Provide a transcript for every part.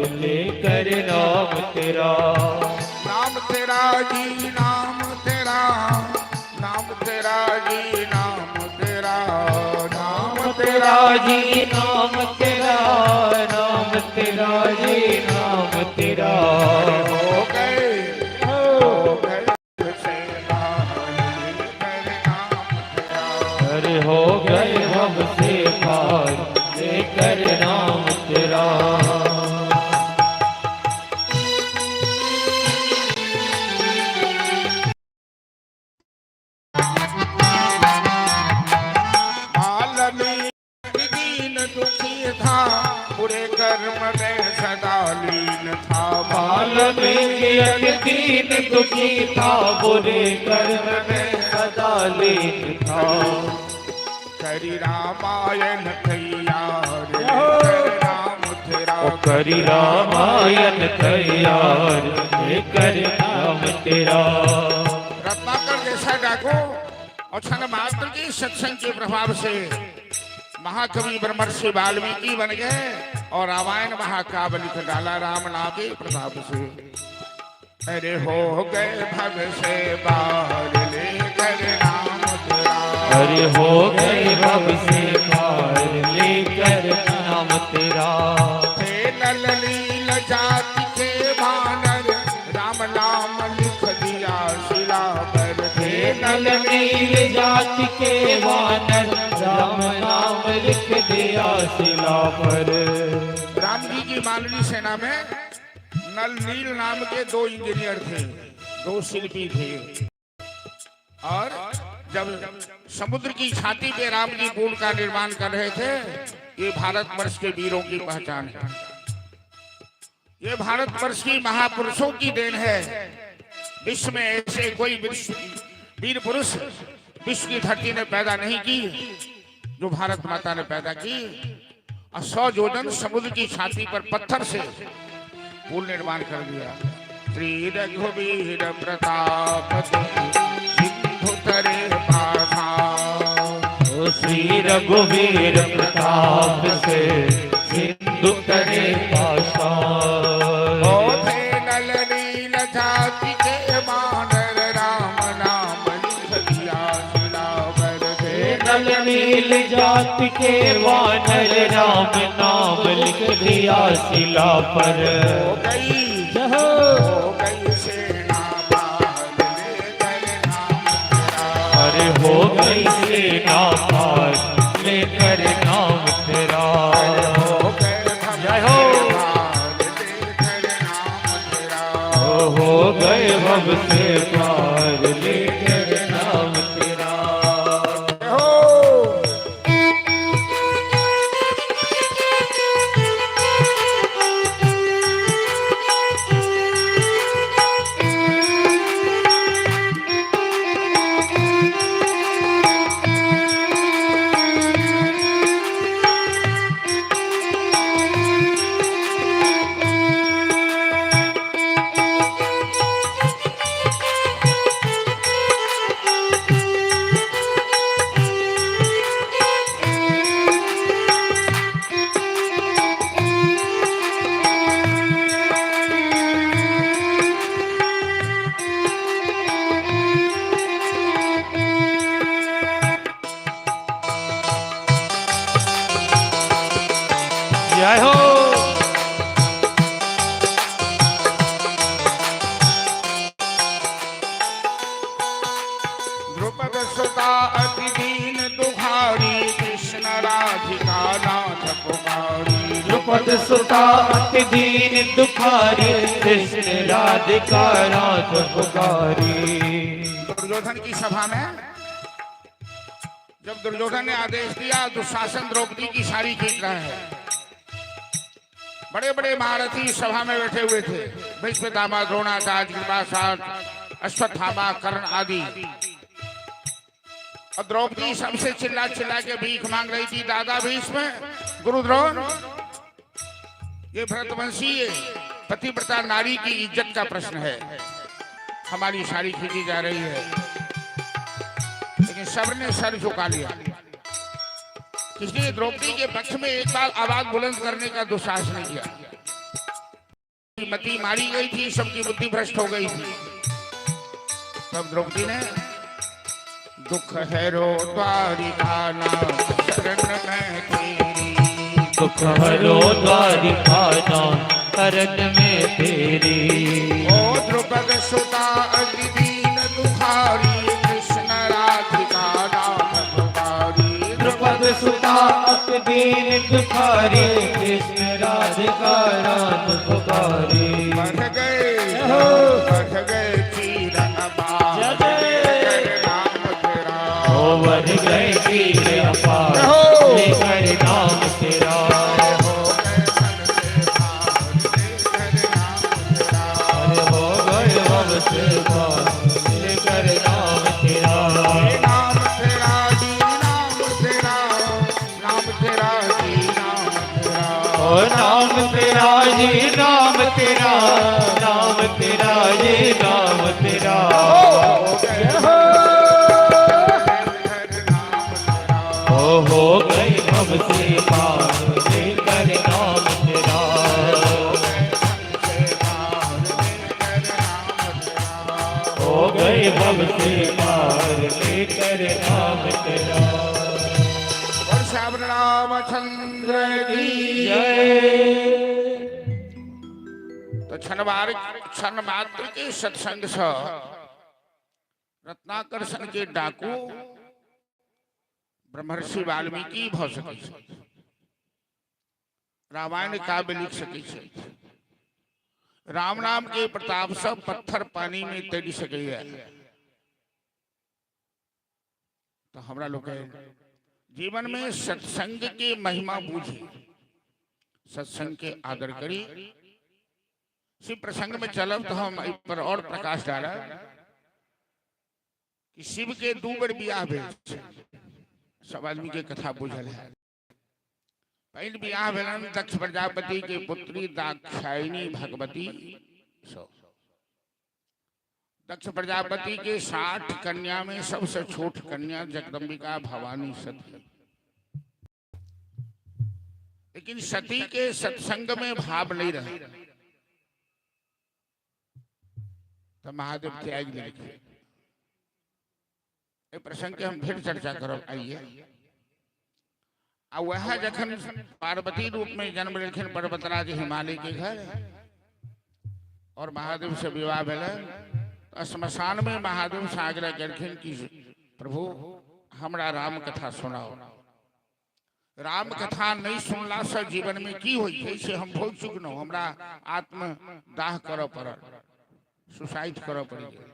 लेकर नाम तेरा। नाम तेरा जी नाम तेरा, नाम तेरा जी नाम तेरा, नाम तेरा जी नाम तेरा, नाम तेरा जी नाम तेरा। हो गए, हो गए से बाहर लेकर नाम तेरा। अरे हो गए हम से पार लेकर नाम तेरा। वाल्मीकि दीन दुखी था, बुरे कर्म में सदा लीन था। वाल्मीकि दीन दुखी था, बुरे कर्म में सदा लीन था। करी रामायण तैयार लेकर नाम तेरा। ओ करी रामायण तैयार लेकर नाम तेरा। रत्नाकर जैसा डाकू और क्षण मात्र के सत्संग के प्रभाव से महाकवि ब्रह्मर्षि वाल्मीकि बन गए और रामायण महाकाव्य लिख डाला राम नाम के प्रभाव से। अरे हो गए भव से बाहर लेकर नाम तेरा। अरे हो गए भव से पार लेकर नाम तेरा। थे नल नील जाति के वानर, राम नाम लिख दिया शिला पर। थे नल नील जाति के वानर, राम नाम लिख दिया शिला पर। राम जी की मानवी सेना में नल नील नाम के दो इंजीनियर थे, दो शिल्पी थे। और जब समुद्र की छाती पे राम जी पुल का निर्माण कर रहे थे, ये भारतवर्ष के वीरों की पहचान है, ये भारतवर्ष की महापुरुषों की then है। विश्व में ऐसे कोई वीर पुरुष विश्व की धरती ने पैदा नहीं की जो भारत माता ने पैदा की। और 100 योजन समुद्र की छाती पर पत्थर से पुल निर्माण कर दिया। श्री रघुवीर प्रताप सिंधु तरे पाषाण। ओ श्री रघुवीर प्रताप से सिंधु तरे पाषाण। ओ थे नल नील जाति के वानर, राम नाम लिख दिया शिला पर। थे नल नील जाति के वानर, राम नाम लिख दिया शिला पर। हो गई, जय हो। हो गई सेना बाहर लेकर नाम तेरा। अरे हो गई सेना पार लेकर नाम तेरा। हो गए भव जय हो। से बाहर लेकर नाम तेरा। ओ हो गए भव से पार लेकर नाम तेरा। हो। जय हो। द्रुपद सुता अति दीन दुखारी, कृष्ण राधिका नाथ पुकारी। द्रुपद सुता अति दीन दुखारी, कृष्ण राधिका नाथ पुकारी। दुर्योधन की सभा में जब दुर्योधन ने आदेश दिया, दुशासन द्रौपदी की साड़ी खींच रहा है। बड़े बड़े महारथी सभा में बैठे हुए थे, भीष्म पितामह, द्रोणाचार्य, कृपाचार्य, अश्वत्थामा, कर्ण आदि। और द्रौपदी सबसे चिल्ला चिल्ला के भीख मांग रही थी, दादा भीष्म, गुरु द्रोण, ये भरतवंशी पतिव्रता नारी की इज्जत का प्रश्न है, हमारी साड़ी खींची जा रही है। लेकिन सबने सर झुका लिया। इसलिए द्रौपदी के पक्ष में एक बार आवाज बुलंद करने का दुस्साहस नहीं किया। मति मारी गई थी, सबकी बुद्धि भ्रष्ट हो गई थी। तब द्रौपदी ने दुख हरो द्वारिका नाथ शरण में तेरी, दुख हरो द्वारिका नाथ शरण में तेरी। ओ द्रुपद सुता अति दीन दुखारी, कृष्ण राधिका नाम पुकारी। द्रुपद सुता अति दीन दुखारी, कृष्ण राधिका नाम पुकारी। बढ़ गए, बढ़ गए चीर अपार, जय। नाम तेरा। ओ बढ़ गए चीर अपार, लेकर नाम तेरा। हो गए भव से पार, लेकर नाम तेरा। अरे हो गए भव से पार, लेकर नाम तेरा। नाम तेरा जी नाम तेरा, नाम तेरा जी नाम तेरा। ओ नाम तेरा जी नाम तेरा, नाम तेरा जी नाम तेरा। हो गए भव से नाम तेरा। ओ हो गए भव से पार, लेकर नाम तेरा। हो गए भव से पार, लेकर नाम तेरा। और श्याम रामचंद्र की जय। तो क्षणवार क्षण मात्र के सत्संग से रत्नाकर्षण के डाकू ब्रह्मर्षि वाल्मीकि भ सकै छथि, रामायण काव्य लिख सकै छथि, राम नाम के प्रताप से पत्थर पानी में तैर सकैया। तो हमरा लोग जीवन में सत्संग के महिमा बूझी, सत्संग के आदर करी। शिव प्रसंग में चलब तो हम एहि पर और प्रकाश डालब कि शिव के दू बेर बियाह भेल छै। सब आदमी के कथा बुझल है। पहिल बियाह भेलन दक्ष प्रजापति के पुत्री दाक्षायणी भगवती सो। दक्ष प्रजापति के 60 कन्या में सबसे छोट कन्या जगदम्बिका भवानी सती। लेकिन सती के सत्संग में भाव नहीं रहे तो महादेव त्याग देलखिन। एहि प्रसंग के हम फिर चर्चा करब। आइए, आ वह जखन पार्वती रूप में जन्म लेलखिन पर्वतराज हिमालय के घर और महादेव से विवाह भेलन, तो श्मशान में महादेव से आग्रह केलखिन कि प्रभु हमरा राम कथा सुनाओ। राम कथा नहीं सुनला से जीवन में की होइ छै से हम भोग चुकलहुँ, हमरा आत्मदाह करऽ पड़ल, सुसाइड करऽ पड़ि गेल,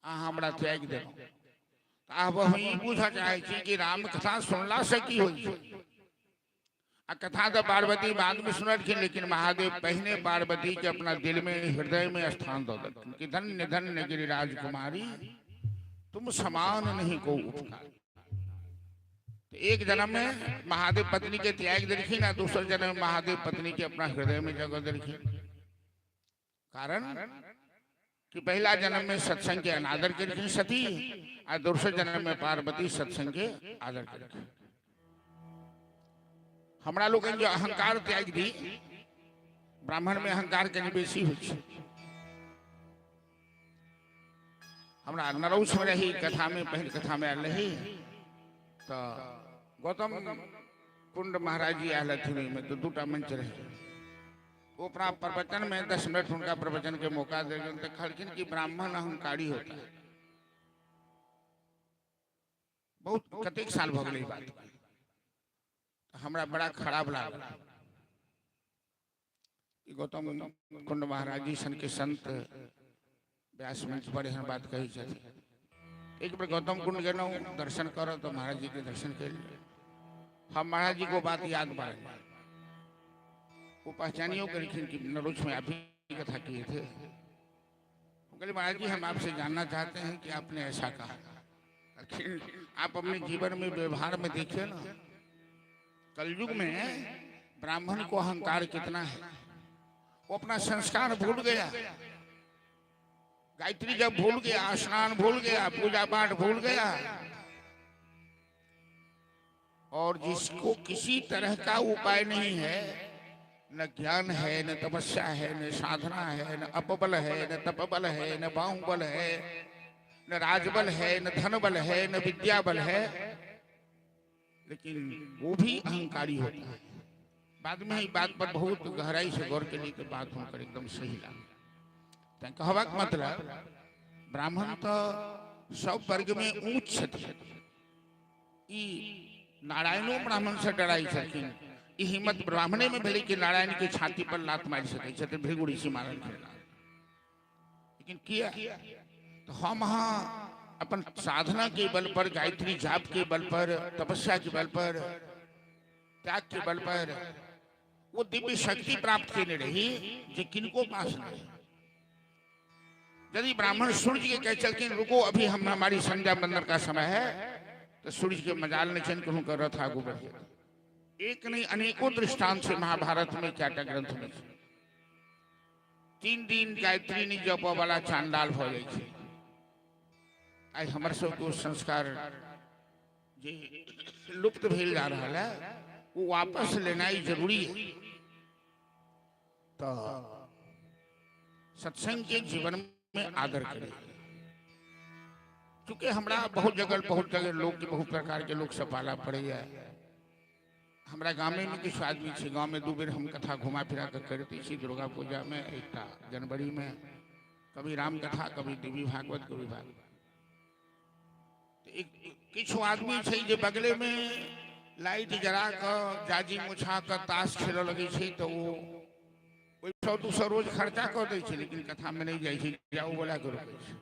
अहाँ हमरा त्यागि देलहुँ। तऽ आब हम ई बुझऽ चाहै छी कि राम कथा सुनला से की होइ छै। आ कथा तऽ पार्वती बाद में सुनलखिन, लेकिन महादेव पहिने पार्वती के अपना दिल में हृदय में स्थान दऽ देलखिन कि धन्य धन्य गिरिराज कुमारी, तुम समान नहीं को उपकार। तो एक जन्म में महादेव पत्नी के त्याग देलखिन आ दूसर जन्म में महादेव पत्नी के अपना हृदय में जगह देलखिन। कारण कि पहला जन्म में सत्संग के अनादर केलखिन सती आ दूसरे जन्म में पार्वती सत्संग के आदर केलखिन। हमरा लोकनि जो अहंकार त्याग दी, ब्राह्मण में अहंकार कनि बेसी होइ छै। हमरा नरौस में रही कथा में, पहिल कथा में आयल रही तऽ गौतम कुंड महाराज जी आयल रहथिन। ओहिमे तऽ दूटा मंच रहे। वो अपना प्रवचन में 10 मिनट उनका प्रवचन के मौका दे तो कहलखिन कि ब्राह्मण अहंकारी होता है। बहुत कतेक साल भऽ गेलै ई बात, हमरा बड़ा खराब लागल ई गौतम कुंड महाराज जी सन के संत व्यास मंच पर एहन बात कहै छथिन। एक बेर गौतम कुंड गेलहुँ दर्शन करऽ तऽ महाराज जी के दर्शन केलियै। हम महाराज जी को बात याद पड़ल, वो पहचानियो गेलखिन कि नरोच में आप ही कथा किए थे। हम कहले महाराज जी हम आपसे जानना चाहते हैं कि आपने ऐसा कहा। लेकिन आप अपने जीवन में व्यवहार में देखिए ना, कलयुग में ब्राह्मण को अहंकार कितना है, वो अपना संस्कार भूल गया, गायत्री जब भूल गया, स्नान भूल गया, पूजा पाठ भूल गया, और जिसको किसी तरह का उपाय नहीं है, न ज्ञान है, न तपस्या है, न साधना है, न अपबल है, न तपबल है, न बाहुबल है, न राजबल है, न धन बल है, न विद्या बल है, लेकिन वो भी अहंकारी होता है। बाद में ही बात पर बहुत गहराई से गौर के लिए तो बात हुनकर एकदम सही लागल। कहबाक मतलब ब्राह्मण तो सब वर्ग में ऊंच छथिन। ई नारायणो ब्राह्मण से डराई छथिन। ई हिम्मत ब्राह्मणे में भेलै कि नारायण के छाती पर लात मारि सकै छथिन, भृगु ऋषि मारल। लेकिन किया तो हम अहाँ अपन साधना के बल पर, गायत्री जाप के बल पर, तपस्या के बल पर, त्याग के बल पर वो दिव्य शक्ति प्राप्त केने रही जे किनको पास नहीं। यदि ब्राह्मण सूर्य के कह चलखिन रुको, अभी हम हमारी संध्या वंदन का समय है, तो सूर्य के मजाल नहीं छनि कि हुनकर रथ आगू बढ़ जेतै। एक नहीं, अनेकों दृष्टांत से महाभारत में, चारिटा ग्रंथ में छै। 3 दिन गायत्री नहि जपऽ वाला चांडाल भऽ जाइ छै। आइ हमर सबके ओ संस्कार जे लुप्त भेल जा रहल है, वो वापस लेनाइ जरूरी है। तो सत्संग के जीवन में आदर करी, चूंकि हमरा बहुत जगह लोग के, बहुत प्रकार के लोग सब पाला पड़ैया। हमरा गामे में किछु आदमी छै। गाँव में 2 बेर हम कथा घुमा फिरा कऽ करिते छी, दुर्गा पूजा में, एकटा जनवरी में, कभी राम कथा, कभी देवी भागवत, कभी भागवत। तऽ एक किछु आदमी छै जे बगले में लाइट जरा कऽ, जाजिम ओछा कऽ ताश खेलऽ लगै छै, तऽ ओ ओहि 100-200 रोज खर्चा कऽ दै छै, लेकिन कथामे नहि जाइ छै। जाउ बोला कऽ रोकै छै।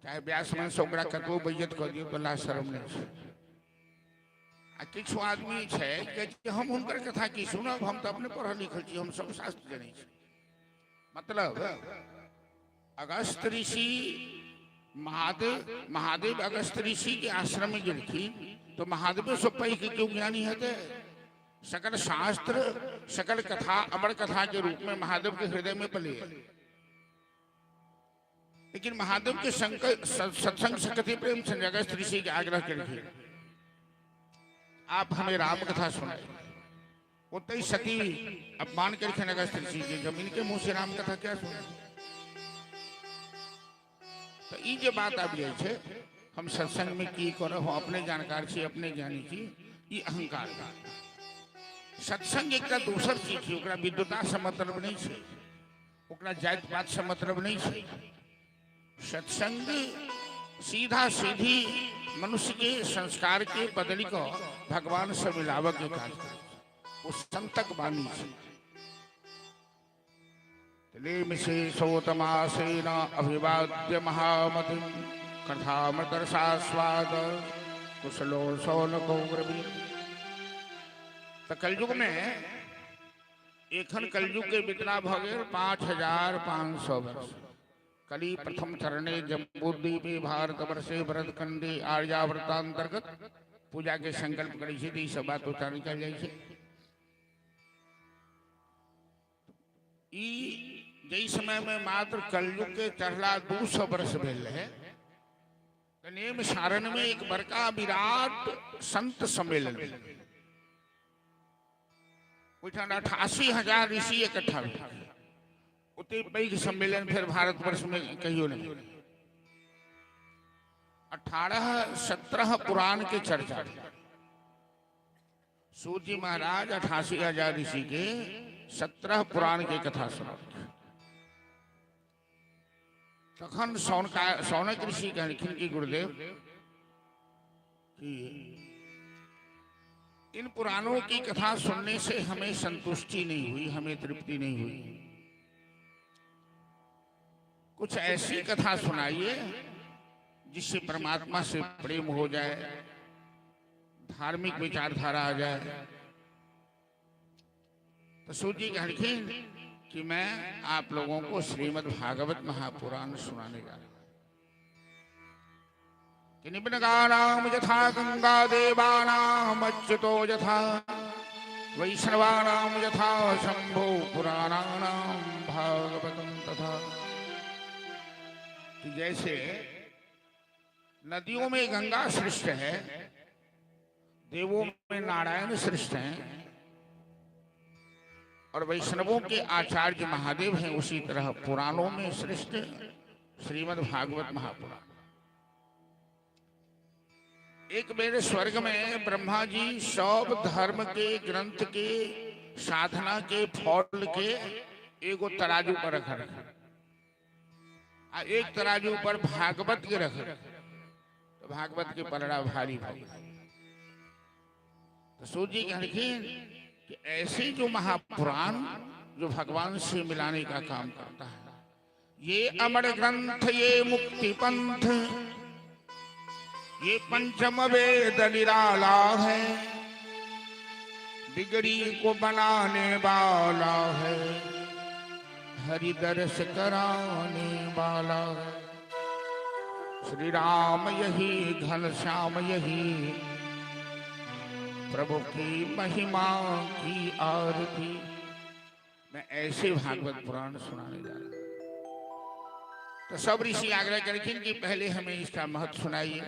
चाहे व्यास मंच ओकरा कतबो बेइज्जत कऽ दियौ, तऽ लाज शरम नहि छै। आ किछु आदमी छै जे हम हुनकर कथा की सुनब, हम तऽ अपने पढ़ल लिखल छी, हम सब शास्त्र जनै छी। मतलब अगस्त ऋषि महादेव, महादेव अगस्त ऋषि के आश्रम में गेलखिन तो महादेव से पैघ केओ ज्ञानी हेतै? सकल शास्त्र, सकल कथा अमर कथा के रूप में महादेव के हृदय में पले, लेकिन महादेव के सत्संग सकति प्रेम से अगस्त ऋषि के आग्रह केलखिन, आप हमें राम कथा सुनाए। ओतहि सती अपमान केलखिन अगस्त ऋषि के, जब इनके मुंह से राम कथा क्या सुने? तऽ ई जे बात आबि जाइ छै, हम सत्संग में की करब, हम अपने जानकार छी, अपने ज्ञानी छी, ई अहंकार। सत्संग एकटा दोसर चीज छै। ओकरा विद्वता से मतलब नहि छै, ओकरा जाति पात से मतलब नहि छै। सत्संग सीधा सीधी मनुष्य के संस्कार के बदलि कऽ भगवान से मिलाबऽ के काज करै छै। ओ संतक वाणी छै। सोतमासेन अभिवाद्य महामतिं कथामृतरसास्वाद कुशलो शौनको ब्रवीत। तऽ कलयुग में, एखन कलयुग के बितना भऽ गेल 5500 वर्ष। कली प्रथम चरणे जम्बूद्वीपे भारत वर्षे भरतखंडे आर्यावर्तांतर्गत पूजा के संकल्प करै छै तऽ ई सब बात उच्चारण कयल जाइ छै। ई जाहि समय में मात्र कलयुग के चढ़ला 200 वर्ष भेल रहे, तऽ नैमिषारण्य में एक बड़का विराट संत सम्मेलन भेल। ओहिठाम 88,000 ऋषि इकट्ठा भेल। ओते पैघ सम्मेलन फेर भारतवर्ष में कहियो नहीं भेल। 18 17 पुराण के चर्चा भेल। सूत जी महाराज 88,000 ऋषि के 17 पुराण के कथा सुनलखिन। तखन शौनक ऋषि कहलखिन कि गुरुदेव, कि इन पुराणों की कथा सुनने से हमें संतुष्टि नहीं हुई, हमें तृप्ति नहीं हुई। कुछ ऐसी कथा सुनाइए जिससे परमात्मा से प्रेम हो जाए, धार्मिक विचारधारा आ जाए। तो सूत जी कहलखिन कि मैं आप लोगों को श्रीमद् भागवत महापुराण सुनाने जा रहा हूं कि निम्नगानाम यथा गंगा, देवानाम अच्युतो यथा, वैष्णवानाम यथा शंभो, पुराणानाम भागवतम तथा। कि जैसे नदियों में गंगा श्रेष्ठ है, देवों में नारायण श्रेष्ठ हैं। और वैष्णवों के आचार्य महादेव हैं, उसी तरह पुराणों में श्रेष्ठ श्रीमद् भागवत महापुराण। एक मेरे स्वर्ग में ब्रह्मा जी सब धर्म के ग्रंथ के साधना के फल के एगो तराजू पर रख रखे आ एक तराजू पर भागवत के रख, तो भागवत के पलड़ा भारी भारी। तो सूत जी कहलखिन कि ऐसे जो महापुराण जो भगवान से मिलाने का काम करता है, ये अमर ग्रंथ, ये मुक्ति पंथ, ये पंचम वेद निराला है, बिगड़ी को बनाने वाला है, हरि दर्श कराने वाला है। श्री राम यही, घन श्याम यही, प्रभु की महिमा की आरती। मैं ऐसे भागवत पुराण सुनाने जा रहा हूं। तो सब ऋषि आग्रह करखिन कि पहले हमें इसका महत्व सुनाइए।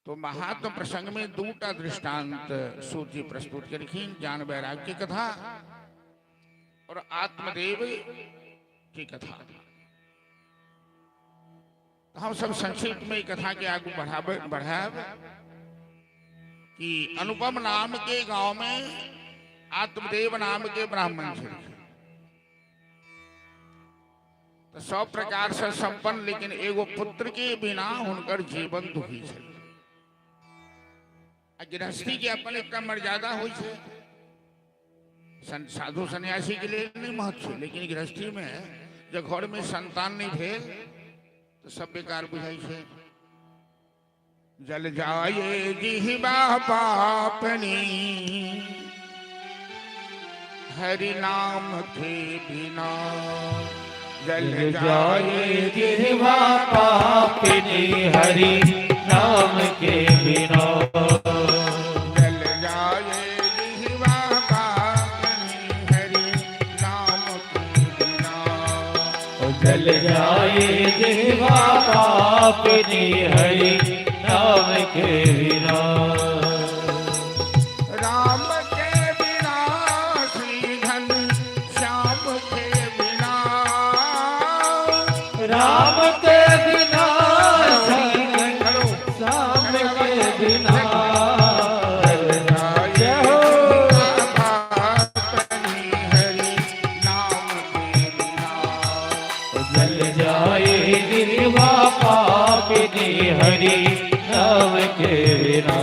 तो महात्म प्रसंग में दूटा दृष्टांत सूत जी प्रस्तुत करखिन, ज्ञान वैराग्य की कथा और आत्मदेव की कथा। तो हम सब संक्षिप्त में कथा के आगू बढ़ाब कि अनुपम नाम के गांव में आत्मदेव नाम के ब्राह्मण थे। तो सब प्रकार से संपन्न, लेकिन एगो पुत्र के बिना हुनकर जीवन दुखी छे। आ गृहस्थी के अपन एक मर्यादा होइ छे, साधु सन्यासी के लिए नहीं महत्व, लेकिन गृहस्थी में जब घर में संतान नहीं भेल तो सब बेकार बुझाई छे। जल जाए जिहबा पापनी, हरि नाम के बिना। जल जाए जिह्वा पापिनी हरि नाम के बिना। जल जाए जिहबा पापनी, हरि नाम के बिना। जल जाए जिह्वा पापिनी हरि नाम के बिना। राम के बिना श्री घन श्याम के बिना, राम के बिना श्री श्याम के बिना। जय हो। हरि नाम के बिना। जल जाए जिह्वा पापिनी हरि नाम के बिना।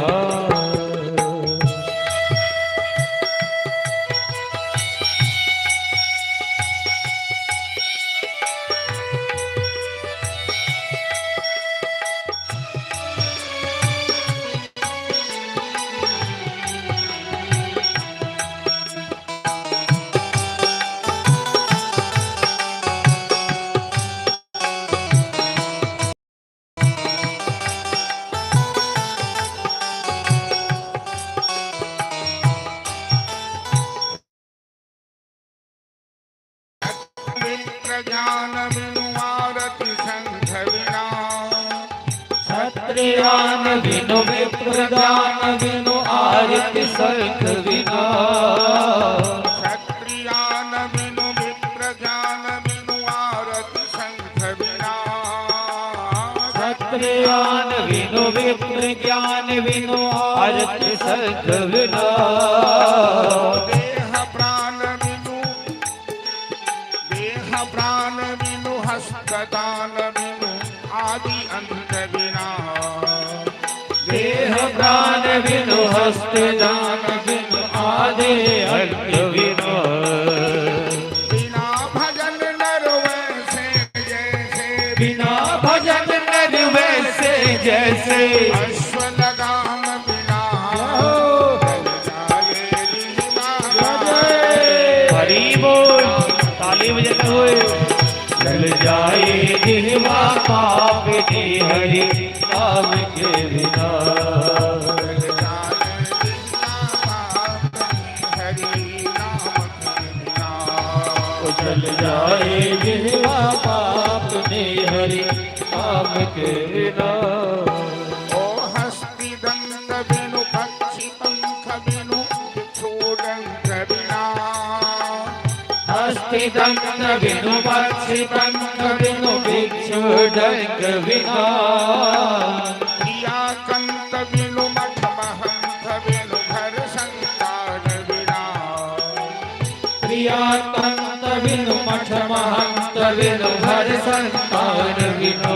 मित्र ज्ञान बिनु आरती शंख बिना, क्षत्रियान बिनु विप्रदान बिनु आरती शंख बिना। क्षत्रियान बिनु विप्र ज्ञान बिनु आरती शंख बिना। क्षत्रियान बिनु विप्र ज्ञान बिनु आरती शंख बिना। देह प्राण बिनु, देह प्राण बिनु हस्तदान बिनु आदि अंत बिना। देह प्राण बिनु हस्त दान बिनु आदि अंत बिना। बिना भजन नर वैसे जैसे, बिना भजन नर वैसे जैसे, अश्व लगाम बिना। हरि बोल, ताली बजाते हुए। जल जाए जिह्वा पाप की हरि नाम के बिना। हरि नाम के बिना। जल जाए जिह्वा पाप ने हरि नाम के बिना। ओ हस्ति दंत बिनु, पक्षी पंख बिनु, बिच्छू डंक बिना। हस्ति दंत बिनु पक्षी पंख बिनु बिच्छू डंक बिना। प्रिया कंत बिनु मठ महंत बिनु घर संतान बिना। प्रिया कंत बिनु मठ महंत बिनु घर संतान बिना।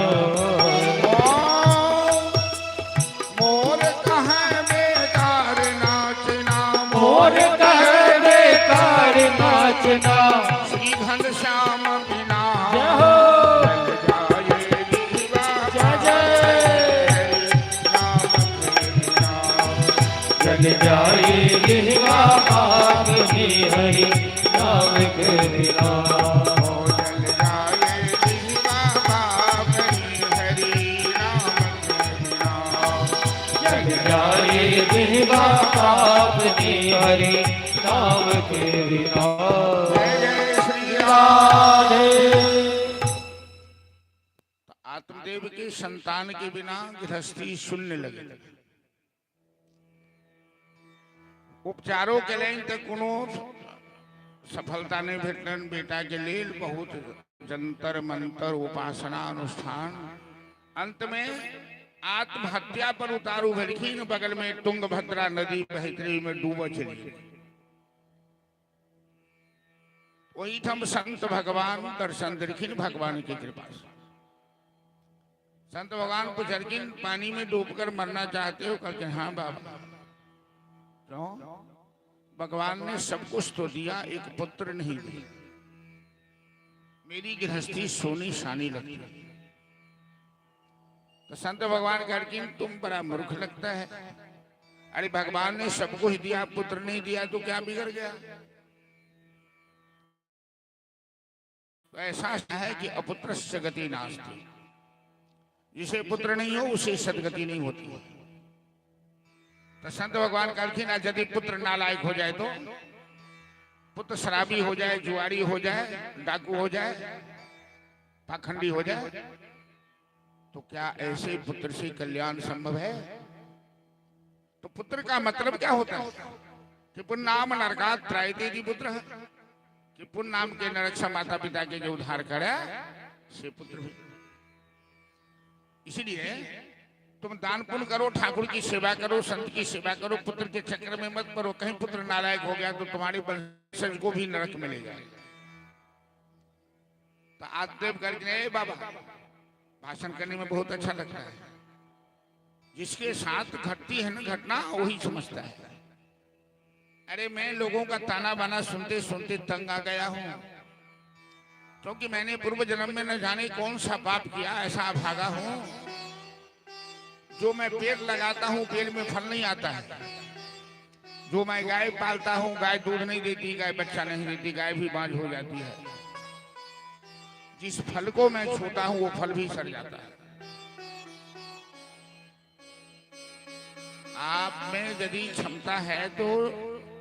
मोर कहे बेकार नाचना। मोर कहे बेकार नाचना। श्री घन श्याम बिना। जय हो। जल जाए विधवा। जय जय। नाम के बिना। जल जाए जिहवा पाप में हरि नाम के बिना। ओ जल जाए विधवा पाप हरि नाम के बिना। जल जाए जिहवा पाप में हरि नाम के बिना। जय जय श्री राम। राधे। आत्मदेव के संतान के बिना गृहस्थी शून्य लगे। उपचारों के लिए तो कोनो सफलता नहीं भेटलन। बेटा के लेल बहुत जंतर मंतर, उपासना, अनुष्ठान, अंत में आत्महत्या पर उतारू भेलखिन। बगल में तुंगभद्रा नदी बहैत रही, में डूबऽ चली। ओहिठाम संत भगवान दर्शन देलखिन। भगवान की कृपा से संत भगवान पुछलखिन, पानी में डूबकर मरना चाहते हो? कहते, हाँ बाबा। क्यों? भगवान ने सब कुछ तो दिया, एक पुत्र नहीं दिया। मेरी गृहस्थी सोनी सानी लगती है। तो संत भगवान कहलखिन, तुम बड़ा मूर्ख लगता है। अरे, भगवान ने सब कुछ दिया, पुत्र नहीं दिया तो क्या बिगड़ गया? तो ऐसा है कि अपुत्र गति नास्ती। जिसे पुत्र नहीं हो, उसे सदगति नहीं होती। तो संत भगवान कहलखिन, यदि पुत्र नालायक हो जाए, तो पुत्र शराबी हो जाए, जुआरी हो जाए, डाकू हो जाए, पाखंडी हो जाए, तो क्या ऐसे पुत्र से कल्याण संभव है? तो पुत्र का मतलब क्या होता है कि पुण्य नाम नरकात त्रायते जी पुत्र है, कि पुण्य नाम के नरक से माता पिता के जो उद्धार करे, से पुत्र भी। इसलिए तुम दान पुण्य करो, ठाकुर की सेवा करो, संत की सेवा करो, पुत्र के चक्कर में मत पड़ो। कहीं पुत्र नालायक हो गया तो तुम्हारे वंशज को भी नरक मिलेगा। तो आत्मदेव करके, बाबा, भाषण करने में बहुत अच्छा लगता है। जिसके साथ घटती है ना घटना, वही समझता है। अरे, मैं लोगों का ताना बाना सुनते सुनते तंग आ गया हूं, क्योंकि मैंने पूर्व जन्म में न जाने कौन सा पाप किया, ऐसा भागा हूं, जो मैं पेड़ लगाता हूं, पेड़ में फल नहीं आता है। जो मैं गाय पालता हूं, गाय दूध नहीं देती, गाय बच्चा नहीं देती, गाय भी बांझ हो जाती है। जिस फल को मैं छूता हूं, वो फल भी सड़ जाता है। आप में यदि क्षमता है तो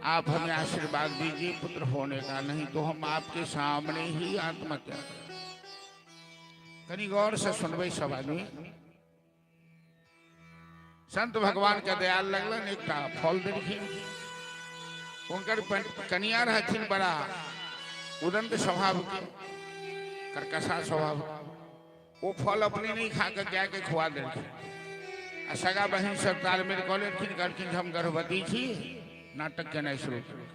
आप हमें आशीर्वाद दीजिए पुत्र होने का, नहीं तो हम आपके सामने ही आत्महत्या करें। कनी गौर से सुनबै सब आदमी। संत भगवान के दयाल लगलन, एकटा फल देलखिन। हुनकर कनिया रहथिन बड़ा उदंत स्वभाव के, कर्कशा स्वभाव। वो फल अपने नहीं खा के गाय के खुआ देलखिन आ सगा बहिन सब तालमेल कऽ लेलखिन। कहलखिन, हम गर्भवती छी। नाटक केनाइ शुरू केलखिन।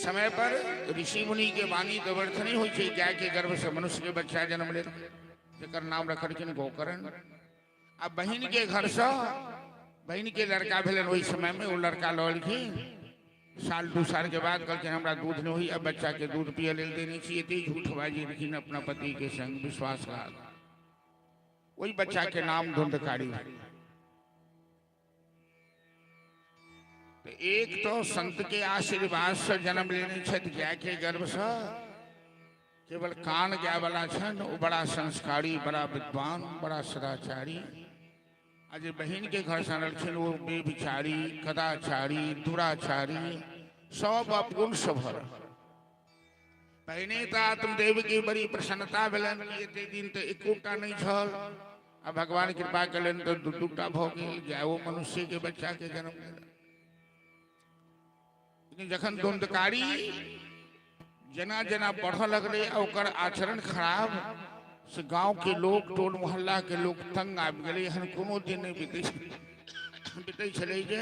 समय पर ऋषि मुनि के वाणी तो व्यर्थ नहीं होइ छै। गाय के गर्भ से मनुष्य के बच्चा जन्म लेल, जकर नाम रखलखिन गोकर्ण। आ बहिन के घर से बहिन के लड़का भेलन ओहि समय में, ओ लड़का लऽ एलखिन। साल 2 साल के बाद कहलखिन, हमरा दूध नहीं होइए, बच्चा के दूध पिए लेल देने छी। एते झूठ बाजलखिन अपना पति के संग विश्वासघात। वही बच्चा के नाम धुंधकारी। तो एक तो संत के आशीर्वाद से जन्म लेने छथि गाय के गर्भ से, केवल कान गाय वाला छनि, ओ बड़ा संस्कारी, बड़ा विद्वान, बड़ा सदाचारी। आ जे बहिन के घर से अनलखिन, ओ बेविचारी, कदाचारी, दुराचारी, सब अवगुण से भरल। पहिने तऽ आत्मदेव के बड़ी प्रसन्नता भेलनि कि एते दिन तऽ एकोटा नहि छल, आ भगवान कृपा केलनि तऽ दू दूटा भऽ गेल, गायो मनुष्य के बच्चा के जन्म भेल। लेकिन जखन द्वंद्वकारी जेना जेना बढ़ऽ लगलै आ ओकर आचरण खराब से गांव के लोग, टोल मोहल्ला के लोग तंग आबि गेलै। एहन कोनो दिन नहि बीतै बीतै छलै जे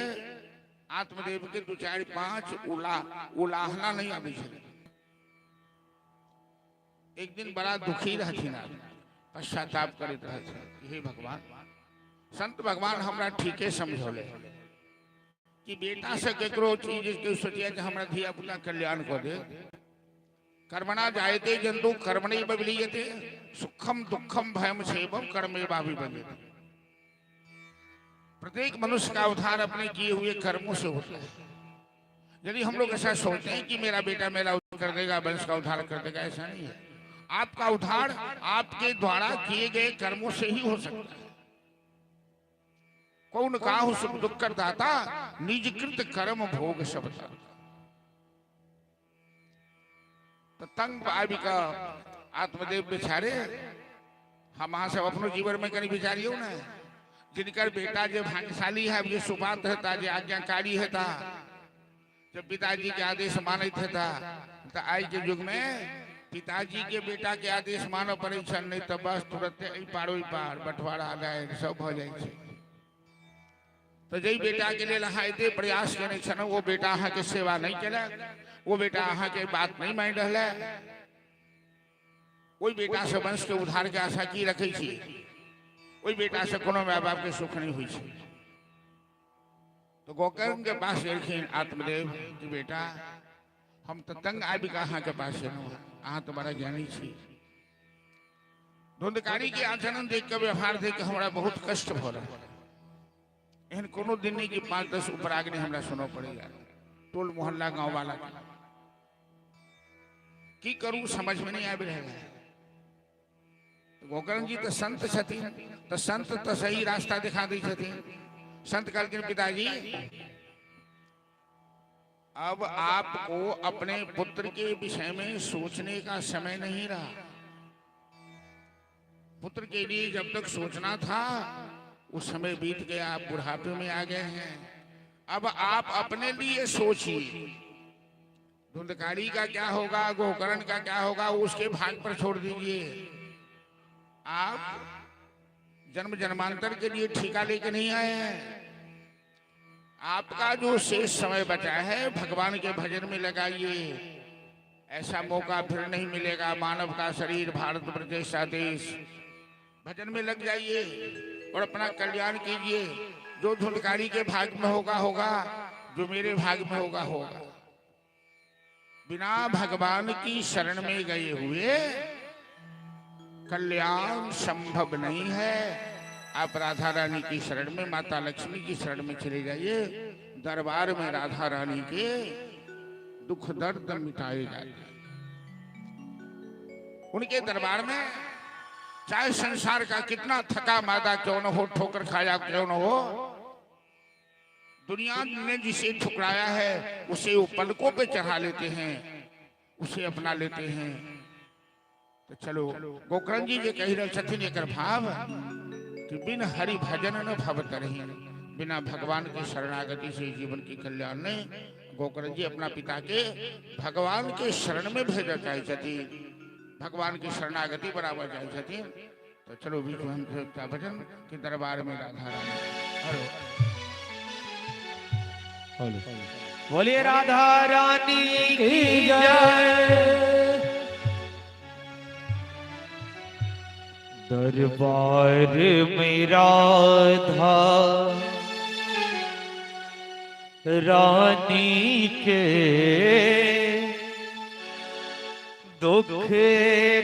आत्मदेव के 2 4 5 उलाहना नहि आबै छलै। एक दिन बड़ा दुखी रहथिन, पश्चाताप करैत रहथिन, हे भगवान, संत भगवान हमरा ठीके समझौले कि बेटा से केकरो चीज के सोचिए कि हमरा धिया पुता कल्याण कऽ दे। कर्मणा जायते जंतु कर्मणैव विलीयते, सुखम दुखम भयम छेवम कर्मेवाभिबंधते। प्रत्येक मनुष्य का उद्धार अपने किए हुए कर्मों से होता है। यदि हम लोग ऐसा सोचते हैं कि मेरा बेटा मेरा उद्धार कर देगा, वंश का उद्धार कर देगा, ऐसा नहीं है। आपका उद्धार आपके द्वारा किए गए कर्मों से ही हो सकता है। कौन काहु सुख दुख कर दाता, निजकृत कर्म भोग सब ताता। तो तंग आबि कऽ आत्मदेव बेचारे, हम अहाँ सब अपनो जीवन में कनी विचारियो ने, जिनकर बेटा जे भाग्यशाली है, जे सुपात्र हेता, जे आज्ञाकारी हेता, जब पिताजी के आदेश मानैत हेता, तो आई के युग में पिताजी के बेटा के आदेश मानऽ पड़ै छनि, नहीं तो बस तुरंते एहि पार ओहि पार बंटवारा दायर सब भऽ जाइ छै। तो जै बेटा के लेल अहाँ एते प्रयास केने छलहुँ, वो बेटा अहाँके सेवा नहीं केलक, वो बेटा अहाँके बात नहीं मानि रहल है, ओहि बेटा से वंश के उद्धार के आशा की रखै छी? ओहि बेटा से कोनो my बाप के सुख नहीं होइ छै। तो गोकर्ण के पास गेलखिन आत्मदेव कि बेटा, हम तो तंग आबि कऽ अहाँके पास एलहुँ, अहाँ तो बड़ा ज्ञानी छी। धुंधकारी के आचरण देख के, व्यवहार देख के हमरा बहुत कष्ट भऽ रहल है। एहन कोनो दिन नहीं कि 5-10 उपराग नहीं हमरा सुनऽ पड़ैया टोल मोहल्ला गाँव वाला के। की करू समझ में नहीं आबि रहल है। गोकर्ण जी तो संत छथिन, तो संत तो सही रास्ता दिखा दै छथिन। संत कहलखिन पिताजी, अब आपको अपने पुत्र के विषय में सोचने का समय नहीं रहा। पुत्र के लिए जब तक सोचना था उस समय बीत गया, आप बुढ़ापे में आ गए हैं। अब आप अपने लिए सोचिए, धुंधकारी का क्या होगा, गोकर्ण का क्या होगा, उसके भाग पर छोड़ दीजिए। आप जन्म जन्मांतर के लिए ठेका लेके नहीं आए हैं। आपका जो शेष समय बचा है भगवान के भजन में लगाइए। ऐसा मौका फिर नहीं मिलेगा। मानव का शरीर, भारत प्रदेश का देश, भजन में लग जाइए और अपना कल्याण कीजिए। जो धुंधकारी के भाग में होगा होगा, जो मेरे भाग में होगा होगा। बिना भगवान की शरण में गए हुए कल्याण संभव नहीं है। आप राधा रानी की शरण में, माता लक्ष्मी की शरण में चले जाइए। दरबार में राधा रानी के दुख दर्द मिटाए जाते हैं। उनके दरबार में चाहे संसार का कितना थका मादा क्यों न हो, ठोकर खाया क्यों न हो, दुनिया ने जिसे ठुकराया है उसे वो पलकों पे चढ़ा लेते हैं, उसे अपना लेते हैं। तो चलो गोकर्ण जी जे कहि रहल छथिन, एकर भाव कि बिन हरि भजन न भव तरही, बिना भगवान के शरणागति से जीवन की कल्याण नहीं। गोकर्ण जी अपना पिता के भगवान के शरण में भेजऽ चाहै छथिन, भगवान की शरणागति बराबर चाहै छथिन। तो चलो बीच में हम एकटा भजन के दरबार में राधा रानी। हेलो। बोलिए राधा रानी की जय। दरबार में राधा रानी के दुख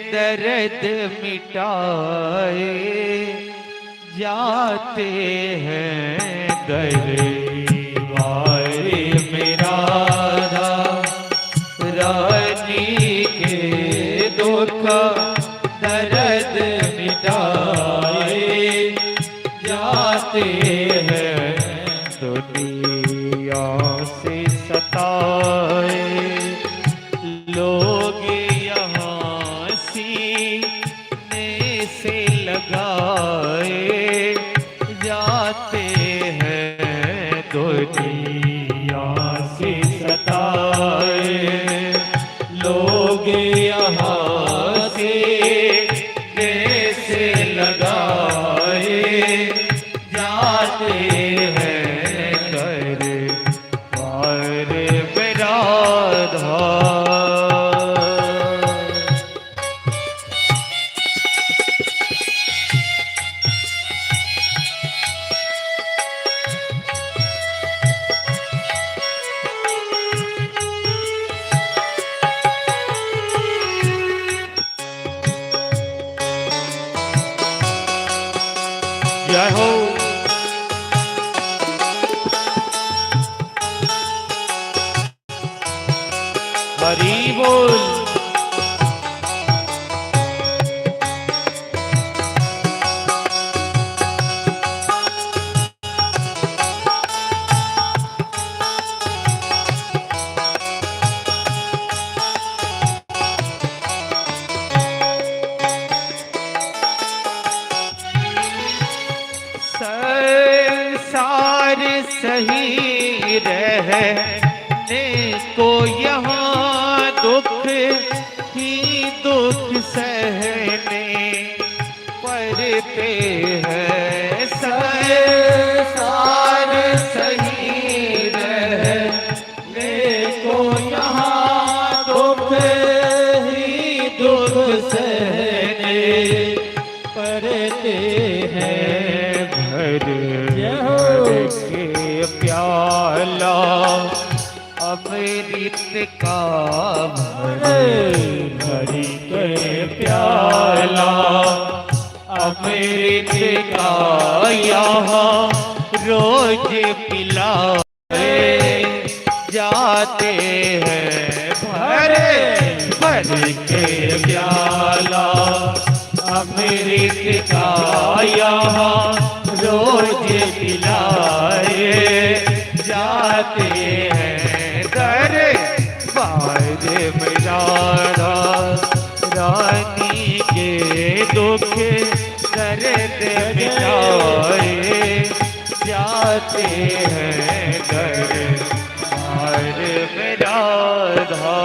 दर्द मिटाए जाते हैं। दरबार में राधा रानी के दुख दर्द मिटाए जाते हैं। दुनिया से सताए लोग यहाँ सीने से लगाए जाते हैं। दुनिया से सताए लोग लोग यहाँ से देश लगाए जाते हैं कर पार में राधा। जय हो। हरि बोल। संसार सही रहने को यहाँ दुख ही दुख सहने पड़ते हैं। संसार सही रहने को यहाँ दुख ही दुख सहने पड़ते हैं। भर भर के प्याला अमृत का, भर भर के प्याला अमृत का यहाँ रोज पिलाए जाते हैं। भर भर के प्याला अमृत का यहाँ रोज पिलाए जाते हैं। दर बार में राधा रानी के दुख दर्द मिटाए जाते हैं। दर बार में राधा।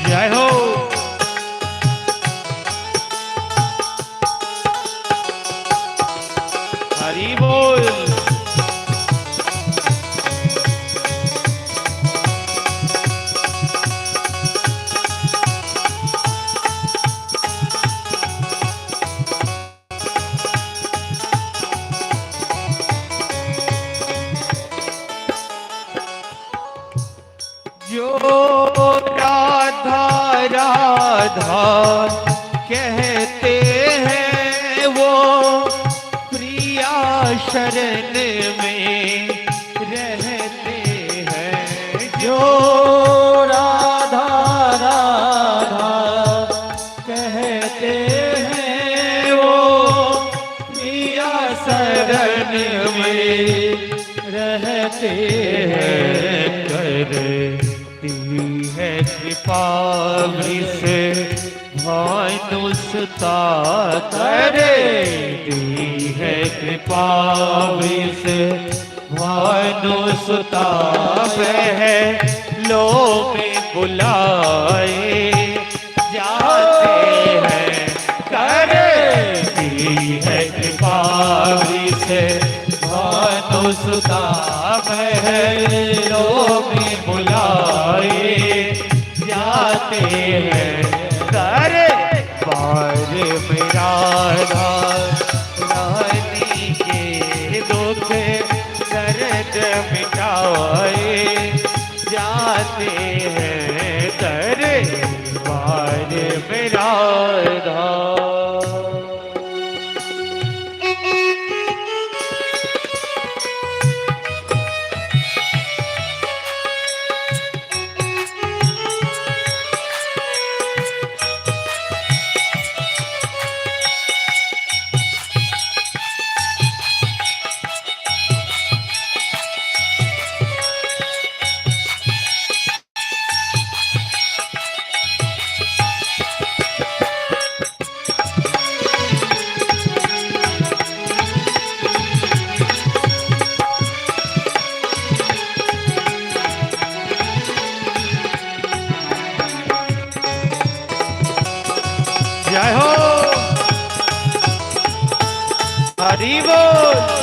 जय हो। हरि बोल। जो राधा राधा कहते हैं वो प्रिया शरण में रहते हैं। जो राधा राधा कहते हैं वो प्रिया शरण में रहते हैं। करती है कृपा वृषभानु सुता, करती है कृपा वृषभानु सुता, लो में बुलाए जाते हैं। करती है कृपा वृषभानु सुता, महलों में बुलाए जाते हैं। दर बार में राधा रानी के दुख दर्द मिटाए जाते हैं। दर बार में राधा। हरि बोल।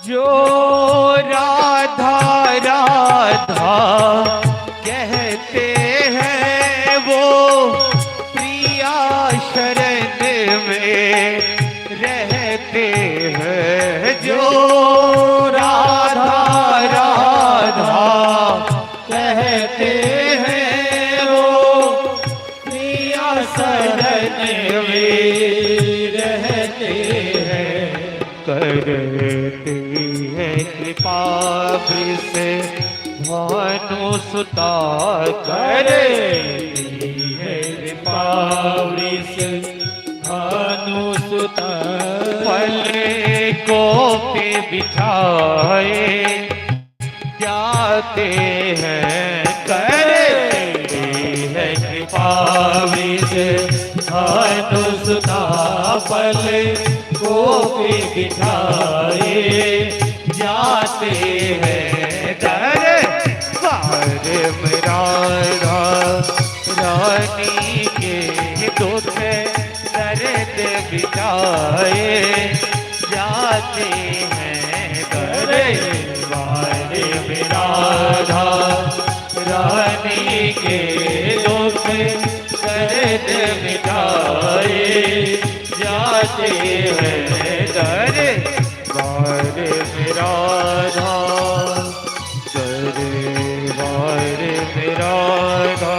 जो राधा राधा कहते हैं वो प्रिया शरण में रहते हैं। जो राधा राधा कहते हैं वो प्रिया शरण में रहते हैं। करते है कृपा से भानु सुता, करती है कृपा से भानु सुता, पल को पे बिछाए जाते हैं। करती है कृपा से भानु सुता, पल को पे बिछाए जाते हैं। दरबार में राधा रानी के दुख दर्द बिताए जाते हैं। दरबार में राधा रानी के दुख दर्द मिटाए जाते हैं। दरबार में राधा, दरबार में राधा,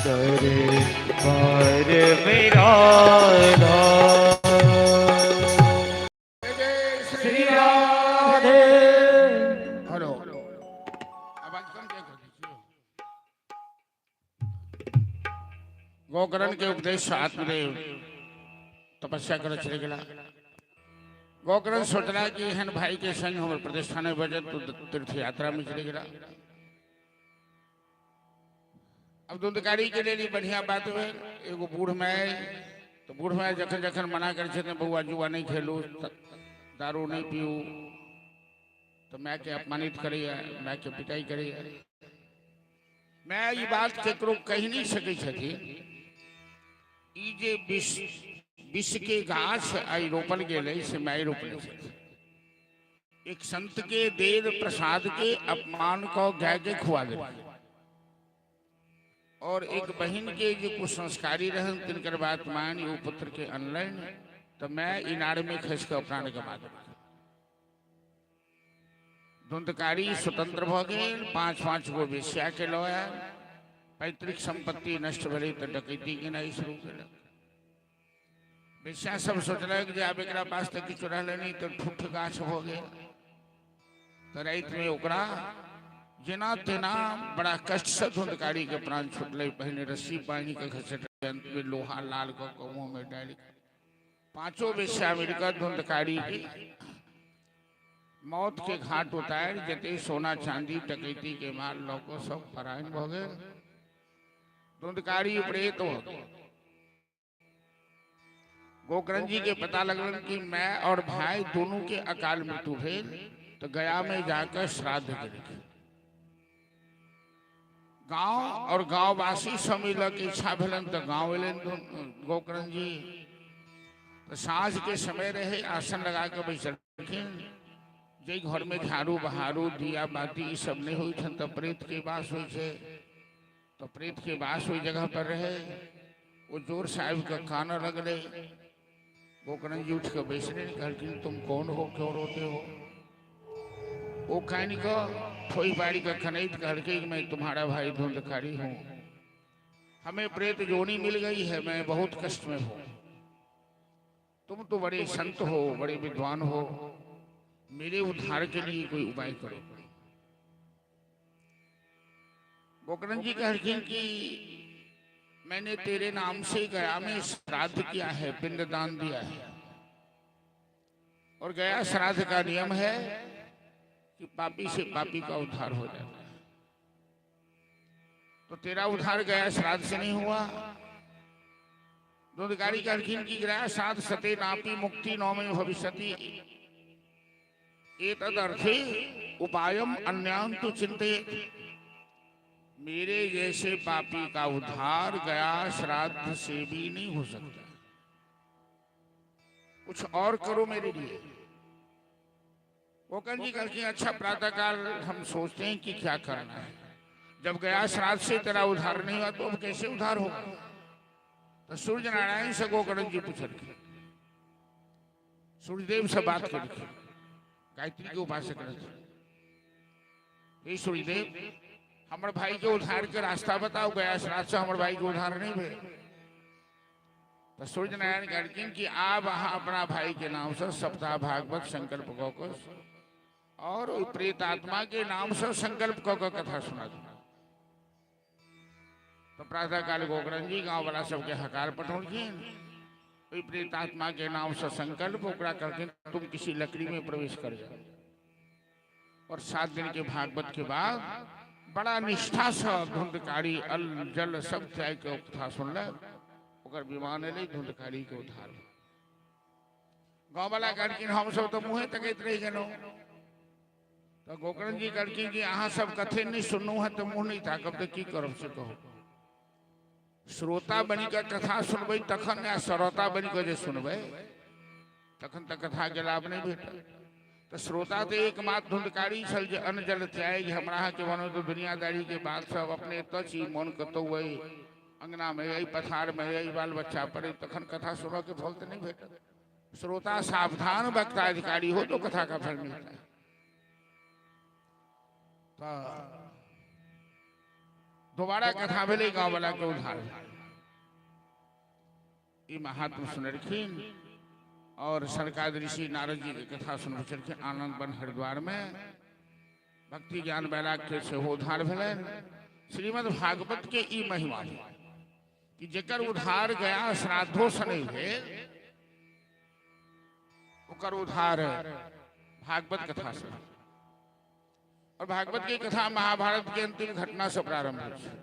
दरबार में राधा। जय श्री श्री राधे। हेलो, आवाज कम क्या कर दीजिए। गोकर्ण के उपदेश से आत्मदेव तपस्या करे चले गेला। गोकर्ण सोचला कि एहन भाई के संग हमर प्रतिष्ठा नहीं बचत, तो तीर्थ यात्रा में चले गेला। अब धुंधकारी के लिए बढ़िया बात भेल। एगो बूढ़ माय, तो बूढ़ माय जखन जखन मना करे छथिन, बौआ जुआ नहीं खेलू, दारू नहीं पीऊ, तो माय के अपमानित करैया, माय के पिटाई करैया। माय ई बात केकरो कहि नहीं सकै छथिन। ई जे विष विष के गाछ आइ रोपल गेल है से माय रोपने छथिन। एक संत के देर प्रसाद के अपमान को गाय के खुआ दे और एक बहन के जो कुसंस्कारी रहन तिनकर बात मानि ओ पुत्र के अनलनि, तो मैं इनार में खसि कऽ प्राण गमा देलक। धुंधकारी स्वतंत्र भऽ गेल। पांच पांच गो वेश्या के लऽ आयल। पैतृक संपत्ति नष्ट भेलै तऽ डकैती केनाइ शुरू केलक। वेश्या सब सोचलक जे आब एकरा पास तऽ किछु रहलै नहि, तऽ ठुठ गाछ भऽ गेल। तऽ रातिमे ओकरा जेना तेना बड़ा कष्ट से धुंधकारी के प्राण छुटलै। पहिने रस्सी बान्हि के घसटलै, अंत में लोहा लाल कऽ के मुँह में डालि कऽ पांचों वेश्या मिलकर धुंधकारी के मौत के घाट उतारि जते सोना चांदी डकैती के माल लऽ कऽ सब परायण भऽ गेल। धुंधकारी प्रेत हो गेल। गोकर्ण जी के पता लगलन कि मैं और भाई दोनों के अकाल मृत्यु भेल, तो गया में जाकर श्राद्ध केलखिन। गांव और गांववासी सब मिलक इच्छा भेलन तो गांव एलन गोकर्ण जी। तो साँझ के समय रहे, आसन लगा के बैसलखिन। जे घर में झाड़ू बहारू दिया बाती ई सब नहीं होई छन तो प्रेत के वास होइ छै, तो प्रेत के वास ओहि जगह पर रहे। वो जोर से आबि के कानऽ लगले। गोकर्ण जी उठ के बैसले, कहलखिन, तुम कौन हो, क्यों रोते हो? वो कानि कऽ ठोई बाड़ी के खनैत कहलकै कि मैं तुम्हारा भाई धुंधकारी हूँ, हमें प्रेत जोनी मिल गई है, मैं बहुत कष्ट में हूँ। तुम तो बड़े संत हो, बड़े विद्वान हो, मेरे उद्धार के लिए कोई उपाय करो। गोकर्ण जी कहलखिन कि मैंने तेरे नाम से गया में श्राद्ध किया है, पिंडदान दिया है और गया श्राद्ध का नियम है कि पापी से पापी का उद्धार हो जाता है। तो तेरा उद्धार गया श्राद्ध से नहीं हुआ। धुंधकारी कहलखिन कि गया श्राद्ध सते नापी मुक्ति नौमे भविष्यति एतदर्थे उपायम अन्यांतु चिंतित। मेरे जैसे पापी का उद्धार गया श्राद्ध से भी नहीं हो सकता, कुछ और करो मेरे लिए। गोकर्ण जी कहलखिन अच्छा प्रातःकाल हम सोचते हैं कि क्या करना है। जब गया श्राद्ध से तेरा उद्धार नहीं हुआ तो अब कैसे उद्धार होगा? तो सूर्य नारायण से गोकर्ण जी पूछलखिन, सूर्यदेव से बात केलखिन, गायत्री के उपासक रहथिन। हे सूर्यदेव, हमर भाई के उद्धार के रास्ता बताओ, गया श्राद्ध से हमर भाई के उद्धार नहीं भेल। तो सूर्य नारायण कहलखिन कि आब अहाँ अपना भाई के नाम से सप्ताह भागवत संकल्प कऽ कऽ और ओहि प्रेत आत्मा के नाम से संकल्प कऽ कऽ कथा सुना दू। तो प्रातः काल गोकर्ण जी गाँव वाला सबके हकार पठौलखिन। ओहि प्रेत आत्मा के नाम से संकल्प, ओकरा कहलखिन तुम किसी लकड़ी में प्रवेश कर जाओ। और 7 दिन के भागवत के बाद बड़ा निष्ठा से धुंधकारी अल जल सब त्याग के कथा सुनलक, ओकर विमान एलै, धुंधकारी के उद्धार। गाँव वाला कहलखिन हम सब तो मुँहे तकैत रहि गेलहुँ। तो गोकर्ण जी कहलखिन कि अहाँ सब कथे नहीं सुनू है तो मुँह नहीं ताकब तो की करब से कहू। श्रोता बनि कऽ कथा सुनबै तखन ने, श्रोता बनि कऽ जे सुनबै तखन तऽ कथा के लाभ नहीं भेटत। तो श्रोता तो एकमात्र धुंधकारी छल जे अन्न जल त्याग हमरा अहाँके मनो तो दुनियादारी के बात सब अपने एतऽ छी, मन कतौ अइ, अंगना में अइ, पथार में अइ, बाल बच्चा पर अइ, तखन कथा सुनऽ के फल तऽ नहीं भेटत। श्रोता सावधान वक्ता अधिकारी हो तो कथा का फल मिलता है। तो दोबारा कथा भेलै, गाँव वाला के उद्धार। ई महात्मा सुनलखिन और सरकार ऋषि नारद जी के कथा सुनबै छलखिन आनंद वन हरिद्वार में। भक्ति ज्ञान वैराग्य के सेहो उद्धार भेलनि। श्रीमद् भागवत के ई महिमा है कि जेकर उद्धार गया श्राद्धो से नहीं भेल, ओकर उद्धार भागवत कथा से। और भागवत की कथा महाभारत के अंतिम घटना से प्रारंभ होइ छै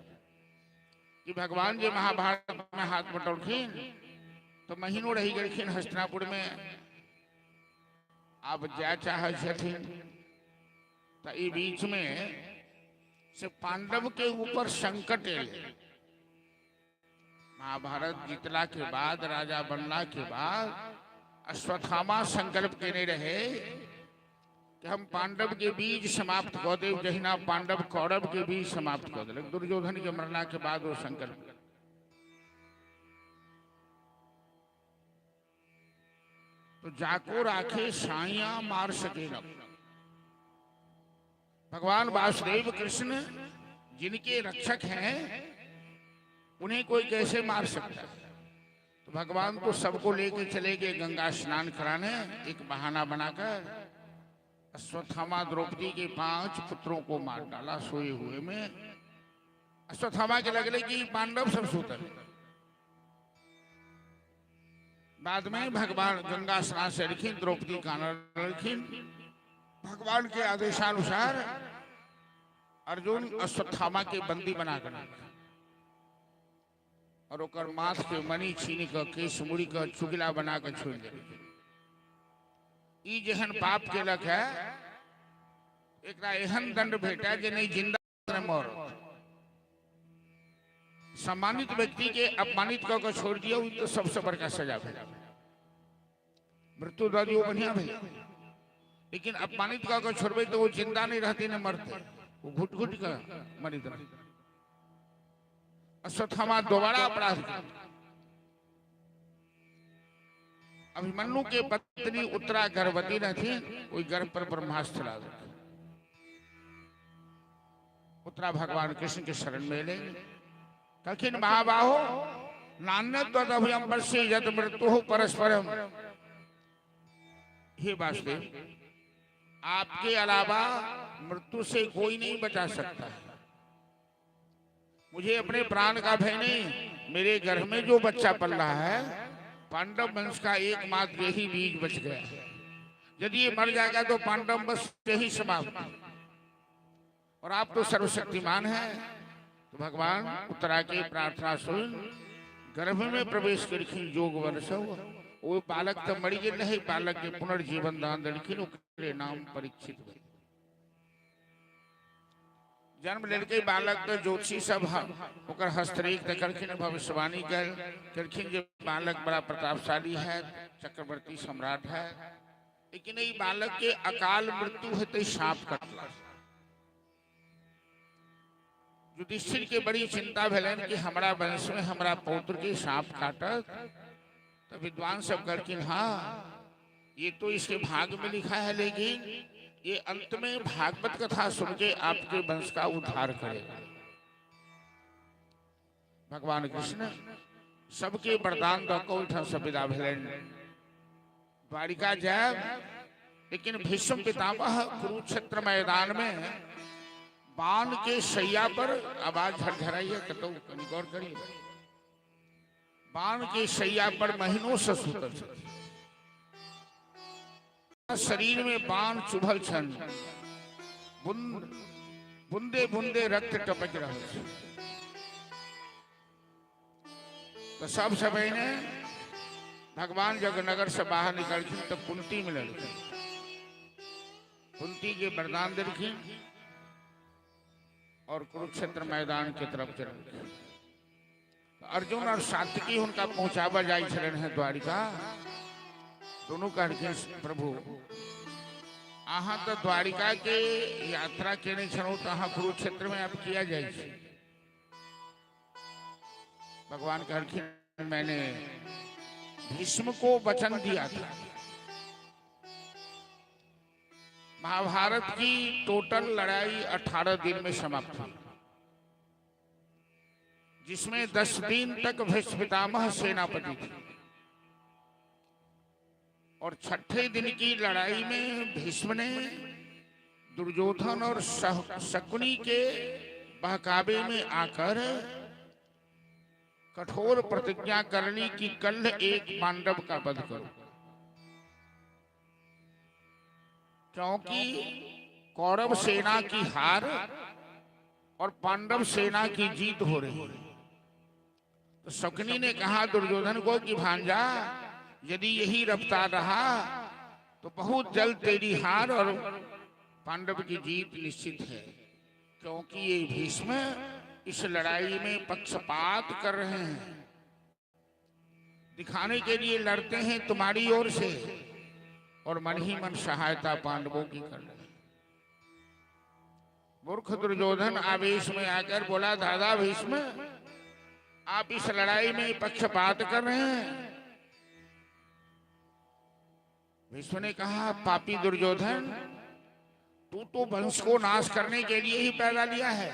कि भगवान जे महाभारत में हाथ बटौलखिन तो महीनो रहि गेलखिन हस्तिनापुर में। आब जाय चाहै छथिन तो ई बीच में से पांडव के ऊपर संकट एलै। महाभारत जीतला के बाद, राजा बनला के बाद अश्वत्थामा संकल्प केने रहे कि हम पांडव के बीज समाप्त कऽ देब, जहिना पांडव कौरव के बीज समाप्त कऽ देलक दुर्योधन के मरला के बाद वो संकल्प। तो जाको राखे साइया मार सके न। भगवान वासुदेव कृष्ण जिनके रक्षक हैं उन्हें कोई कैसे मार सकता है? तो भगवान तो सबको लेके चले गए गंगा स्नान कराने, एक बहाना बनाकर। अश्वत्थामा द्रौपदी के 5 पुत्रों को मार डाला सोए हुए में। अश्वत्थामा के लगले कि पांडव सब सुतल। बाद में भगवान गंगा स्नान से रखिन, द्रौपदी का रखिन। भगवान के आदेशानुसार अर्जुन अश्वत्थामा के बंदी बना कर और ओकर माथ के मणि छीन कऽ केश मुड़ी कऽ चुगला बना कऽ छोड़ि देलखिन। ई जेहन पाप केलक है एकरा एहन दंड भेटा जे नहीं जिंदा न मरत। सम्मानित व्यक्ति के अपमानित कऽ के छोड़ दियौ ई तो सबसे बड़का सजा भेल। मृत्यु दऽ दियौ बढ़िया भेल, लेकिन अपमानित कऽ के छोड़बै तो वो जिंदा नहीं रहते न मरते, वो घुट घुट कऽ मरैत रहते। अश्वत्थामा दोबारा अपराध केलक। अभिमन्यु के पत्नी उत्तरा गर्भवती रहथिन, ओहि गर्भ पर ब्रह्मास्त्र चला देलखिन। उत्तरा भगवान कृष्ण के शरण में एलै, कहलखिन महाबाहो नान्यत्वदभयम वर्षे यद मृत्यु परस्परम। हे वासुदेव, आपके अलावा मृत्यु से कोई नहीं बचा सकता है। मुझे अपने प्राण का भय नहीं, मेरे गर्भ में जो बच्चा पल रहा है पांडव वंश का एकमात्र यही बीज बच गया है। यदि ये मर जाएगा तो पांडव वंश यही समाप्त। और आप तो सर्वशक्तिमान हैं, तो भगवान उत्तरा के प्रार्थना सुन गर्भ में प्रवेश केलखिन योग बल से। ओ बालक तो मरि गेल रहे, बालक के पुनर्जीवन दान देलखिन, ओकरे नाम परीक्षित भेल। जन्म लेलकै बालक तो ज्योतिषी सब ओकर हस्तरेख देखलखिन, भविष्यवाणी केलखिन जे बालक बड़ा प्रतापशाली है, चक्रवर्ती सम्राट है, लेकिन ई बालक के अकाल मृत्यु हेतै सांप कटला। युधिष्ठिर के बड़ी चिंता भेलनि कि हमरा वंश में हमरा पौत्र के सांप काटत। तो विद्वान सब कहलखिन हाँ ये तो इसके भाग में लिखा है, लेकिन ये अंत में भागवत कथा सुन के आपके वंश का उद्धार करेगा। भगवान कृष्ण सबके वरदान दऽ कऽ ओहिठाम से विदा भेलनि द्वारिका जायब। लेकिन भीष्म पितामह कुरुक्षेत्र मैदान में बाण के शैया पर, आवाज झरझराइए कतौ, कनी गौर करिए, बाण के शैया पर महीनों से सुतल छथि, शरीर में बाण चुभल छन, बुंदे बुंदे रक्त टपक रहल छै। तो सबसे पहिने भगवान जब नगर से बाहर निकलखिन तो कुंती मिललखिन, कुंती के वरदान देलखिन और कुरुक्षेत्र मैदान के तरफ चललखिन। अर्जुन और सात्यकी हुनका पहुंचाबऽ जाइ छलनि हेँ द्वारिका। दोनों कहलखिन प्रभु अहाँ तो द्वारिका के यात्रा केने छलहुँ तो अहाँ कुरुक्षेत्र में आब किया जाइ छी? भगवान कहलखिन मैंने भीष्म को वचन दिया था। महाभारत की टोटल लड़ाई 18 दिन में समाप्त हुई, जिसमें 10 दिन तक भीष्म पितामह सेनापति थे और छठे दिन की लड़ाई में भीष्म ने दुर्योधन और शकुनी के बहकावे में आकर कठोर प्रतिज्ञा कर ली कि कल एक पांडव का वध करो, क्योंकि कौरव सेना की हार और पांडव सेना की जीत हो रही है। तो शकुनी ने कहा दुर्योधन को कि भांजा यदि यही रफ्तार रहा तो बहुत जल्द तेरी हार और पांडव की जीत निश्चित है, क्योंकि ये भीष्म इस लड़ाई में पक्षपात कर रहे हैं, दिखाने के लिए लड़ते हैं तुम्हारी ओर से और मन ही मन सहायता पांडवों की कर रहे हैं। मूर्ख दुर्योधन आवेश में आकर बोला दादा भीष्म आप इस लड़ाई में पक्षपात कर रहे हैं। भीष्म ने कहा पापी दुर्योधन तू तो वंश को नाश करने के लिए ही पैदा लिया है,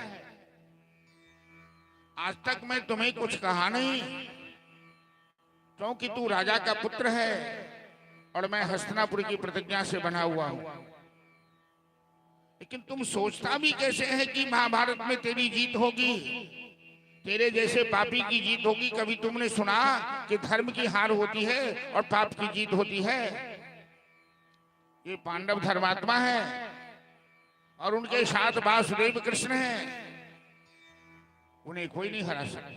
आज तक मैं तुम्हें कुछ कहा नहीं, क्योंकि तू राजा का पुत्र है और मैं हस्तिनापुर की प्रतिज्ञा से बना हुआ हूं, लेकिन तुम सोचता भी कैसे है कि महाभारत में तेरी जीत होगी, तेरे जैसे पापी की जीत होगी? कभी तुमने सुना कि धर्म की हार होती है और पाप की जीत होती है? ये पांडव धर्मात्मा है और उनके साथ वासुदेव कृष्ण है, उन्हें कोई नहीं हरा सकता।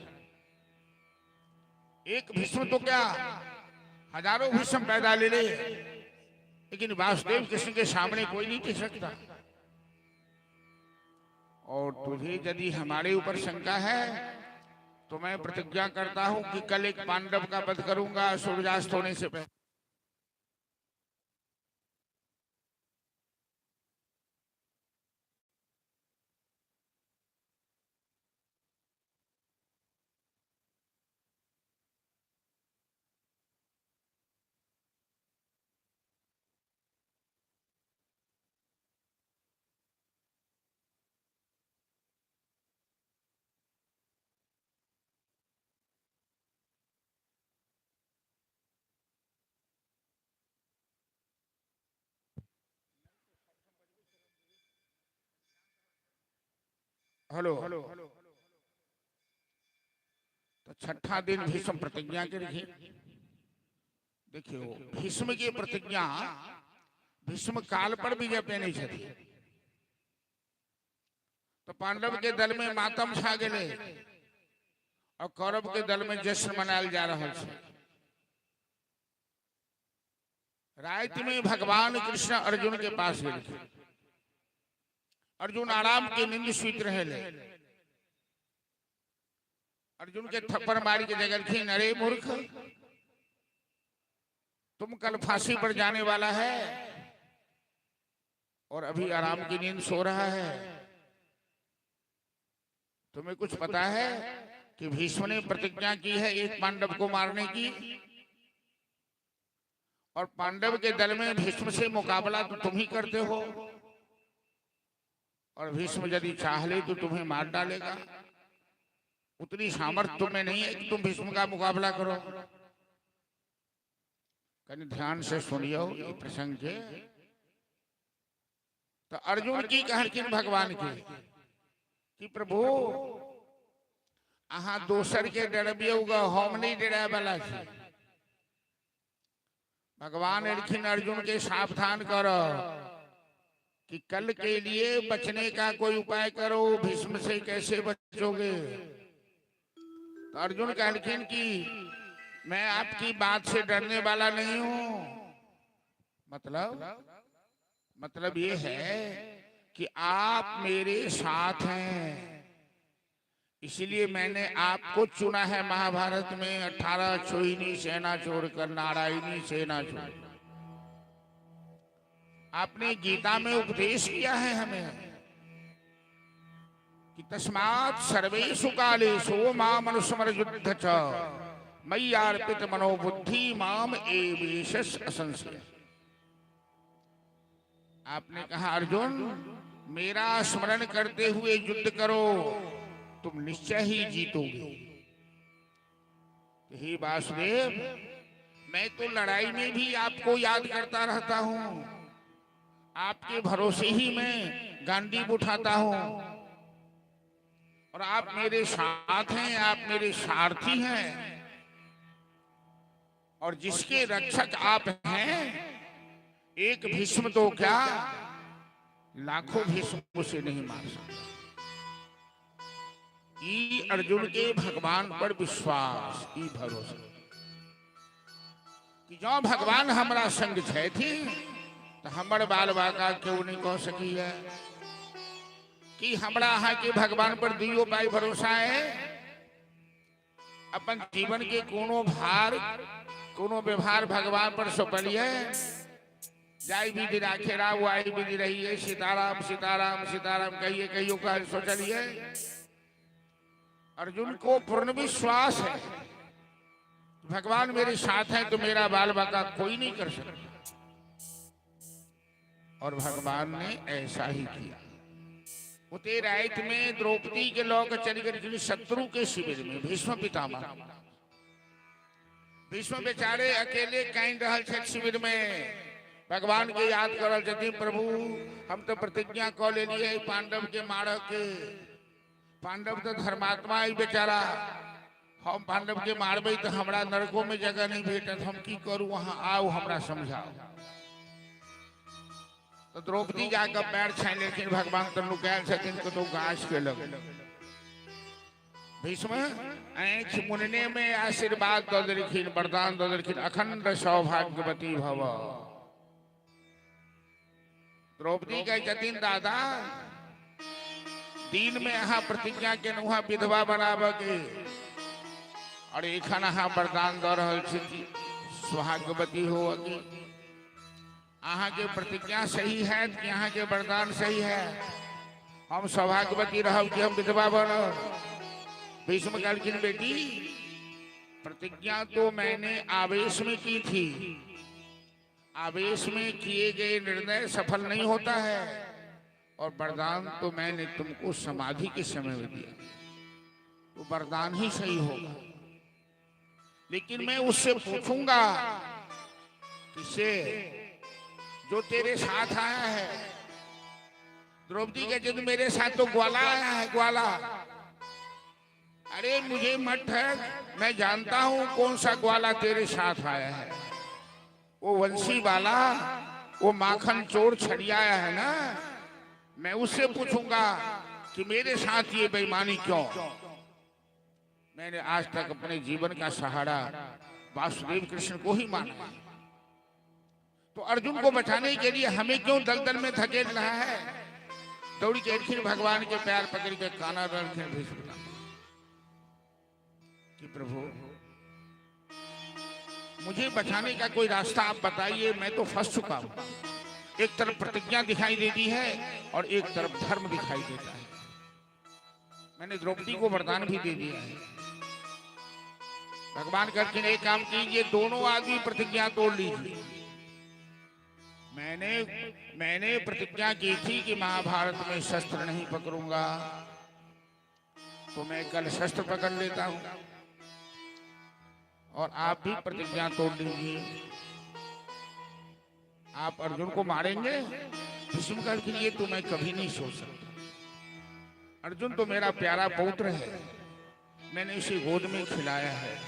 एक भीष्म तो क्या हजारों भीष्म पैदा ले ले, लेकिन वासुदेव कृष्ण के सामने कोई नहीं टिक सकता। और तुझे यदि हमारे ऊपर शंका है तो मैं प्रतिज्ञा करता हूं कि कल एक पांडव का वध करूंगा सूर्यास्त होने से पहले। हेलो, तो छठा दिन भीष्म प्रतिज्ञा के रखी। देखियो भीष्म की प्रतिज्ञा भीष्म काल पर भी जब नहीं छथि। तो पांडव के दल में मातम छा गेलै और कौरव के दल में जश्न मनायल जा रहा है। रात में भगवान कृष्ण अर्जुन के पास गेलखिन। अर्जुन आराम के नींद सुत रहे। अर्जुन के थप्पड़ मार के जगलखिन, अरे मूर्ख, तुम कल फांसी पर जाने वाला है और अभी आराम की नींद सो रहा है। तुम्हें कुछ पता है कि भीष्म ने प्रतिज्ञा की है एक पांडव को मारने की, और पांडव के दल में भीष्म से मुकाबला तो तुम ही करते हो, और भीष्म यदि चाह ले तो तुम्हें मार डालेगा। उतनी सामर्थ्य तुम्हें नहीं है कि तुम भीष्म का मुकाबला करो। कहीं ध्यान से सुनियो ये प्रसंग के। तो अर्जुन की कहलखिन भगवान के कि प्रभु अहाँ दोसर के डरबियौ ग, हम नहीं डराय वाला छी। भगवान एलखिन अर्जुन के सावधान कर कि कल के लिए बचने का कोई उपाय करो, भीष्म से कैसे बचोगे। तो अर्जुन कहलखिन कि मैं आपकी बात से डरने वाला नहीं हूं। मतलब ये है कि आप मेरे साथ हैं, इसलिए मैंने आपको चुना है महाभारत में। 18 अक्षौहिणी सेना छोड़कर, नारायणी सेना छोड़, आपने गीता में उपदेश किया है हमें कि तस्मात् सर्वेषु कालेषु मामनुस्मर युध्य च मय्यर्पित मनोबुद्धि माम एवेश असंशय। आपने कहा अर्जुन मेरा स्मरण करते हुए युद्ध करो, तुम निश्चय ही जीतोगे। हे वासुदेव, मैं तो लड़ाई में भी आपको याद करता रहता हूं, आपके भरोसे ही मैं गांडीव उठाता हूं, और आप मेरे साथ हैं, आप मेरे सारथी हैं, और जिसके रक्षक आप हैं, एक भीष्म तो क्या, लाखों भीष्म उसे नहीं मार सकते। ई अर्जुन के भगवान पर विश्वास, ई भरोसा कि जो भगवान हमरा संग छथि तो हमर बाल बाका क्यों नहीं कह सकी है कि हमरा अहाँ के भगवान पर दुइयो पाई भरोसा है। अपन जीवन के कोनो भार कोनो व्यवहार भगवान पर सौंपलिए, जाय विधि राखे राव आई विधि रही है, सीताराम सीताराम सीताराम कहिए कहियो का सोचलिए। अर्जुन को पूर्ण विश्वास है भगवान मेरे साथ हैं तो मेरा बाल बाका कोई नहीं कर सकता, और भगवान ने ऐसा ही किया। उते रात में द्रौपदी के लोग चली गई शत्रु के शिविर में भीष्म पितामह। भीष्म बेचारे अकेले कानि रहल छथि शिविर में, भगवान के याद कर रहल छथिन, प्रभु हम तो प्रतिज्ञा क लेलिए पांडव के मारऽ के, पांडव तो धर्मात्मा है बेचारा, हम पांडव के मारबै तो हमरा नरको में जगह नहीं भेटत, हम की करू, वहां आउ हमरा समझाओ। तो द्रौपदी जाकर पैर छानि लेलखिन, भगवान तो नुकायल छथिन कतौ गाछ के लग। भीष्म आँखि मुनने में आशीर्वाद दऽ देलखिन, वरदान दऽ देलखिन, अखंड सौभाग्यवती भव। द्रौपदी कहै छथिन दादा दिन में अहाँ प्रतिज्ञा केलहुँ हँ विधवा बनाबऽ के, और एखन अहाँ वरदान दऽ रहल छी कि सौभाग्यवती होअ के। अहाँ के प्रतिज्ञा सही है कि अहाँ के वरदान सही है? हम सौभाग्यवती रहब कि हम विधवा बनब? भीष्म कहलखिन बेटी प्रतिज्ञा तो मैंने आवेश में की थी, आवेश में किए गए निर्णय सफल नहीं होता है, और वरदान तो मैंने तुमको समाधि के समय में दिया, तो वरदान ही सही होगा। लेकिन मैं उससे पूछूंगा किससे, जो तेरे साथ आया है। द्रौपदी के जब मेरे साथ तो ग्वाला आया है, ग्वाला। अरे मुझे मत ठग, मैं जानता हूं कौन सा ग्वाला तेरे साथ आया है, वो वंशी वाला, वो माखन चोर छड़ियाया है ना, मैं उससे पूछूंगा कि मेरे साथ ये बेईमानी क्यों। मैंने आज तक अपने जीवन का सहारा वासुदेव कृष्ण को ही माना है, तो अर्जुन को बचाने के लिए हमें क्यों दलदल में धकेल रहा है। दौड़ी के एलखिन भगवान के पैर पकड़ के काना रखिन भीष्म कि प्रभु मुझे बचाने का कोई रास्ता आप बताइए, मैं तो फंस चुका हूं। एक तरफ प्रतिज्ञा दिखाई देती है और एक तरफ धर्म दिखाई देता है। मैंने द्रौपदी को वरदान भी दे दिया है। भगवान करके एक काम कीजिए, दोनों आदमी प्रतिज्ञा तोड़ लीजिए। मैंने मैंने प्रतिज्ञा की थी कि महाभारत में शस्त्र नहीं पकड़ूंगा, तो मैं कल शस्त्र पकड़ लेता हूं और आप भी प्रतिज्ञा तोड़ लीजिए। आप अर्जुन को मारेंगे? भीष्म के लिए तो मैं कभी नहीं सोच सकता। अर्जुन तो मेरा प्यारा पौत्र है, मैंने इसे गोद में खिलाया है।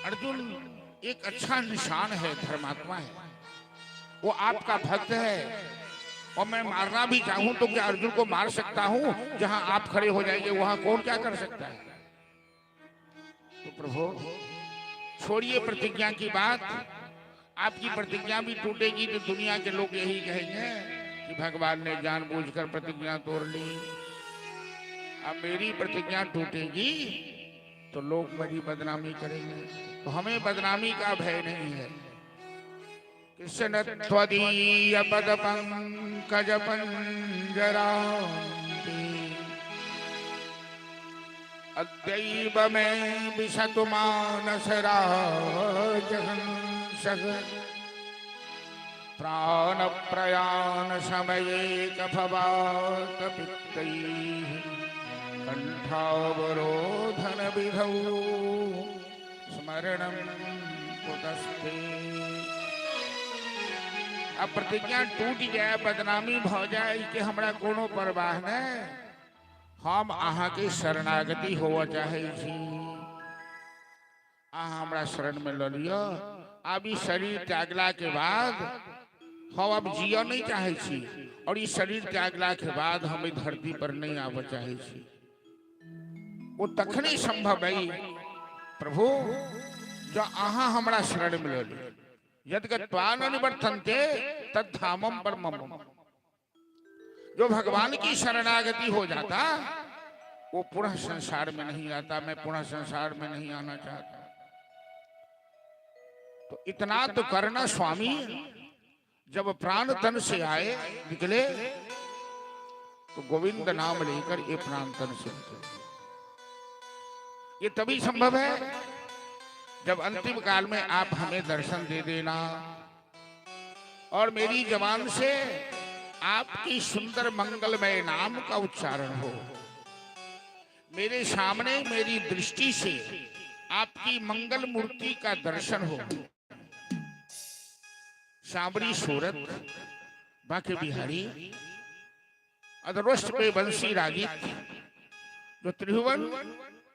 अर्जुन एक अच्छा निशान है, धर्मात्मा है, वो आपका भक्त है। और मैं मारना भी चाहूं तो क्या अर्जुन को मार सकता हूं? जहां आप खड़े हो जाएंगे वहां कौन क्या कर सकता है? तो प्रभु छोड़िए प्रतिज्ञा की बात। आपकी प्रतिज्ञा भी टूटेगी तो दुनिया के लोग यही कहेंगे कि भगवान ने जानबूझकर प्रतिज्ञा तोड़ ली। अब मेरी प्रतिज्ञा टूटेगी तो लोग मेरी बदनामी करेंगे, तो हमें बदनामी का भय नहीं है। कृष्ण त्वदीय पद पंकज पंजरान्ते अद्यैव मे विशतु मानस राजहंसः प्राण प्रयाण समये कफवात पित्तैः कंठावरोधन विधौ स्मरणं कुतस्ते। अब प्रतिज्ञा टूट जाए, बदनामी भ जाए, के हमरा कोनो परवाह नहीं। हम अहाँ के शरणागति होवा चाहे छी, अहाँ हमरा शरण में ल लिअ। अब ई शरीर त्यागला के बाद हम अब जिय नहीं चाहे छी, और ई शरीर त्यागला के बाद हम ई धरती पर नहीं आबऽ चाहे छी। वो तखने संभव है प्रभु जो अहाँ हमरा शरण में ल लिअ। यद गत्वा न निवर्तन्ते तद धामम परमम। जो भगवान की शरणागति हो जाता वो पुनः संसार में नहीं आता। मैं पुनः संसार में नहीं आना चाहता। तो इतना तो करना स्वामी, जब प्राण तन से आए निकले तो गोविंद नाम लेकर ये प्राण तन से निकले। ये तभी संभव है जब अंतिम काल में आप हमें दर्शन दे देना और मेरी जबान से आपकी सुंदर मंगलमय नाम का उच्चारण हो। मेरे सामने मेरी दृष्टि से आपकी मंगल मूर्ति का दर्शन हो। सांवरी सूरत बांके बिहारी अधरोष्ठ पे बंसी रागित जो त्रिभुवन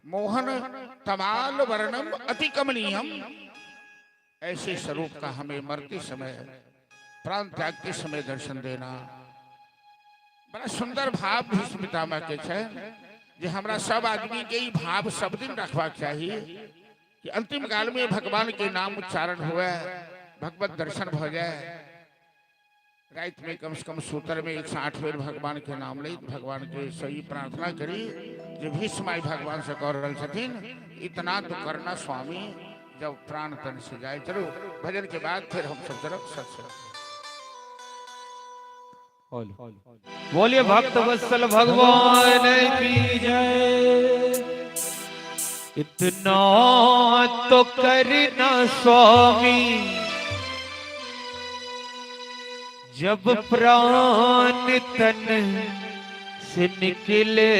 मोहन तमाल वर्णम अति कमनीयम, ऐसे स्वरूप का हमें मरते समय प्राण त्यागते समय दर्शन देना। बड़ा सुंदर भाव भीष्म पितामह के छै जे हमरा सब आदमी के ई भाव सब दिन रखबाक चाही कि अंतिम काल में भगवान के नाम उच्चारण हुए, भगवत दर्शन भ जाए। रात में कम से कम सूत्र में 108 बेर भगवान के नाम लैत भगवान के सही प्रार्थना करी जे भीष्म आई भगवान से कह रहल छथिन, इतना तो करना स्वामी जब प्राण तन से जाए। चलो भजन के बाद फिर हम सब तरफ सत्संग। बोलिए भक्त वत्सल भगवान की जय। इतना तो करना स्वामी जब प्राण तन से निकले,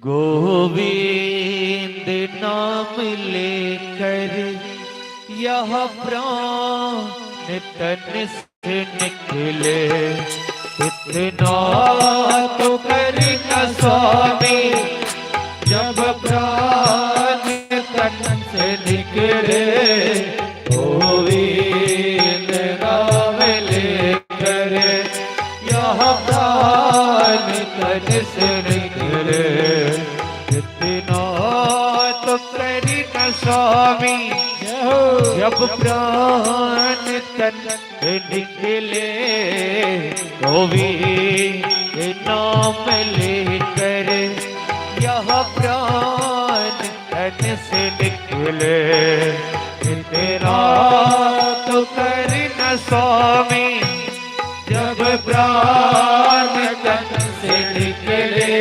गोविंद नाम लेकर यह प्राण तन से निकले। इतना तो करना स्वामी जब प्राण तन से निकले, गोविंद नाम लेकर जब प्राण तन निकले, गोविंद नाम लेकर यह प्राण तन से निकले। इतना तो करना स्वामी, जब प्राण तन से निकले,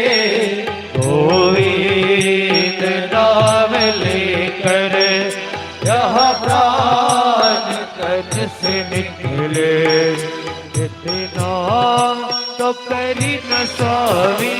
गोविंद नाम लेकर यह प्राण तन से निकले। इतना तो करी न स्वामी।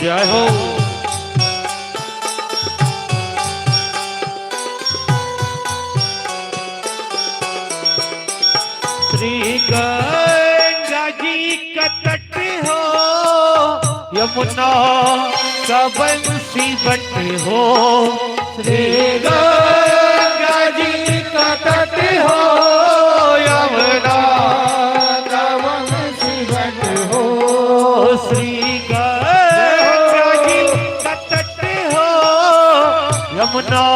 जय हो। श्री गंगा जी का तट हो, यमुना का बंसी बट हो। श्री गंगा जी का तट हो, यमुना का बंसी बट हो। श्री गंगा जी का तट हो, यमुना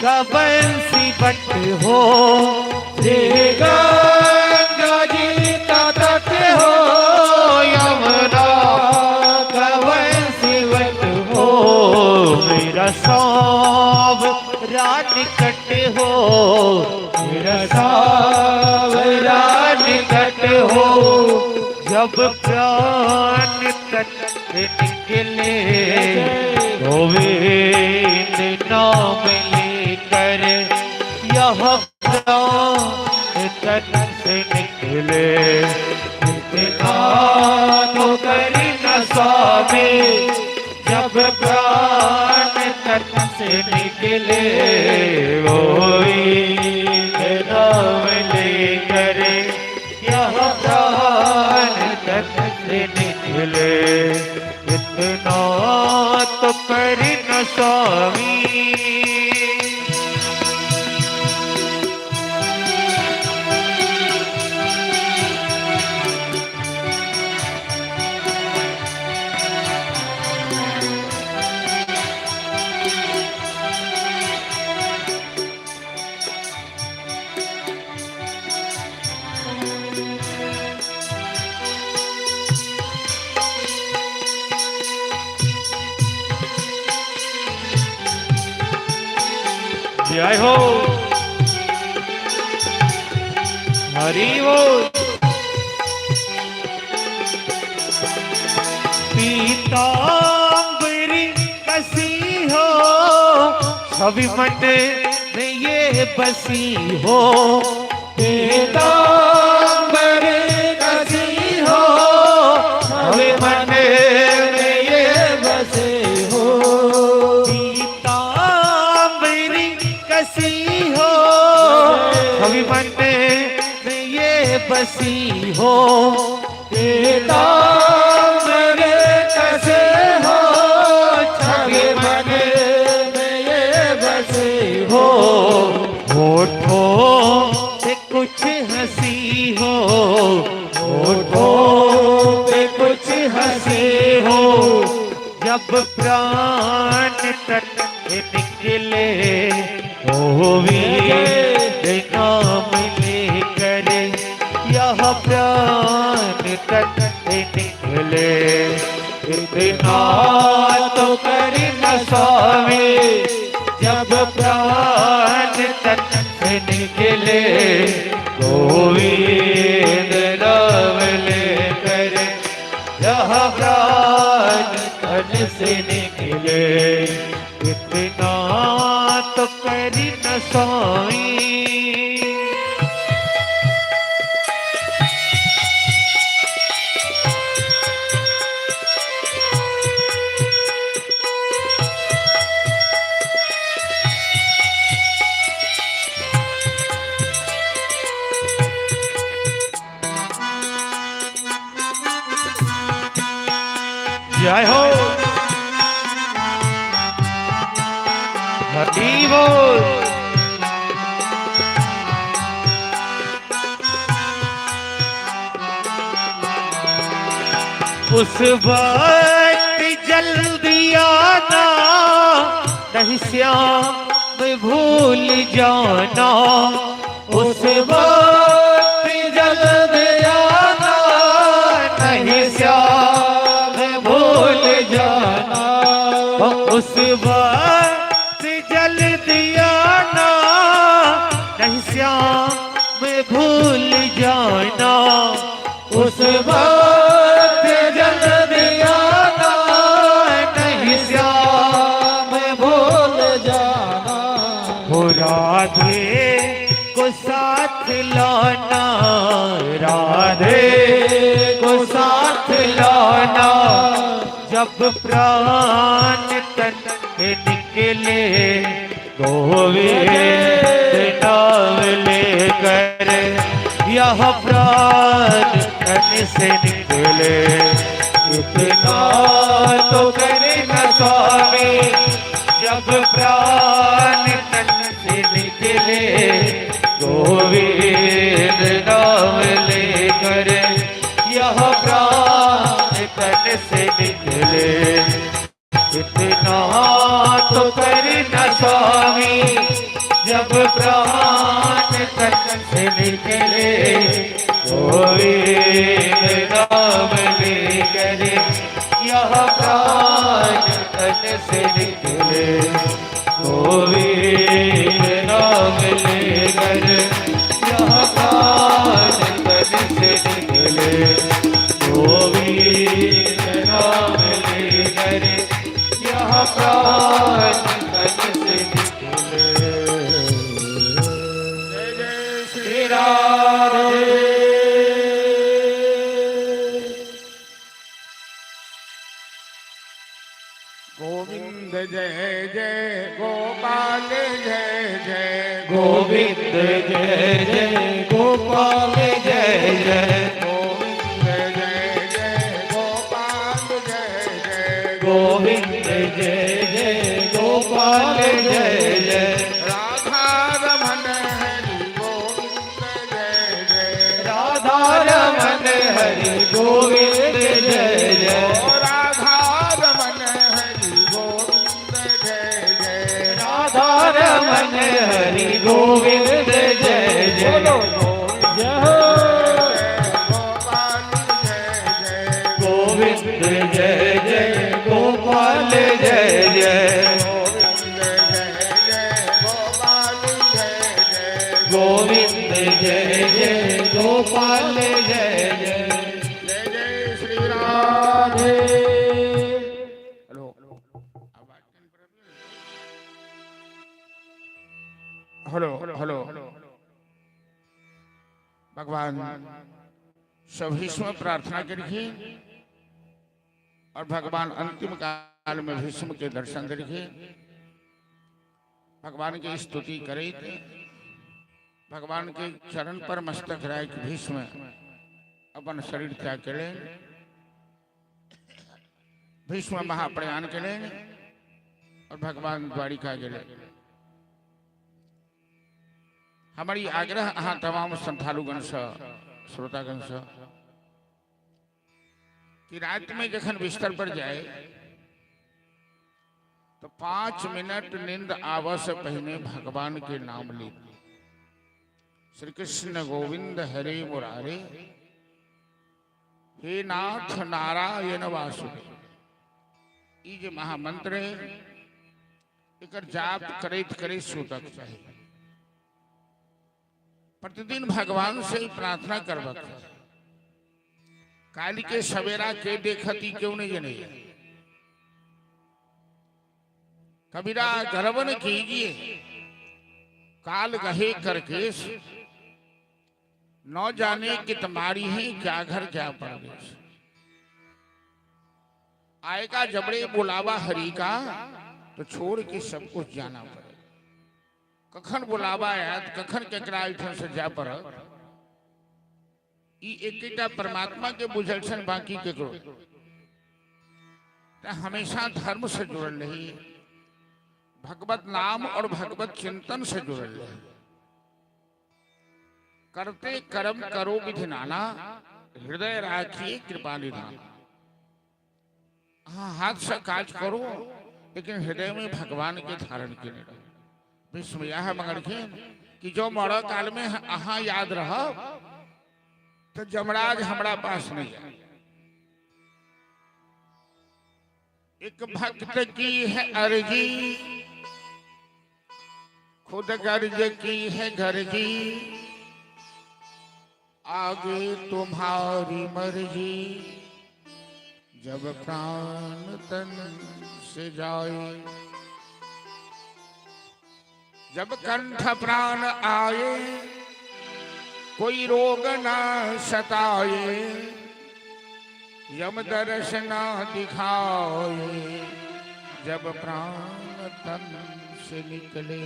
का बंसी बट हो। श्री गंगा जी का तट हो, यमुना का बंसी बट हो। मेरा सांवरा निकट हो, मेरा सांवरा निकट हो। जब प्राण तन निकले, गोविंद नाम लेकर यह प्राण तन से निकले। इतना तो कर न स्वामी, जब प्राण तन से निकले, गोविंद नाम लेकर यह प्राण तन से निकले। इतना तो कर न स्वामी। जय हो, हरि बोल। पीताम्बरी कसी हो, छवि मन में ये बसी हो। पीताम्बर कसी हो, छवि मन में ये बसे हो। पीताम्बरी कसी हो, छवि मन में ये बसी हो। पीताम्बर कसे हो, छवि मन में ये बसे हो। होठों पे कुछ हंसी हो, होठों पे कुछ हंसी हो। जब प्राण तन निकले, गोविंद नाम लेकर यह प्राण तन निकले। इतना तो कर न स्वामी, जब प्राण तन से निकले, गोविंद नाम लेकर यह प्राण तन से निकले। इतना तो कर न स्वामी। जय हो, हरि बोल। उस वक्त जल्दी आना, नहीं श्याम भूल जाना। उस वक्त जल्दी आना, नहीं श्याम भूल जाना। उस वक्त जल्दी आना, नहीं श्याम भूल जाना। उस वक्त जल्दी आना, नहीं श्याम भूल जाना। हो राधे को साथ लाना, राधे को साथ लाना। जब प्राण तन से निकले, गोविंद नाम लेकर यह प्राण तन से निकले। इतना तो करना स्वामी, जब प्राण तन से निकले, गोविंद नाम लेकर यह प्राण तन से निकले। इतना तो करना स्वामी, जब प्राण तन से निकले, गोविंद नाम लेकर यह प्राण तन से निकले। गोविंद नाम लेकर यह प्राण तन से निकले। गोविंद नाम लेकर यह प्राण तन से निकले। जय जय श्री श्री राधे। गोविंद जय जय गोपाल जय जय। गोविंद जय जय गोपाल जय जय। गोविंद जय जय गोपाल जय जय। गोविंद जय जय गोपाल जय जय। राधा रमन हरि गोविंद जय जय। राधा रमन हरि गोविंद जय जय। राधा रमन हरि गोविंद जय जय। राधा रमन हरि गोविंद जय जय। जय हो। गोपाल जय जय। गोविंद जय जय गोपाल जय जय। गोविंद जय जय गोपाल जय जय। गोविंद जय जय गोपाल जय जय। जय जय Shri Radhe. Hello, hello, hello. भगवान से भीष्म प्रार्थना करिए और भगवान अंतिम काल में भीष्म के दर्शन करिए। भगवान की स्तुति करे थे, भगवान के चरण पर मस्तक राख भीष्म अपन शरीर त्याग करे। भीष्म महाप्रयाण करे और भगवान द्वारिका गए। हमारी आग्रह अहाँ तमाम श्रद्धालुगण से, श्रोतागण से कि रात में जखन बिस्तर पर जाए तो 5 मिनट नींद आव से पहले भगवान के नाम ले। श्री कृष्ण गोविंद हरे मुरारे, हे नाथ नारायण वासुदेव, ई जे महामंत्र है, एकर जाप करैत करैत सुतक चाही। प्रतिदिन भगवान से ही प्रार्थना करबक चाही। काल्हि के सवेरा के देखती, क्यों नहीं जने। कबीरा गर्व न कीजिए, काल गहे करकेश, न जाने कि तुम्हारी है क्या घर क्या परदेश। आएगा जबड़े बुलावा हरि का, तो छोड़ के सब कुछ जाना पड़ेगा। कखन बुलावा आयत, कखन केकरा एहिठाम से जाय पड़त, ई एकेटा परमात्मा के बुझल छनि, बाकी केकरो। तो हमेशा धर्म से जुड़ल रही, भगवत नाम और भगवत चिंतन से जुड़ल रही। करते कर्म करो विधि नाना, हृदय राखिए कृपा निधान। हाँ, हाथ से काज करो लेकिन हृदय में भगवान के धारण के रहो। भीष्म यह मंगलखिन कि जो मर काल में अहाँ याद रह तो जमराज हमरा पास नहीं आए। एक भक्त की है अर्जी, खुद गर्ज की है गर्जी, आगे तुम्हारी मर्जी, जब प्राण तन से जाए, जब कंठ प्राण आए, कोई रोग ना सताए, यम दर्श ना दिखाए, जब प्राण तन से निकले।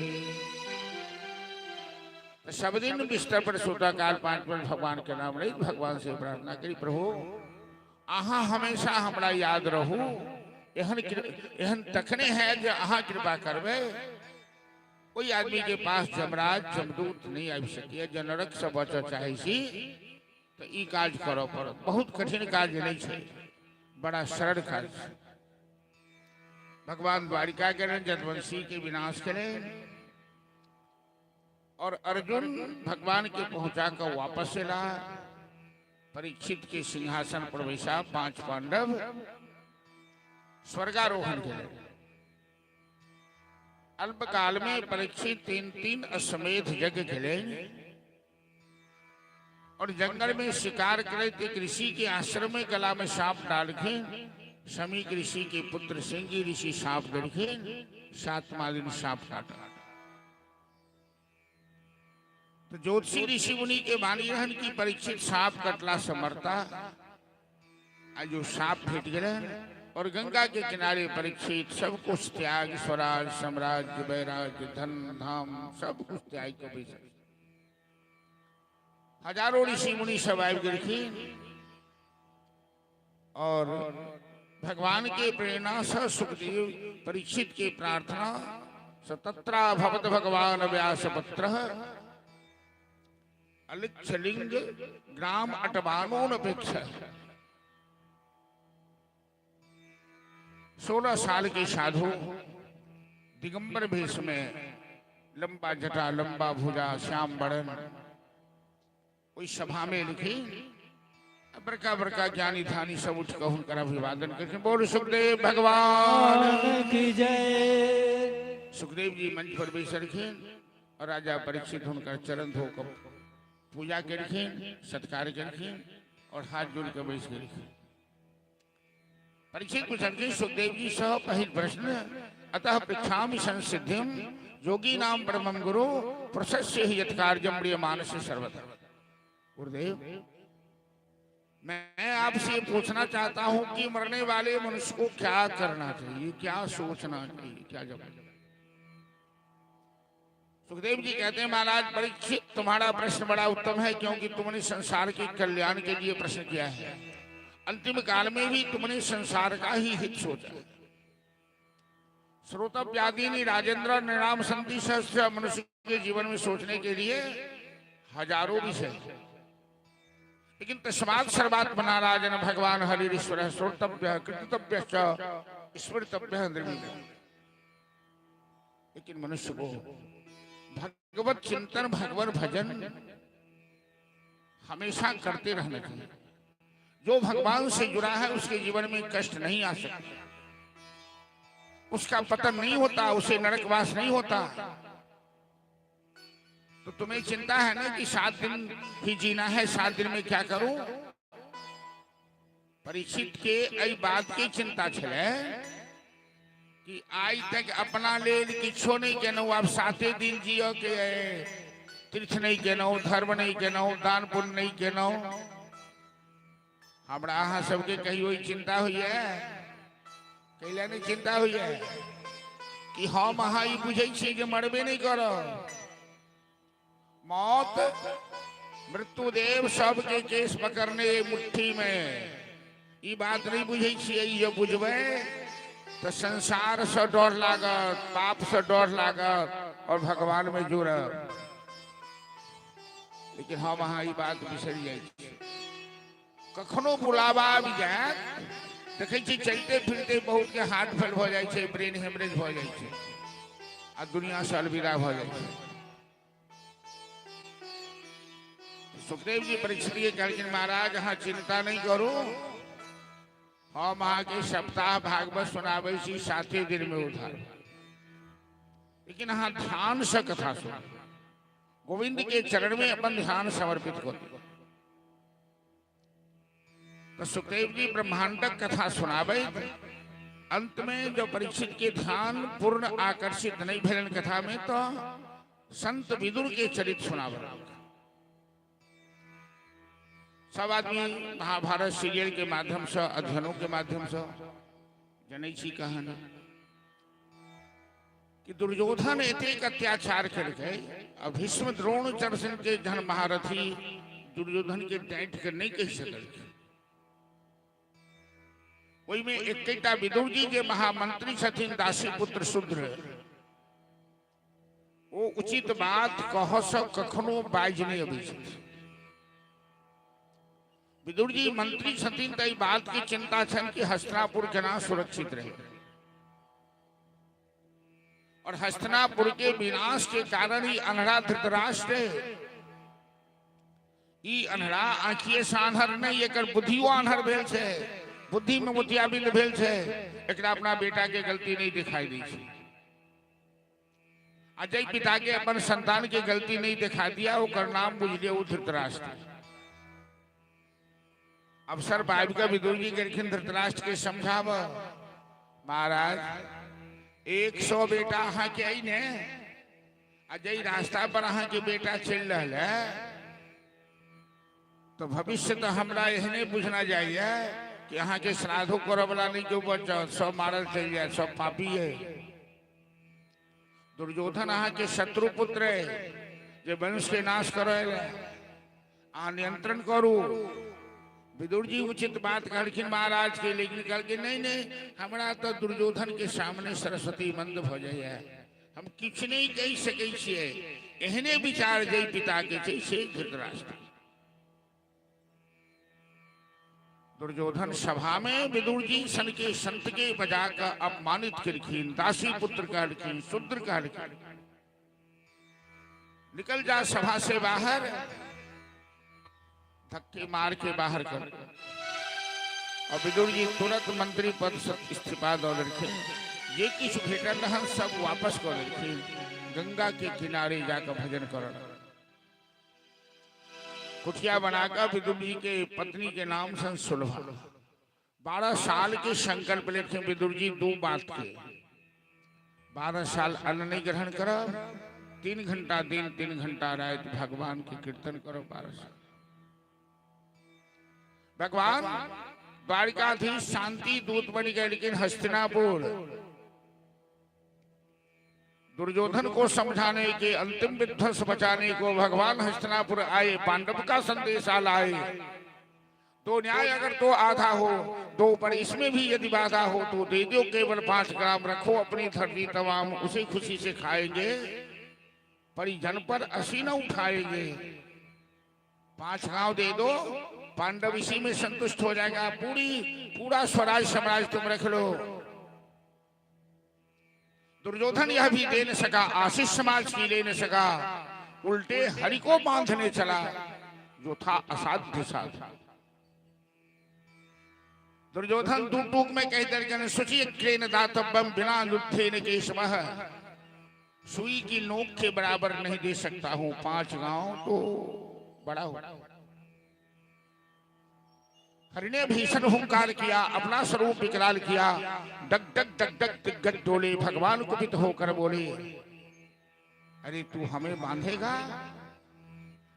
सब दिन बिस्तर पर सोता काल 5 मिनट भगवान के नाम नहीं, भगवान से प्रार्थना करी, प्रभु अहाँ हमेशा हमरा याद रहू, एहन एहन तखने है जे अहाँ कृपा करबै। कोई आदमी के पास जमराज जमदूत नहीं आबि सकिए। जे नरक से बचऽ चाहै छी तो ई काज करऽ पड़त। बहुत कठिन काज नहीं छै, बड़ा सरल काज छै। भगवान द्वारिका के जदवंशी के विनाश करें और अर्जुन भगवान के पहुंचा कर वापस एला। परीक्षित के सिंहासन पर बैसा 5 पांडव स्वर्गारोहण के। अल्पकाल में परीक्षित 3-3 अश्वमेध यज्ञ खेले और जंगल में शिकार करे एक ऋषि के आश्रम में गला में सांप डालखिन। शमीक ऋषि के पुत्र सिंगी ऋषि सांप देलखिन, 7वां दिन सांप काटा। तो ज्योतिषी ऋषि मुनि के मानी रहन की परीक्षित सांप कटला से मरता, आ जो सांप भेट गए और गंगा के किनारे परीक्षित सब कुछ त्याग, स्वराज साम्राज्य वैराग्य धन धाम सब कुछ त्याग के बैठल। हजारों ऋषि मुनि सब आबि गेलखिन और भगवान के प्रेरणा से सुखदेव परीक्षित के प्रार्थना सतत्रा भवत भगवान व्यास पुत्र अलिक्षलिंग ग्राम अटवानोनपेक्ष। 16 साल के साधु दिगंबर भेष में, लंबा जटा लंबा भुजा श्याम बरन, ओहि सभा में लिखी बड़का बड़का ज्ञानी धानी सब उठ कर हुनकर अभिवादन करके बोल सुखदेव भगवान की जय। सुखदेव जी मंच पर बैसलखिन और राजा परीक्षित हुनकर चरण धोकर पूजा केलखिन, सत्कार केलखिन और हाथ जोड़ के बैस गेलखिन। परीक्षित पूछलखिन सुखदेव जी सह पहिल प्रश्न, अतः पृच्छामि संसिद्धिम योगी नाम परमं गुरु प्रशस्य ही यत्कार्यम प्रिय मानस सर्वथा। गुरुदेव, मैं आपसे ये पूछना चाहता हूं कि मरने वाले मनुष्य को क्या करना चाहिए, क्या सोचना चाहिए, क्या जवाब? सुखदेव जी कहते हैं महाराज परीक्षित, तुम्हारा प्रश्न बड़ा उत्तम है, क्योंकि तुमने संसार के कल्याण के लिए प्रश्न किया है। अंतिम काल में भी तुमने संसार का ही हित सोचा। श्रोतव्यादीनि राजेंद्र नृणाम संति सहस्र, मनुष्य के जीवन में सोचने के लिए हजारों विषय, लेकिन तस्मात् सर्वात्मना राजन भगवान हरिश्वर श्रोतव्य कृतव्य स्मृतव्य। लेकिन मनुष्य को भगवत चिंतन भगवत भजन हमेशा करते रहना चाहिए। जो भगवान से जुड़ा है उसके जीवन में कष्ट नहीं आ सकता, उसका पतन नहीं होता, उसे नरकवास नहीं होता। तो तुम्हें चिंता है ना कि 7 दिन ही जीना है, 7 दिन में क्या करूं? परीक्षित के एहि बात के चिंता छलै कि आइ तक अपना लेल किछो नहीं केलहुँ, आब 7 दिन जिय के तीर्थ नहीं केलहुँ, धर्म नहीं केलहुँ, दान पुण्य नहीं केलहुँ। हमरा अहाँ सबके कहियो ई चिंता होइए? कैला नहीं चिंता होइए कि हम अहाँ ई बुझै छियै जे मरबे नहीं करब। मौत मृत्युदेव सबके केस पकड़ने मुट्ठी में, ई बात नहीं बुझै छियै। ई जे बुझबै तऽ संसारसँ डर लागत, पापसँ डर लागत और भगवानमे जुड़ब। लेकिन हम अहाँ ई बात बिसरि जाइ छी। कखनो बुलावा आबि जायत, देखै छी चलते फिरते बहुत के हार्ट फेल भऽ जाइ छै, ब्रेन हेमरेज भऽ जाइ छै आ दुनिया से अलविदा भऽ जाइ छै। सुखदेव जी परीक्षित के कहलखिन, महाराज अहाँ चिंता नहीं करू, हम अहाँके सप्ताह भागवत सुनाबै छी, 7 दिन में उधार, लेकिन अहाँ ध्यान से कथा सुनू, गोविंद के चरण में अपन ध्यान समर्पित करू। तो सुखदेव जी ब्रह्मांडक कथा सुनाबै, अंत में जो परीक्षित के ध्यान पूर्ण आकर्षित नहीं भेलन कथा में, तो संत विदुर के चरित्र सुनाबै। सब आदमी महाभारत सीरियल के माध्यम से, अध्ययनों के माध्यम से जनै छी कहानी कि दुर्योधन एतेक अत्याचार केलकै आ भीष्म द्रोण चरसन के जहन महारथी दुर्योधन के डांटि के नहीं कहि सकलखिन। ओहिमे एकेटा विदुर जी जे महामंत्री छथिन, दासी पुत्र शूद्र, ओ उचित बात कह से कखनो बाजि नहीं अबै छथिन। विदुर जी मंत्री छथिन तऽ एहि बात के चिंता छनि कि हस्तिनापुर केना सुरक्षित रहे, और हस्तिनापुर के विनाश के कारण ही अन्हरा धृतराष्ट्र है। ई अन्हरा आँखिए से आन्हर नहीं, एकर बुद्धियो आन्हर भेल छै, बुद्धि में मोतियाबिंद भेल छै, एकरा अपना बेटा के गलती नहीं दिखाई दै छै। आ जै पिता के अपन संतान के गलती नहीं दिखा दिया, ओकर नाम बुझ लिया ओ धृतराष्ट्र। अवसर पाबि कऽ विदुर जी गेलखिन धृतराष्ट्र के समझाब, महाराज 100 बेटा अहाँ के अइ ने, आ जै रास्ता पर अहाँ के बेटा चलि रहल है तो भविष्य तो हमरा एहने बुझना जाइए कि अहाँ के श्राद्धो करऽ वाला नहीं केओ बचत, सब मारल चलि जायत, सब पापी है। दुर्योधन अहाँ के शत्रु पुत्र है जे वंश के नाश करे, अहाँ नियंत्रण करू। विदुर जी उचित बात कहलखिन महाराज के, लेकिन कहलखिन नहीं नहीं, हमरा तो दुर्योधन के सामने सरस्वती मंद भ जाइए, हम किछु नहीं कहि सकै छियै। एहने विचार जै पिता के छै से धृतराष्ट्र। दुर्योधन सभा में विदुर जी सन के संत के बजा कऽ अपमानित केलखिन, दासी पुत्र कहलखिन, शूद्र कहलखिन, निकल जा सभा से बाहर, धक्के मार के बाहर कर। और विदुर जी तुरंत मंत्री पद से इस्तीफा दऽ देलखिन, जे किछु भेटल रहन सब वापस कऽ देलखिन, गंगा के किनारे जाकर भजन करऽ लगलखिन। कुटिया बनाकर विदुर जी के पत्नी के नाम से सुलभा। 12 साल के संकल्प लेते विदुर जी दो बात के, 12 साल अन्न नहीं ग्रहण करब, 3 घंटा दिन 3 घंटा रात भगवान के कीर्तन करो 12 साल। भगवान द्वारिकाधीश शांति दूत बन गए, लेकिन हस्तिनापुर दुर्योधन को समझाने के, अंतिम विध्वंस बचाने को भगवान हस्तिनापुर आए, पांडव का संदेशा लाए। दो न्याय अगर तो आधा हो, दो पर इसमें भी यदि बाधा हो तो दे दो केवल 5 ग्राम, रखो अपनी धरती तमाम, उसे खुशी से खाएंगे, परिजन पर असी न उठाएंगे। 5 गांव दे दो, पांडव इसी में संतुष्ट हो जाएगा, पूरी पूरा स्वराज साम्राज्य तुम रख लो। दुर्योधन यह भी दे न सका, आशीष समाज की ले न सका, उल्टे हरि को बांधने चला जो था असाध्य साध। दुर्योधन दू टूक में कह दे, सुचि क्लेन दातव्यम बिना युद्धेन केशवः, सुई की नोक के बराबर नहीं दे सकता हूं, 5 गांव तो बड़ा हो। हरि ने भीषण हुंकार किया, अपना स्वरूप विकराल किया, डग डग डग डग दिग्गज डोले, भगवान कुपित होकर बोले, अरे तू हमें बांधेगा?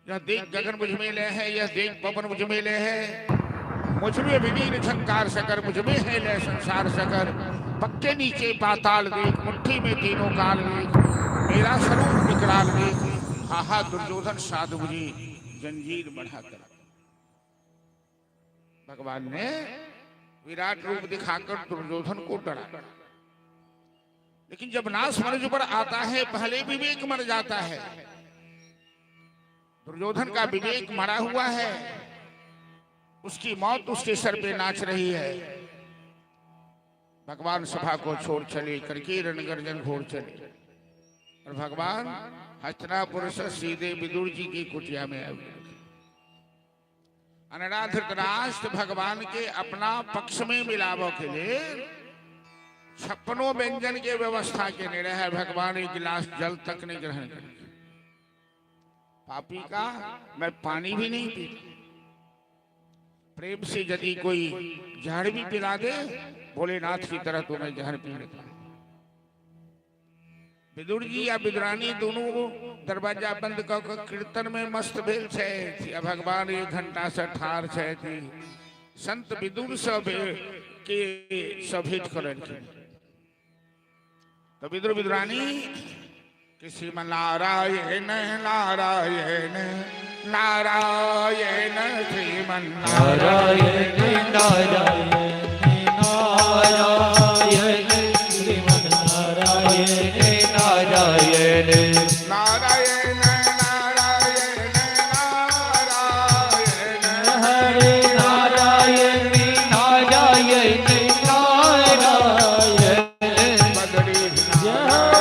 यह देख गगन मुझ में लय है, यह देख पवन मुझ में लय है, मुझ में विलीन झंकार सकर, मुझ में है लय संसार सकर, पक्के नीचे पाताल देख, मुट्ठी में तीनों काल देख, मेरा स्वरूप विकराल देख, हाहा दुर्योधन साधु मुझे जंजीर बढ़ाकर। भगवान ने विराट रूप दिखाकर दुर्योधन को डरा। लेकिन जब नाश मनुष्य पर आता है पहले विवेक मर जाता है। दुर्योधन का विवेक मरा हुआ है, उसकी मौत उसके सर पे नाच रही है। भगवान सभा को छोड़ चले, करके रणगर्जन घोर चले, और भगवान हस्तिनापुर से सीधे विदुर जी की कुटिया में आए। अनरा धृतराष्ट्र भगवान के अपना पक्ष में मिलावो के लिए 56 व्यंजन के व्यवस्था के निर्णय है। भगवान एक गिलास जल तक नहीं ग्रहण करेंगे। पापी का मैं पानी भी नहीं पीता। प्रेम से यदि कोई जहर भी पिला दे भोलेनाथ की तरह तो मैं जहर पी लेता। विदुर जी या विदुरानी दोनों दरवाजा बंद कर के कीर्तन में मस्त भेल छथि आ भगवान एक घंटा से ठार छथि। संत विदुर सब के सब भेंट करलखिन। तो विदुर विदुरानी कि श्रीमन नारायण नारायण नारायण श्रीमन नारायण नारायण नारायण श्रीमन नारायण नारायण नारायण नारायण नारायण हरे नारायण नारायण नारायण बदरी नारायण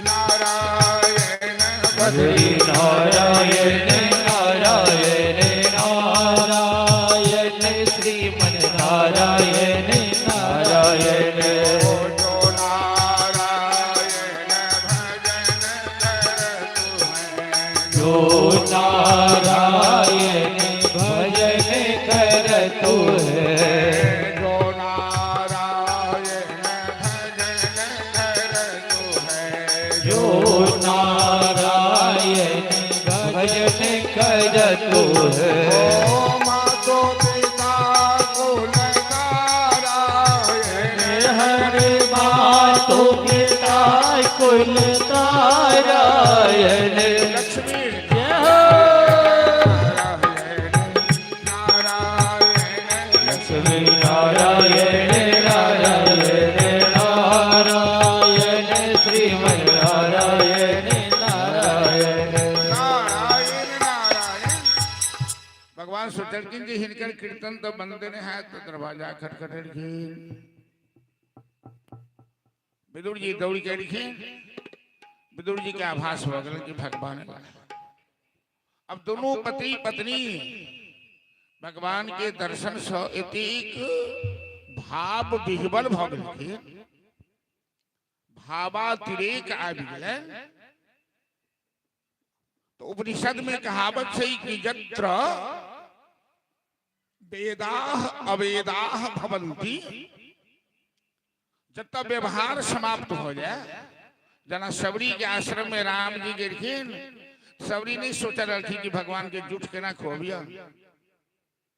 नारायण हरे बदरी नारायण नारायण नारायण श्रीमन नारायण नारायण जो नारायण भजन करतु है, जो नारायण भजन करतु है, जो नारायण भजन करतु है, जो नारायण भजन करतु है, ओ मातो पिता कुल नारायण हरे मातो पिता कुल नारायण लक्ष्मी जय हो। नारायण नारायण लक्ष्मी नारायण नारायण नारायण श्रीमन नारायण नारायण नारायण नारायण। भगवान सोचलखिन जे हिनकर कीर्तन तो बंद नहीं है, तो दरवाजा खटखटेलखिन। विदुर जी दौड़ के एलखिन। विदुर जी के आभास भऽ गेल कि भगवान एला। अब दोनों पति पत्नी भगवान के दर्शन से एतेक भाव विह्वल भऽ गेलखिन, भावातिरेक आबि गेलनि। तो उपनिषद में कहावत छै कि यत्र वेदाः अवेदाः भवन्ति, जतऽ व्यवहार समाप्त हो जाए। जना सबरी के आश्रम में राम जी गेलखिन, सबरी नहीं सोच रहलखिन कि भगवान के जूठ केना खुअबियन।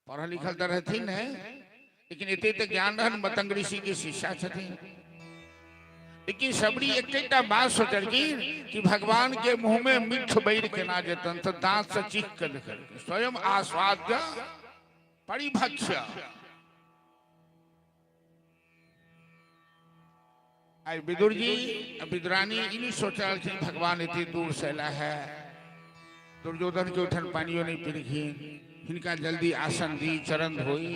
पढ़ल लिखल तऽ रहथिन ने, लेकिन एते तऽ ज्ञान रहन, मतंग ऋषि के शिष्या छथिन। लेकिन सबरी एकेटा बात सोचलखिन कि भगवान के मुंह में मीठ बैर केना जेतन, तो दांत से चीख के देखलखिन, स्वयं आस्वाद्य परिभक्ष्य। आई विदुर जी विदुरानी इन्हीं सोच रहलखिन भगवान एते दूर से अयला है, दुर्योधन के उठन पानियो नहीं पीलखिन, हिनका जल्दी आसन दी, चरण धोई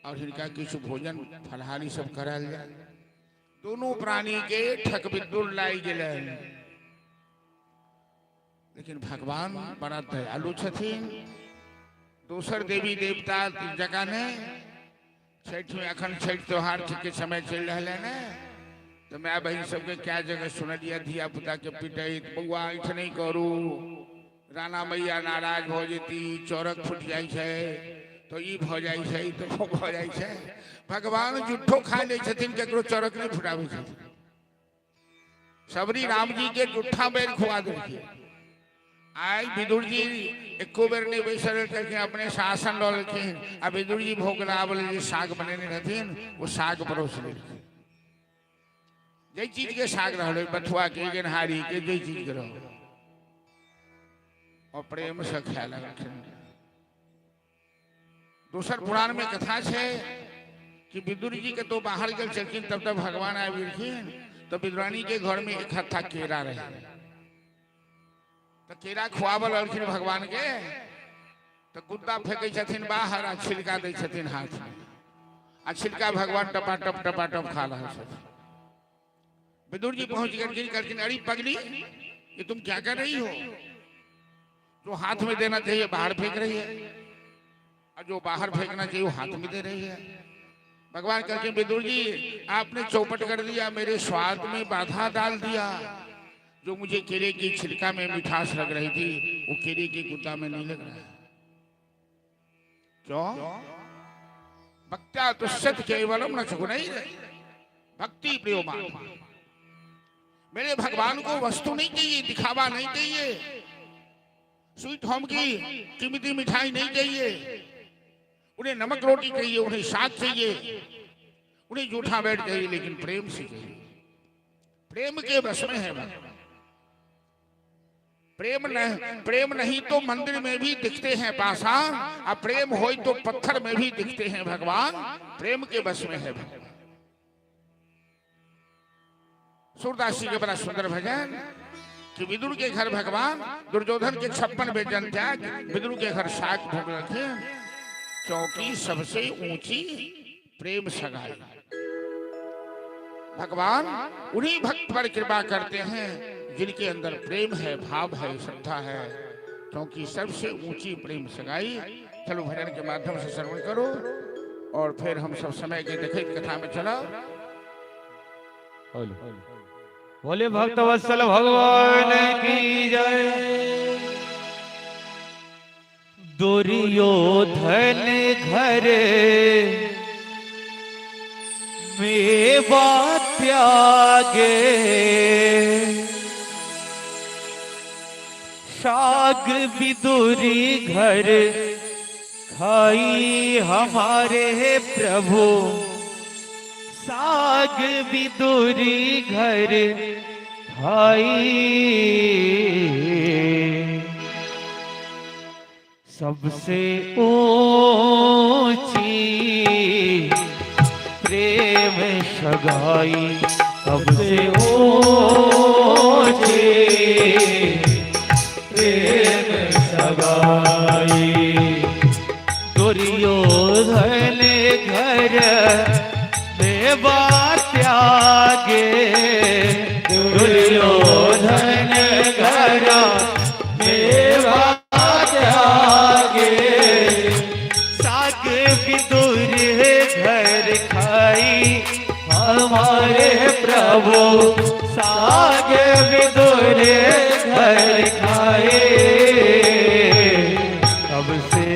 और हिनका किछु भोजन फलहारी सब करायल जाय। दोनों प्राणी के ठक विदुर लागि गेलनि। लेकिन भगवान बड़ा दयालु छथिन, दोसर देवी देवता जकाँ नहि। छठि में अखन छठि त्योहार के समय चलि रहल है ने, तो my बहिन सबके क्या जगह सुनलियै धिया पुता के पिटैत, बौआ ऐठ नहीं करू, राणा मैया नाराज भऽ जेती, चौरक फुटि जाइ छै, तो ई भऽ जाइ छै, तो ओ भऽ जाइ छै। भगवान जुट्ठो खा लै छथिन, केकरो चौरक नहीं फुटाबै छथिन। सबरी राम जी के जुट्ठा बेर खुआ देलखिन। आइ विदुर जी एको बेर नहीं बैसल रहलखिन, अपने शासन लऽ लेलखिन आ विदुर जी भोग लगाबल जे साग बनेने रहथिन ओ साग परोस लेलखिन। जाहि चीज के साग रहलै, बथुआ के, गेनहारी के, जाहि चीज के रहल, और प्रेम से खाए लगलखिन। दोसर पुराण में कथा छै कि विदुर जी के तो बाहर गेल छलखिन, तब तक भगवान आबि गेलखिन। तो विदुरानी के घर में एक हत्था केरा रहे, तो केरा खुआबल रहलखिन भगवान के, तो गुद्दा फेंकै छथिन बाहर आ छिलका दै छथिन हाथ में, आ छिलका भगवान टपाटप टपाटप खा रहल छथिन। विदुर जी पहुंच गेलखिन, कहलखिन अरे पगली, ये तुम क्या कर रही हो? जो हाथ में देना चाहिए बाहर फेंक रही है, और जो बाहर फेंकना चाहिए वो हाथ में दे रही है। भगवान कहते विदुर जी आपने चौपट कर दिया, मेरे स्वाद में बाधा डाल दिया। जो मुझे केले की छिलका में मिठास लग रही थी वो केले की गुद्दा में नहीं लग रहा है। क्यों? भक्त्या तुष्यत केवलम न नहीं, भक्ति प्रियो मान। मेरे भगवान को वस्तु नहीं चाहिए, दिखावा नहीं चाहिए, स्वीट होम की कीमती मिठाई नहीं चाहिए, उन्हें नमक रोटी चाहिए, उन्हें साग चाहिए, उन्हें जूठा बैठ चाहिए, लेकिन प्रेम से चाहिए। प्रेम के बस में है भगवान। प्रेम नहीं, प्रेम नहीं तो मंदिर में भी दिखते हैं पाषाण, और प्रेम हो तो पत्थर में भी दिखते हैं भगवान। प्रेम के बस में है भगवान। सूरदास जी के बड़ा सुंदर भजन कि विदुर के घर भगवान दुर्योधन के 56 व्यंजन त्याग विदुर के घर साग भोग रखे, क्योंकि सबसे ऊंची प्रेम सगाई। भगवान उन्हीं भक्त पर कृपा करते हैं जिनके अंदर प्रेम है, भाव है, श्रद्धा है, क्योंकि सबसे ऊंची प्रेम सगाई। चलो भजन के माध्यम से श्रवण करो और फिर हम सब समय के देखे कथा में चला। बोले भक्त वत्सल भगवान की जय। दुर्योधन घर मेवा त्यागे, साग विदुरी घर खाई हमारे प्रभु, साग विदुरी घर खाई। सबसे ऊंची प्रेम सगाई, सबसे ऊंची प्रेम सगाई। दुर्योधन घर मेवा त्यागे, दुर्योधन घर मेवा त्यागे, साग विदुर घर खाई हमारे प्रभु, साग विदुर घर खाए। सबसे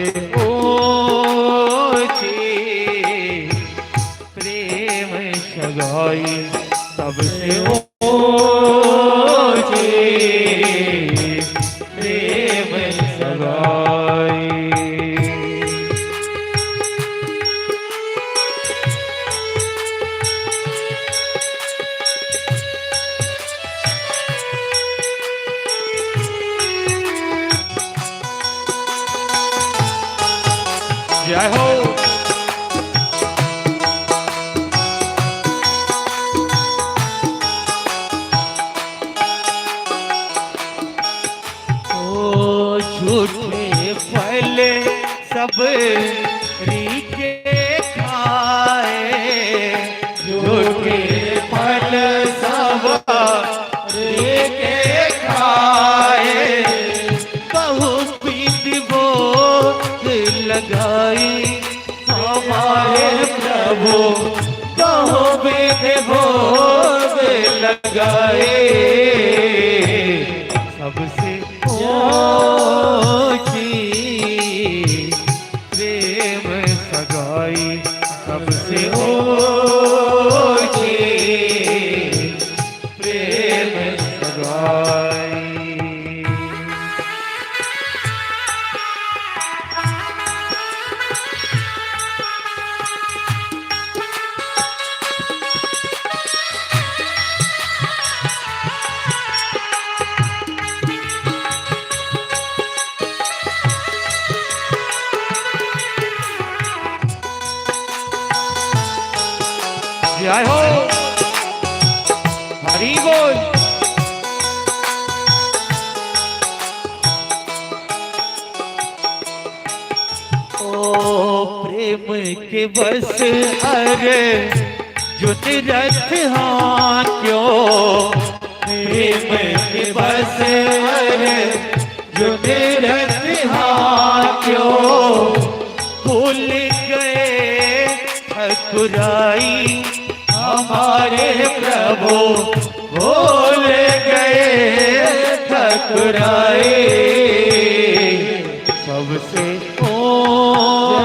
ऊंची प्रेम सगाई, सबसे ऊंची प्रेम सगाई। जय हो। ओ झूठे फल सब रीके खाए, झूठे फल सब रीके खाए, बहु विधि भोग लगाई हमारे प्रभु, बहु विधि भोग लगाए। सबसे ऊंची प्रेम सगाई, सबसे ऊंची प्रेम सगाई। जय हो, हरि बोल। ओ प्रेम के बस अरे जुत रथ हाँ क्यों, प्रेम के बस अरे जुत रथ हाँ क्यों, भूल गए ठकुराई हमारे प्रभु, भूल गए ठकुराई। सबसे ऊंची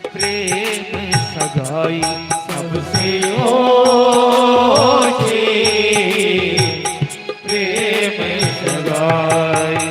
प्रेम सगाई, सबसे ऊंची प्रेम सगाई।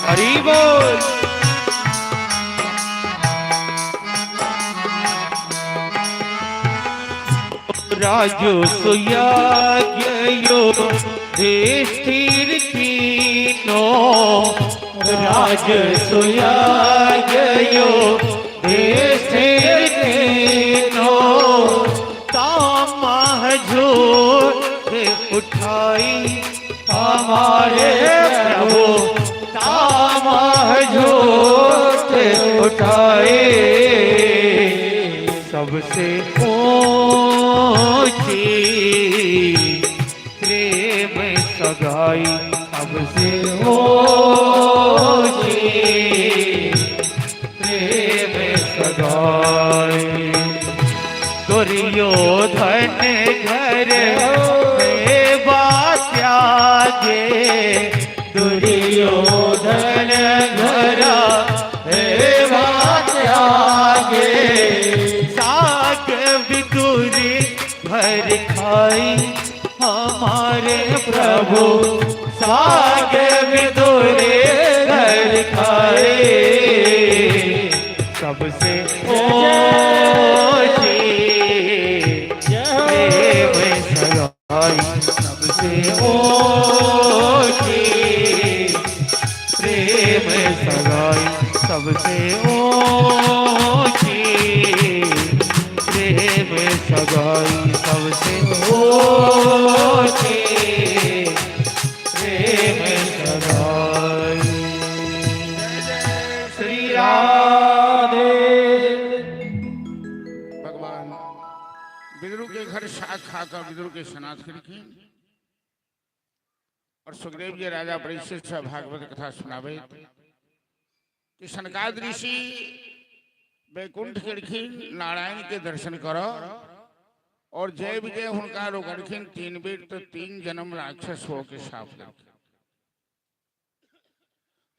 हरि बोल। राजो सुयाग्यो स्थिर कीनो, राज सुयाग्यो स्थिर कीनो, तामा झूठ उठाई हमारे प्रभु, तामा झूठ उठाए। सबसे ऊंची प्रेम सगाई, सबसे ऊंची प्रेम सगाई। दुर्योधन घर सेवा त्यागे, दुर्योधन घर सेवा त्यागे, साग विदुरी भर खाई हमारे प्रभु, साग विदुरे घर खाए। सबसे ऊंची प्रेम सगाई, सबसे ऊंची प्रेम सगाई, सबसे ऊंची प्रेम सगाई, सबसे ऊंची प्रेम सगाई। श्री राधे। भगवान विदुर के घर शाक खाकर विदुर के सनाथ केलखिन और सुखदेव जी राजा परीक्षित से भागवत कथा सुनाबे कि सनकाद ऋषि वैकुंठ गेलखिन नारायण के दर्शन करो और जय विजय हुनका रोकलखिन 3 बेर तो 3 जन्म राक्षस हो के साप देलखिन।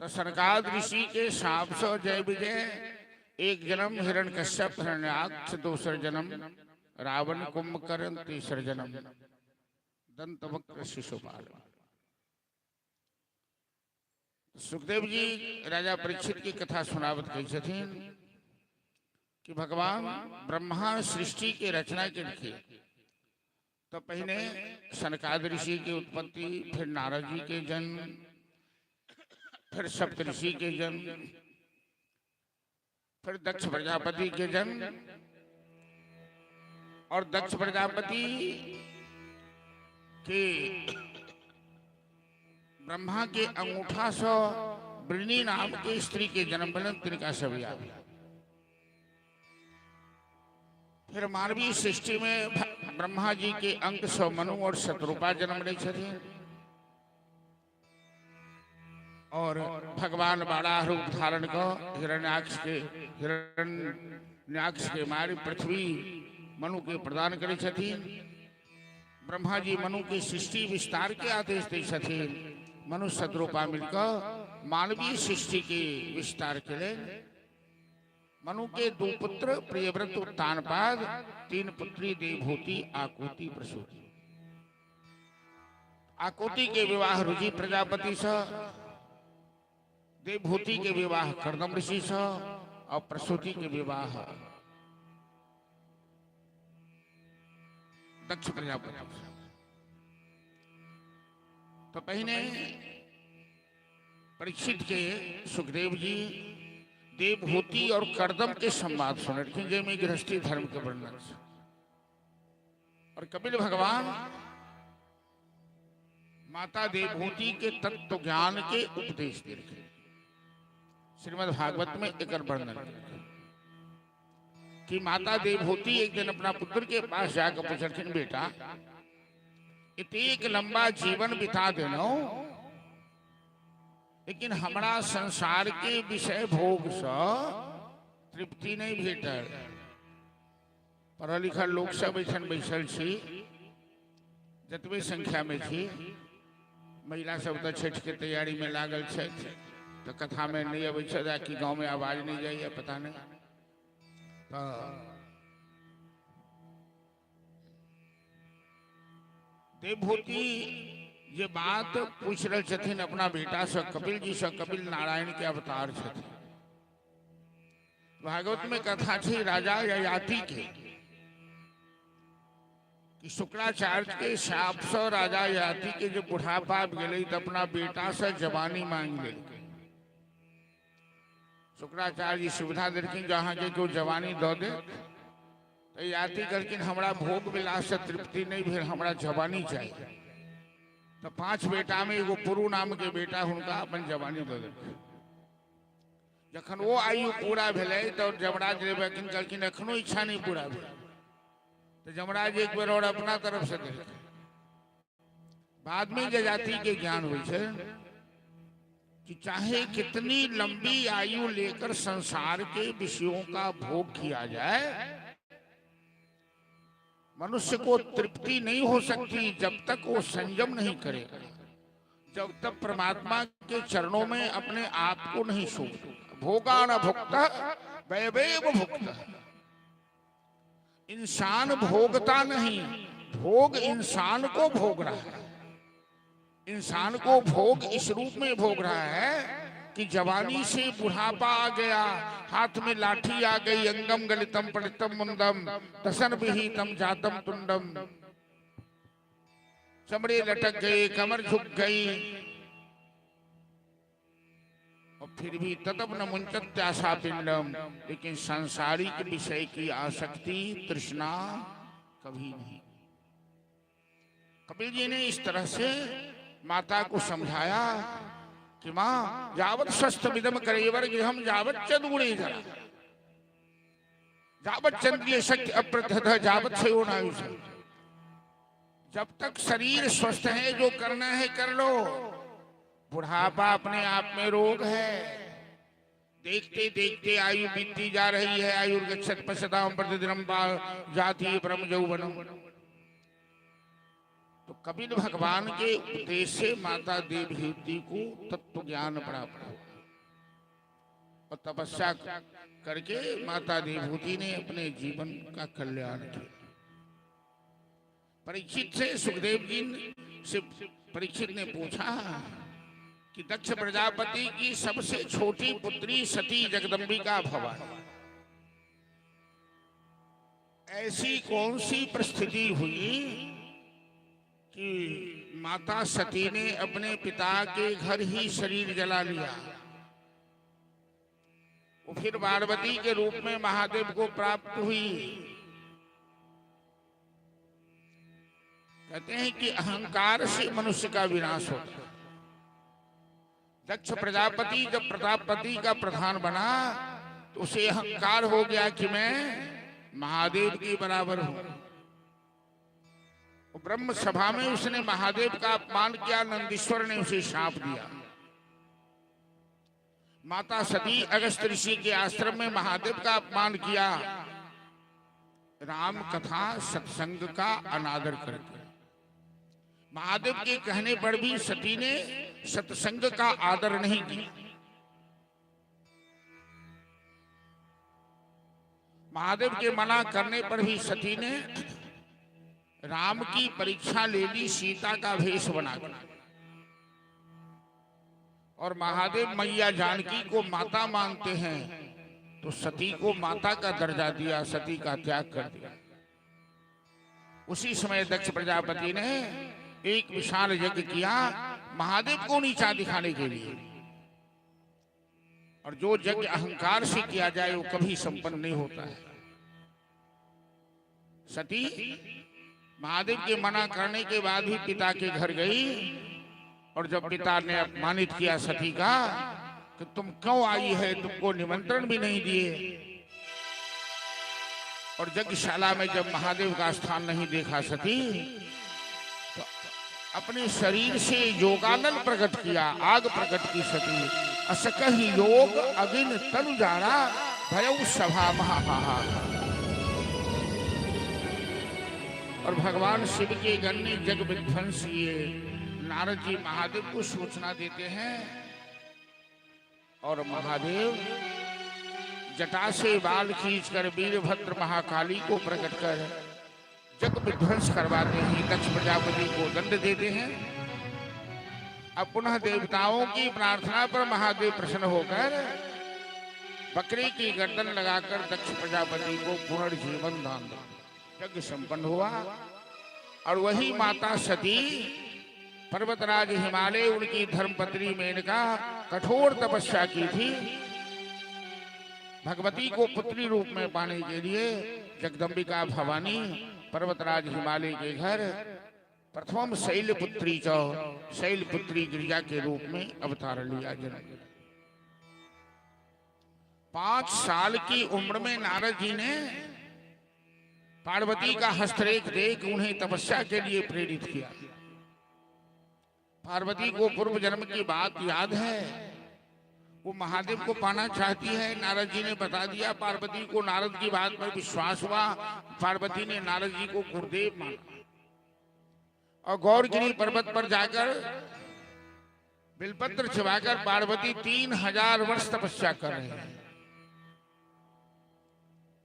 तो सनकाद ऋषि के साप से जय विजय एक जन्म हिरण्यकश्यप हिरण्याक्ष, दूसर जन्म रावण कुंभकर्ण, तीसर जन्म दंतवक्र शिशुपाल। सुखदेव जी राजा परीक्षित की कथा सुनावत कहै छथिन कि भगवान ब्रह्मा सृष्टि के रचना के लिए तो पहले सनकाद ऋषि की उत्पत्ति, फिर नारद जी के जन्म, फिर सप्तऋषि के जन्म, फिर दक्ष प्रजापति के जन्म। और दक्ष प्रजापति के ब्रह्मा के अंगूठा से वृणी नाम के स्त्री के जन्म भेलन, तिनका सब याद। फिर मानवीय सृष्टि में ब्रह्मा जी के अंक सौ मनु और शतरूपा जन्म लै छथिन और भगवान बाड़ा रूप धारण क हिरण्याक्ष के मारि पृथ्वी मनु के प्रदान करै छथिन। ब्रह्मा जी मनु के सृष्टि विस्तार के आदेश दै छथिन। मनु शतरूपा मिलकर मानवीय सृष्टि के विस्तार के लिए मनु के 2 पुत्र प्रियव्रत उत्तानपाद, 3 पुत्री देवभूति आकुति प्रसूति। आकुति के विवाह रुचि प्रजापति से देवभूति के विवाह कर्दम ऋषि से और प्रसूति के विवाह दक्ष प्रजापति से। तो पहले परीक्षित के सुखदेव जी देवहूति और कर्दम के संवाद सुने जैमें गृहस्थी धर्म के वर्णन से। और कपिल भगवान माता देवहूति के तत्व ज्ञान के उपदेश दे रहे। श्रीमद् भागवत में एक वर्णन कि माता देवहूति एक दिन अपना पुत्र के पास जाकर पूछलखिन, बेटा इतेक लंबा जीवन बिता देनो, लेकिन हमरा संसार के विषय भोग से तृप्ति नहीं भेटल। पढ़ल लिखल लोक सब एखन बैसल छी, जतबे संख्या में छी, महिला सब तो छठ के तैयारी में लागल छथि, तो कथा में नहीं अबै छथि, कि गांव में आवाज नहीं जाइए पता नहीं। तो देवभूति जे बात पूछ रहल छथिन अपना बेटा से कपिल जी से, कपिल नारायण के अवतार छथिन। भागवत में कथा थी राजा ययाति के कि शुक्राचार्य के शाप से राजा ययाति के जो बुढ़ापा आबि गेलै तो अपना बेटा से जवानी मांग लेलकै। शुक्राचार्य जी सुविधा देलखिन जो अहाँके केओ जवानी दऽ दे। तो ययाति कहलखिन हमरा भोग विलास से तृप्ति नहीं भेल, हमरा जवानी चाहिए। तो 5 बेटा में एगो पुरु नाम के बेटा हुनका अपन जवानी दऽ देलखिन। जखन वो आयु पूरा भेलै तो यमराज लेबखिन, कहलखिन एखनो इच्छा नहीं पूरा भेल। तो यमराज एक बेर और अपना तरफ से देलखिन। बाद में ययाति के ज्ञान होइ छै कि चाहे कितनी लंबी आयु लेकर संसार के विषयों का भोग किया जाए, मनुष्य को तृप्ति नहीं हो सकती जब तक वो संयम नहीं करेगा, जब तक परमात्मा के चरणों में अपने आप को नहीं सौंप। भोगान भुक्त वैवेव भुक्त। इंसान भोगता नहीं, भोग इंसान को भोग रहा है। इंसान को भोग इस रूप में भोग रहा है कि जवानी से बुढ़ापा आ गया, हाथ में लाठी आ गई, अंगम गलितम पलितम मुंडम दसन विहितम जातम तुंडम, चमड़े लटक गए, कमर झुक गई, और फिर भी तदप न मुंचत्याशा पिंडम, लेकिन सांसारिक विषय की आसक्ति तृष्णा कभी नहीं। कपिल जी ने इस तरह से माता को समझाया कि माँ जावत स्वस्थ विदम करेवर गृहम जावत चदूरे जरा जावत चंद्रिय शक्ति अप्रथत जावत छयोनायुष। जब तक शरीर स्वस्थ है जो करना है कर लो। बुढ़ापा अपने आप में रोग है। देखते देखते आयु बीतती जा रही है। आयुर्गच्छत पश्यताम प्रतिदिनम जाति ब्रह्म यौवनम। तो कपिल भगवान के उपदेश से माता देवहूति को तत्व ज्ञान प्राप्त हुआ और तपस्या करके माता देवहूति ने अपने जीवन का कल्याण किया। परीक्षित से सुखदेव जी से परीक्षित ने पूछा कि दक्ष प्रजापति की सबसे छोटी पुत्री सती जगदम्बिका भवानी, ऐसी कौन सी परिस्थिति हुई कि माता सती ने अपने पिता के घर ही शरीर जला लिया, वो फिर पार्वती के रूप में महादेव को प्राप्त हुई। कहते हैं कि अहंकार से मनुष्य का विनाश होता है। दक्ष प्रजापति जब प्रतापति का प्रधान बना तो उसे अहंकार हो गया कि मैं महादेव के बराबर हूं। ब्रह्म सभा में उसने महादेव का अपमान किया, नंदीश्वर ने उसे शाप दिया। माता सती अगस्त ऋषि के आश्रम में महादेव का अपमान किया, राम कथा सत्संग का अनादर करके। महादेव के कहने पर भी सती ने सत्संग का आदर नहीं किया। महादेव के मना करने पर भी सती ने राम की परीक्षा ले ली, सीता का भेष बनाकर। और महादेव मैया जानकी को माता मानते हैं, तो सती को माता का दर्जा दिया, सती का त्याग कर दिया। उसी समय दक्ष प्रजापति ने एक विशाल यज्ञ किया महादेव को नीचा दिखाने के लिए। और जो यज्ञ अहंकार से किया जाए वो कभी संपन्न नहीं होता है। सती महादेव के मना करने के बाद भी पिता के घर गई, और जब पिता ने अपमानित किया सती का कि तुम क्यों आई है, तुमको निमंत्रण भी नहीं दिए, और यज्ञशाला में जब महादेव का स्थान नहीं देखा सती, तो अपने शरीर से योगानल प्रकट किया, आग प्रकट की सती। असकही योग अगिन तनु जाना, भयउ सभा महा। और भगवान शिव के गण ने जग विध्वंस किए। नारद जी महादेव को सूचना देते हैं और महादेव जटा से बाल खींचकर वीरभद्र महाकाली को प्रकट कर जग विध्वंस करवाते हैं, दक्ष प्रजापति को दंड देते हैं। अब पुनः देवताओं की प्रार्थना पर महादेव प्रसन्न होकर बकरी की गर्दन लगाकर दक्ष प्रजापति को पुनर्जीवन दान देते। यज्ञ संपन्न हुआ और वही माता सती पर्वतराज हिमालय उनकी धर्मपत्नी मेनका कठोर तपस्या की थी भगवती को पुत्री रूप में पाने के लिए। जगदम्बिका भवानी पर्वतराज हिमालय के घर प्रथम शैलपुत्री चौ शैलपुत्री गिरिजा के रूप में अवतार लिया, जन्म। 5 साल की उम्र में नारद जी ने पार्वती का हस्तरेख देख उन्हें तपस्या के लिए प्रेरित किया। पार्वती को पूर्व जन्म की बात याद है, वो महादेव को पाना चाहती है। नारद जी ने बता दिया पार्वती को, नारद की बात पर विश्वास हुआ। पार्वती ने नारद जी को गुरुदेव माना और गौरगिरी पर्वत पर जाकर बिलपत्र छिपाकर पार्वती 3000 वर्ष तपस्या कर रहे हैं।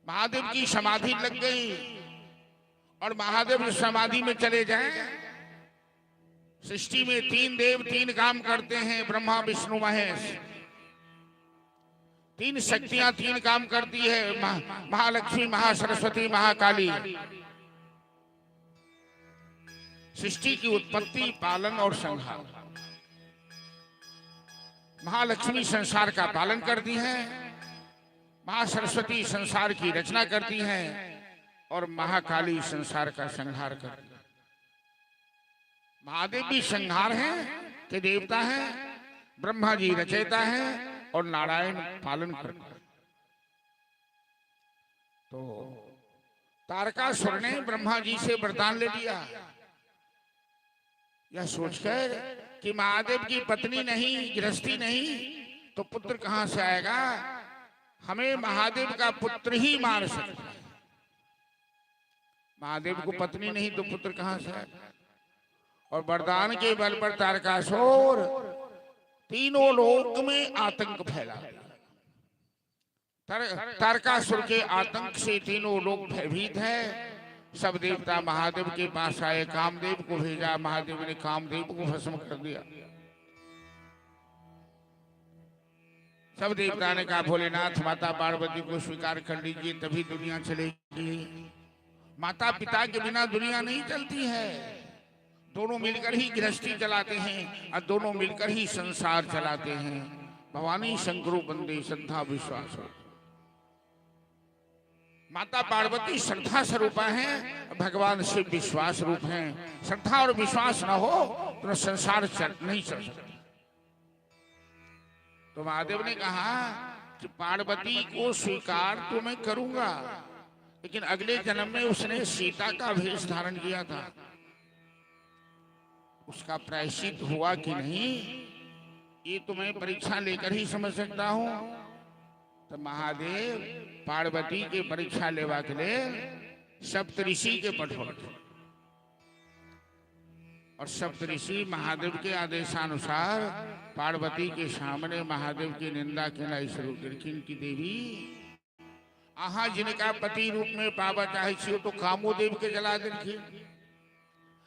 महादेव की समाधि लग गई और महादेव समाधि में चले जाएं। सृष्टि में 3 देव 3 काम करते हैं, ब्रह्मा विष्णु महेश। 3 शक्तियां 3 काम करती है, महालक्ष्मी महासरस्वती महाकाली। सृष्टि की उत्पत्ति, पालन और संहार। महालक्ष्मी संसार का पालन करती है, महासरस्वती संसार की रचना करती है और महाकाली संसार का संहार करती है। महादेव भी संहार हैं के देवता हैं, ब्रह्मा जी रचयिता हैं और नारायण पालन करते हैं। तो तारकासुर ने ब्रह्मा जी से वरदान ले लिया, यह सोचकर कि महादेव की पत्नी नहीं, गृहस्थी नहीं, तो पुत्र कहां से आएगा, हमें महादेव का पुत्र ही मार सकता है। महादेव को पत्नी नहीं तो पुत्र कहां से आएगा। और वरदान के बल पर तारकासुर तीनों लोक में आतंक फैला। तारकासुर के आतंक से तीनों लोग भयभीत हैं। सब देवता महादेव के पास आए, कामदेव को भेजा, महादेव ने कामदेव को भस्म कर दिया। सब देवता ने कहा भोलेनाथ माता पार्वती को स्वीकार कर लीजिए तभी दुनिया चलेगी। माता पिता के बिना दुनिया नहीं चलती है। दोनों मिलकर ही गृहस्थी चलाते हैं और दोनों मिलकर ही संसार चलाते हैं। भवानी शंकरो वंदे श्रद्धा विश्वास। माता पार्वती श्रद्धा स्वरूपा है, भगवान शिव विश्वास रूप हैं। श्रद्धा और विश्वास न हो तो संसार नहीं चल सकता। तो महादेव ने कहा कि पार्वती को स्वीकार तो मैं करूंगा, लेकिन अगले जन्म में उसने सीता का भेष धारण किया था, उसका प्रायश्चित हुआ कि नहीं ये तो मैं परीक्षा लेकर ही समझ सकता हूं। तो महादेव पार्वती के परीक्षा लेवा के लिए सप्तऋषि के पठौलखिन और सप्तऋषि महादेव के आदेशानुसार पार्वती के सामने महादेव की निंदा केनाइ शुरू केलखिन कि देवी अहाँ जिनका पति रूप में पाबऽ चाहै छी तो कामोदेव के जला देलखिन,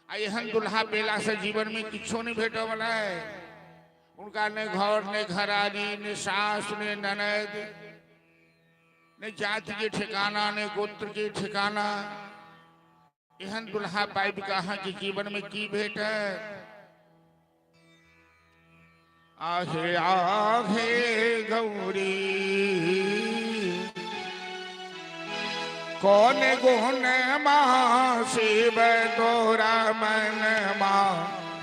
आ एहन दुल्हा पेला से जीवन में किछो नहीं भेटऽ वाला है। उनका ने घर ने घरारी ने सास ने ननद ने जाति के ठिकाना ने गोत्र के ठिकाना। एहन दुल्हा पाइब कहाँ के जीवन में की भेट है। आहे आहे गौरी कौन गुण माँ शिव तोरा मन माँ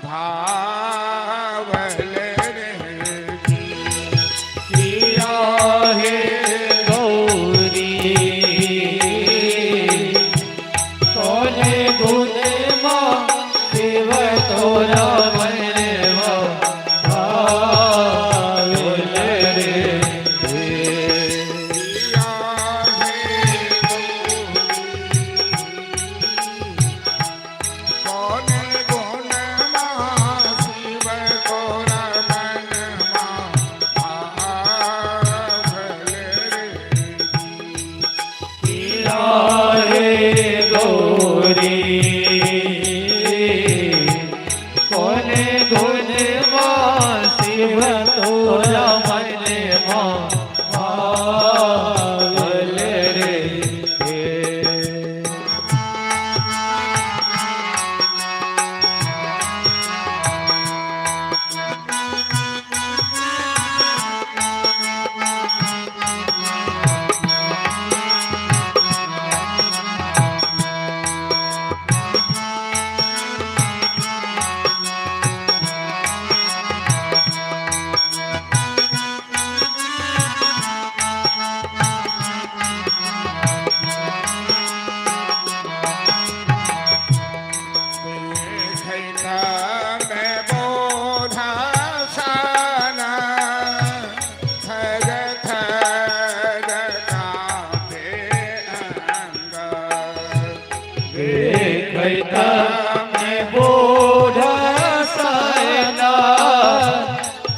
भावल रे। किया हे गौरी कौन गुण माँ शिव तोरा मन भावल रे। किया हे गौरी कौन गुण माँ शिव तोरा मन माँ भावल रे। किया हे गौरी कौन गुण माँ शिव तोरा मन माँ भावल रे। देखैता मैं बोधा साना थर थर कांपे अंग। देखैता मैं बोढ़ सैना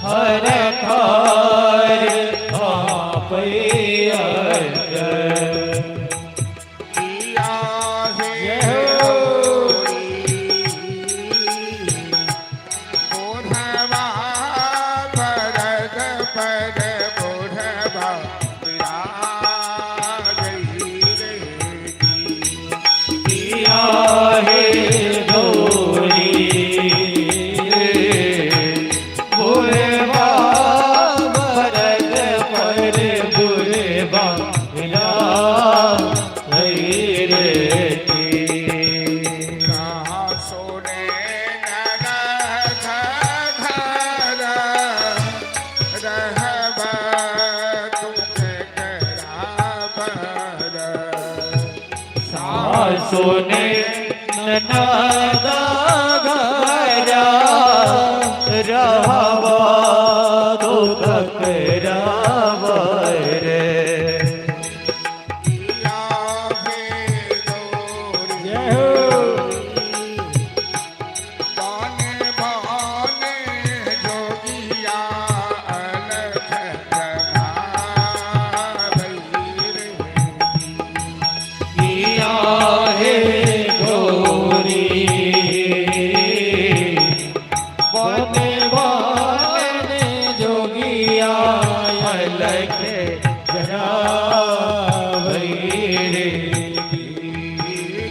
हर थर कांपै अंग। किया हे गौरी बोधवा भरत पर बोधवा विराजै रे। किया हे गौरी बुढ़वा भरत पर बुढ़वा रे। कहाँ सोने नरक घर रहब तुके कराबर। सासुने ननद घरा रहवा दुख करावर रे। किया हे गौरी जय हो। बाने बाने जोगिया अलख जगावै रे। किया हे गौरी बने बने जोगिया अलख जगावै रे।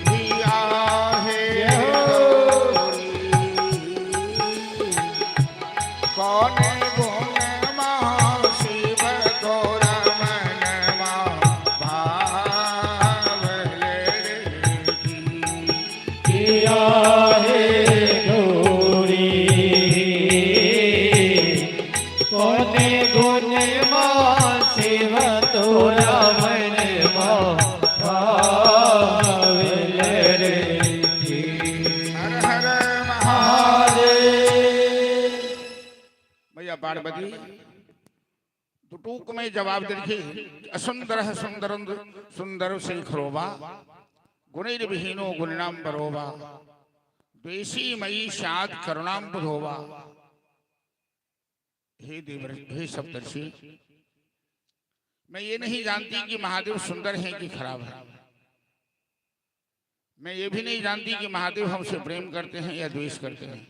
किया हे गौरी कौन गुण माँ शिव तोरा मन माँ भावल रे। किया हे गौरी कौन गुण माँ शिव तोरा मन माँ भावल रे। हर हर महादेव। महादेव। मैया पार्वती टूक में जवाब देखिए। असुंदर सुंदर सुंदर शेखरोवा गुणैर विहीनो गुणाम बरोवा द्वेषी मयी सात करुणाम बुधोवा। हे देव हे सप्तर्षि, मैं ये नहीं जानती कि महादेव सुंदर हैं कि खराब है। मैं ये भी नहीं जानती कि महादेव हमसे प्रेम करते हैं या द्वेष करते हैं।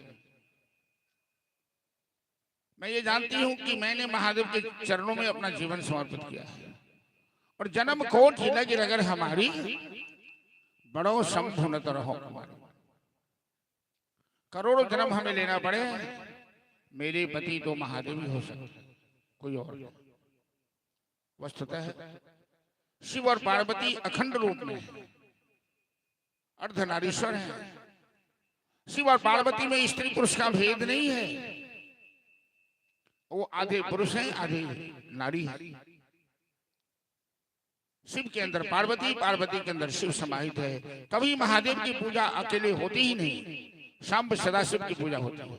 मैं ये जानती हूं कि मैंने महादेव के चरणों में अपना जीवन समर्पित किया है और जन्म कोट लगी रगर हमारी, बड़ो शंभु न तो रहो कुमारी। करोड़ों जन्म हमें लेना पड़े, मेरे पति तो महादेव ही हो सकते, कोई और नहीं। वस्तुतः शिव और पार्वती अखंड रूप में अर्धनारीश्वर हैं। शिव और पार्वती में स्त्री पुरुष का भेद नहीं है, वो आधे पुरुष हैं आधे नारी है। शिव के अंदर पार्वती, पार्वती के अंदर शिव समाहित है। कभी महादेव की पूजा अकेले होती ही नहीं, सांब सदाशिव की पूजा होती है।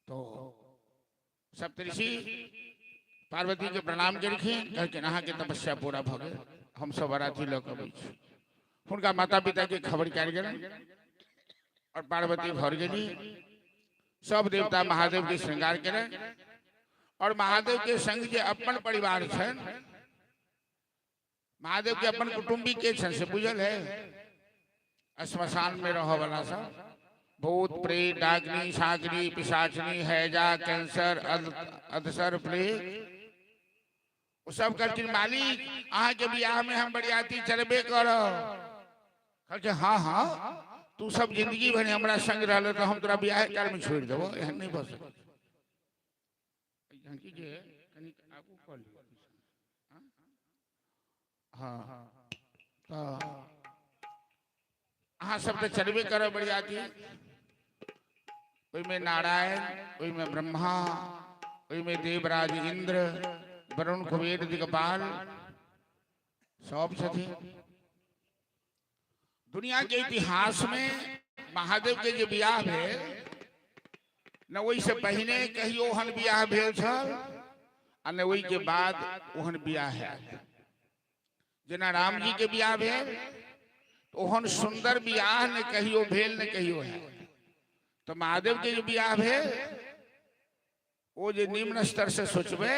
तो सप्तऋषि पार्वती के प्रणाम केलखिन, कहलखिन अहाँके तपस्या पूरा भऽ गेल, हम सब बराती लऽ कऽ अबै छी। हुनका माता पिता के खबर कयल गेलनि और पार्वती घर गेली। सब देवता महादेव के श्रृंगार केलनि और महादेव के संग जे अपन परिवार छनि, महादेव के अपन कुटुम्बी के छनि से बुझल है? श्मशान में रहऽ वाला सब, भूत प्रेत डाकनी साकनी पिशाचनी हैजा कैंसर अधसर प्लेग, ओ सब कहलखिन मालिक अहाँके बियाह में हम बरियाती चलबे करब। कहलखिन हाँ हाँ, तू सब जिंदगी भर हमरा संग रहल तो हम तोरा बियाह काल में छोड़ि देबो, एहन नहीं भऽ सकत। झांकी के कनी आगू कऽ लिअ। हाँ, तऽ अहाँ सब तऽ चलबे करब बरियाती। ओहिमे नारायण, ओहिमे ब्रह्मा, ओहिमे देवराज इंद्र, वरुण कुबेर दिगपाल सब छथिन। दुनिया के इतिहास में महादेव के जे बियाह भेल न ओहिसँ पहिने कहियो ओहन बियाह भेल छल आ न ओहि के बाद ओहन बियाह हैत। जेना राम जी के बियाह भेल ओहन सुंदर बियाह ने कहियो भेल ने कहियो हैत। तो महादेव के जे बियाह भेल ओ जे निम्न स्तर से सोचबै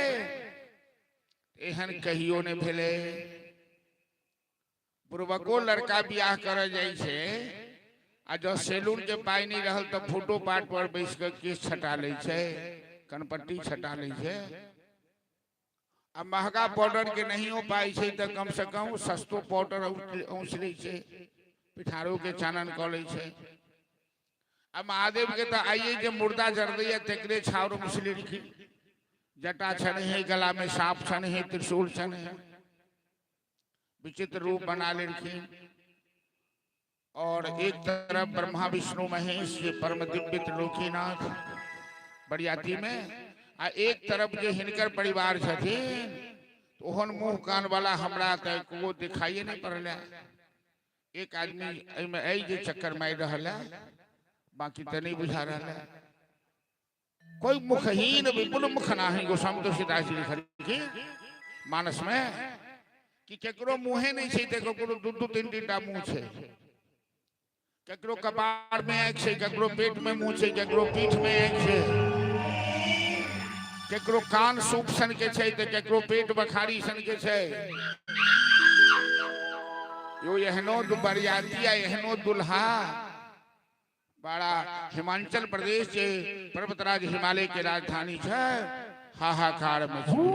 एहन कहियो नहि भेलै। बुढ़बको लड़का बियाह करऽ जाइ छै आ जँ सैलून के पाइ नहि रहल तऽ फोटो पाट पर बैस कऽ केश छटा लै छै, कनपट्टी छटा लै छै। आ महगा पाउडर के नहियो पाइ छै तऽ कम से कम सस्तो पाउडर औंस लै छै, पिठारो के चानन कऽ लै छै। आ महादेव के तऽ आइए जे मुर्दा जरदैया तकरे छाउर मुसलेलखिन, जटा छनि है, गला में साँप छनि है, त्रिशूल छनि है, विचित्र रूप बना लेलखिन। और एक तरफ ब्रह्मा विष्णु महेश ये परम दिव्य त्रिलोकीनाथ बरियाती में, आ एक तरफ जे हिनकर परिवार छथिन ओहन मुंह कान वाला हमरा तऽ एको दिखाइए नहीं पड़ल है। एक आदमी एहिमे एहि जे चक्कर मारि रहल है, बाकी तऽ नहीं बुझा रहल है। कोई मुखहीन विपुल मुख नाही, गोस्वामी तुलसीदास जी लिखलखिन मानस में कि केकरो मुँहे नहीं छै तऽ केकरो दू दू तीन तीन टा मुँह छै, केकरो कपार में आँखि छै, केकरो पेट में मुँह छै, केकरो पीठ में आँखि छै, केकरो कान सूप सन के छै तऽ केकरो पेट बखारी सन के छै। यो एहनो बरियाती आ एहनो दुल्हा बड़ा हिमाचल प्रदेश के पर्वतराज हिमालय के राजधानी छै, हाहाकार में छै।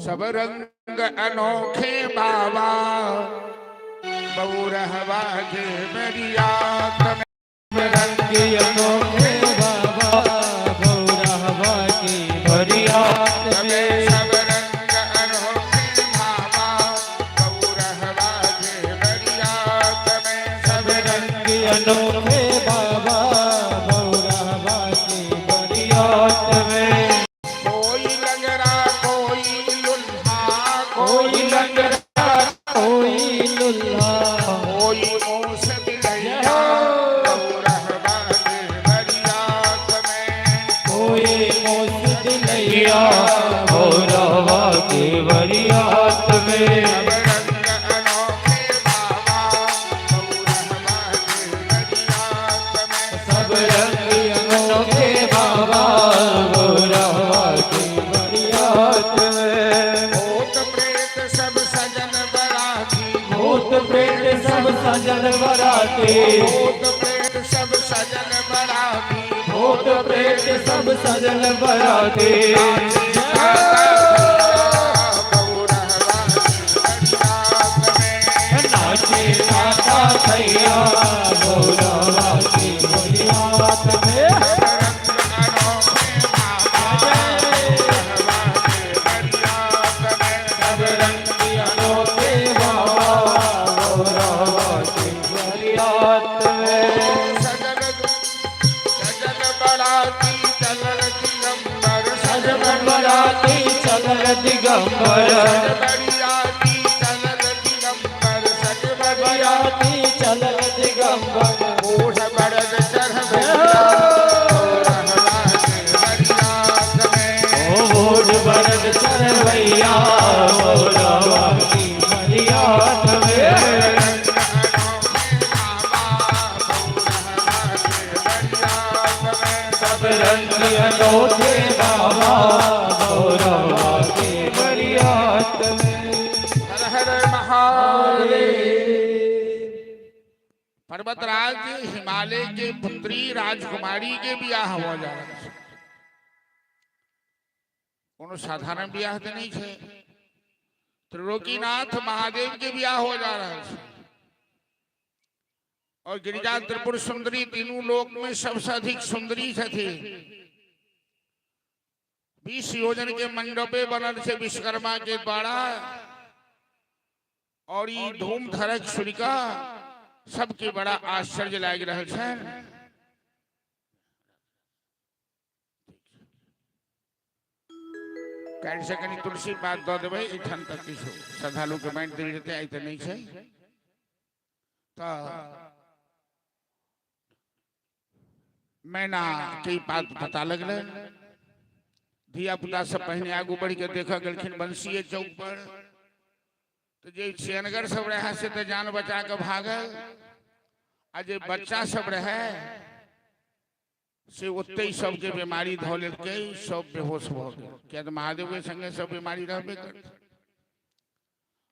सब रंग अनोखे बाबा बउरहवा के बरियात में। रंग अनोखे बाबा बउरहवा के बरियात में। सब रंग अनोखे बाबा बउरहवा के बरियात में। सब रंग अनोखे बाबा बउरहवा के बरियात में। कोई लंगड़ा कोई लुल्हा, कोई लंगड़ा कोई लुल्हा, कोई मूस बिलैया बउरहवा के बरियात में। कोई मोस दिलैया बउरहवा के बरियात में। सब रंग अनोखे बाबा बउरहवा के बरियात में। सब रंग अनोखे बाबा बउरहवा के बरियात में। भूत प्रेत सब सजन बराती, भूत प्रेत सब सजन बराती, भूत प्रेत सब सजन बराती। भूत प्रेत सब सजल बराती। नाचे माता भैया गौरवा की बरियात में। सब रंग अनोखे बाबा गौरवा की बरियात में। सजल बराती चलल दिगंबर। बराती चलल दिगंबर। ओ बूढ़ बरद चरवैया गौरवा की बरियात में। सब रंग अनोखे बाबा गौरवा की बरियात में। हर हर महादेव। पर्वतराज हिमालय के पुत्री राजकुमारी के बियाह हो जा रहल छै। कोनो साधारण बियाह तऽ नहि छै। त्रिलोकीनाथ महादेव के बियाह हो जा रहल छै और गिरिजा त्रिपुर सुंदरी तीनू लोक में सबसे अधिक सुंदरी छथिन। 20 योजन के मंडपे बनल छै विश्वकर्मा के द्वारा और ई धूम धड़क सुनिका सबके बड़ा आश्चर्य लागि रहल छनि। काल्हि से कनि तुलसी पात दऽ देबै एहिठाम तक किछु श्रद्धालु के बाँटि देल जेतै। आइ तऽ नहि छै। तऽ मैना के ई बात पता लगलै। धिया पुता सब पहिने आगू बढ़ि के देखऽ गेलखिन बंसीए चौक पर, तऽ जे सियनगर सब रहै से तऽ जान बचा कऽ भागल आ जे बच्चा सब रहै से ओतहि सबके बीमारी धऽ लेलकै, सब बेहोश भऽ गेल, किया तऽ महादेवके संगे सब बीमारी रहबे करतै।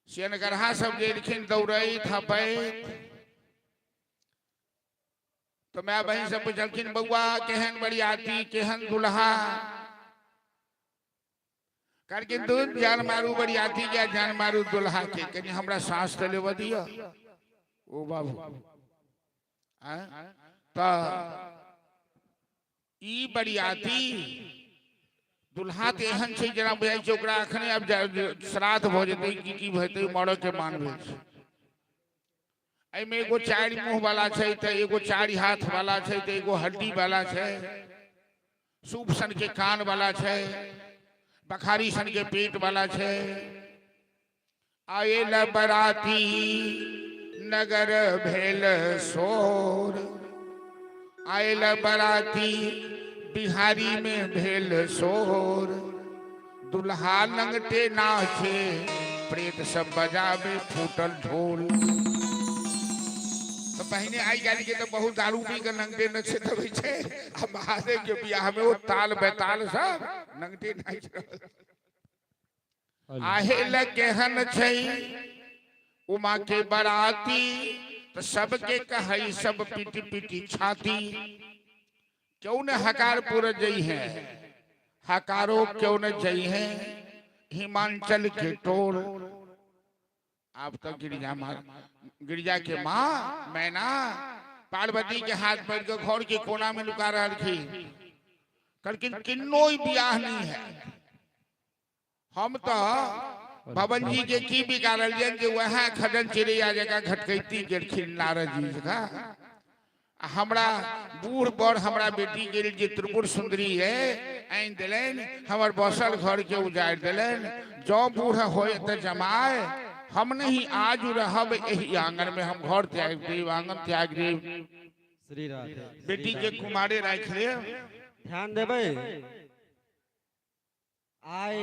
सियनगरहा सब जे एलखिन दौड़ैत हपैत तऽ माय बहिन सब पुछलखिन, बौआ, केहन बरियाती, केहन दुल्हा? कहलखिन, दूध जान मारू बरियाती के, जान मारू दुल्हा के, कनि हमरा साँस तऽ लेबऽ दिअ। ओ बाबू, तऽ ई बरियाती दुल्हा तऽ एहन छै जेना बुझाइ छै ओकरा अखने आब श्राद्ध भऽ जेतै की की हेतै, मरऽ के मान भेल छै। एहिमे एगो चारि मुँह वाला छै तऽ एगो चारि हाथ वाला छै तऽ एगो हड्डी वाला छै, सूप सन के कान वाला छै, बखारी सन के पेट वाला छै। आयल बराती नगर भेल शोर, आयल बराती बिहारी में भेल शोर, दुल्हा लंगटे नाचे, प्रेत सब बजावे फूटल ढोल। तऽ पहिने आइ काल्हि के तऽ बहुत दारू पी के नंगटे नचैत अबै छै आ महादेव के बियाह में ओ ताल बेताल सब नंगटे नाचि रहल। आहे ल केहन छै उमा के बराती, तऽ सबके कहै सब पीटी पीटी छाती, क्यों न हकार पुर जई है, हकारो क्यों न जई है हिमांचल के टोल। आप तो गिरिजा माँ, गिरिजा के माँ मैना पार्वती के हाथ पकड़ के घर के कोना में लुका रहलखिन। कहलखिन, किन्नो ही बियाह नहीं है, हम तो भवन जी के की बिगाड़लियन जे वएह खजन चिड़ैया जकाँ घटकैती गेलखिन नारद जी जकाँ। आ हमरा बूढ़ बड़ हमरा बेटी गेल जे त्रिपुर सुंदरी है आनि देलनि, हमर बसल घर के उजाड़ि देलनि। जँ बूढ़ होय तऽ जमाय, हम नहीं आज रहब एहि आंगन में, हम घर त्याग देब, आंगन त्याग देब। श्री राधे। बेटी के कुमारे राखि लेब। ध्यान देबै, आइ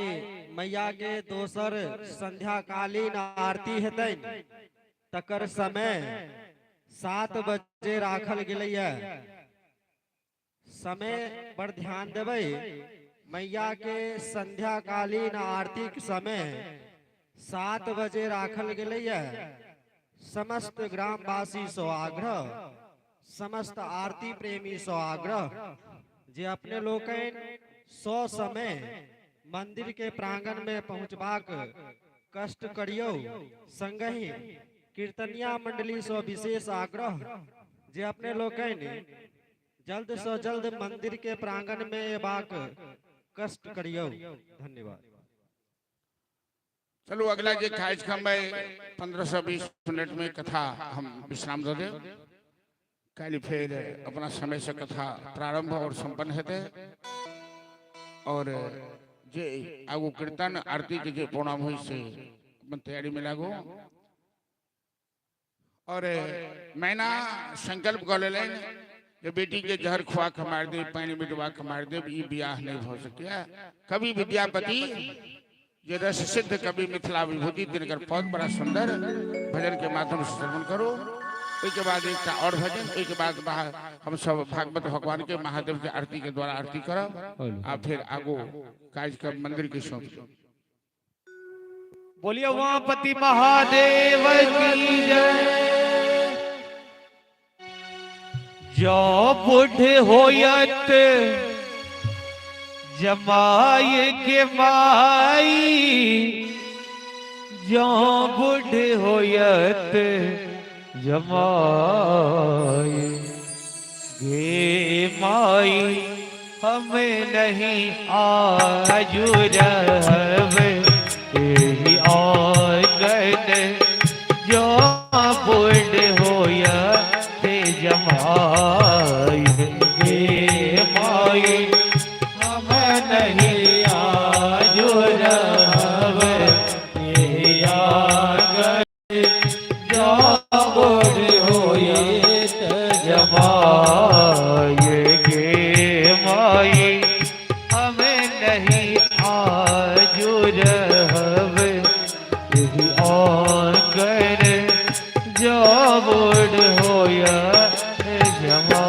मैया के दोसर संध्याकालीन आरती हेतनि, तकर समय 7 बजे राखल गेलैया। समय पर ध्यान देबै, मैया के संध्याकालीन आरती के समय 7 बजे राखल गेलैया। समस्त ग्रामवासी सौ आग्रह, समस्त आरती प्रेमी सौ आग्रह। जे अपने लोकनि ससमय मंदिर के प्रांगण में पहुंचबाक कष्ट करियौ। संगहि कीर्तनिया मंडली से विशेष आग्रह जे अपने लोकनि जल्द से जल्द मंदिर के प्रांगण में एबाक कष्ट करियौ। धन्यवाद। चलू अगला जे कार्यक्रम है 15 से 20 मिनट में कथा हम विश्राम दे देब। काल्हि फेर अपना समय से कथा प्रारंभ और संपन्न हेतै और जे आगू कीर्तन आरती के जे प्रोग्राम होइ से अपन तैयारी में लागू। और मैना संकल्प कऽ लेलनि जे बेटी के जहर खुआ के मारि देब, पानि में डुबा के मारि देब, ई बियाह नहीं भऽ सकैए। कवि विद्यापति जे रस सिद्ध कवि मिथिला विभूति, तिनकर पद बड़ा सुंदर भजन के माध्यम से श्रवण करू। ओहिके बाद एकटा और भजन, ओहिके बाद हम सब भागवत भगवान के महादेव के आरती के द्वारा आरती करब आ फिर आगू कार्यक्रम मंदिर के सौंप देब। बोलिए उमापति महादेव की जय। जो बुढ़ होयत जमाए के माई, जो बुढ़ होयत जमाए गे माई, हमें नहीं आजू रहब एही आंगन, जो बुढ़ होयत जमाए गे माई, हमें नहीं आजू रहब एही आंगन, जो बुढ़ होयत जमाए गे माई, हमें नहीं आजू रहब एही आंगन, जो बुढ़ होयत जमाए।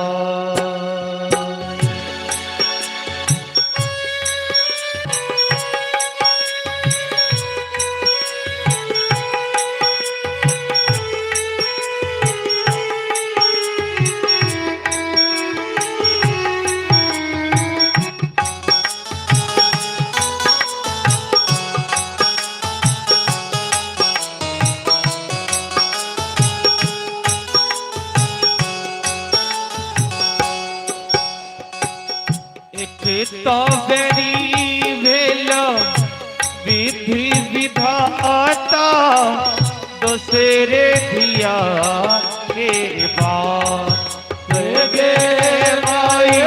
एक तो बेरी भेल विधि विधाता, दोसरे धिया के बाप गे माई,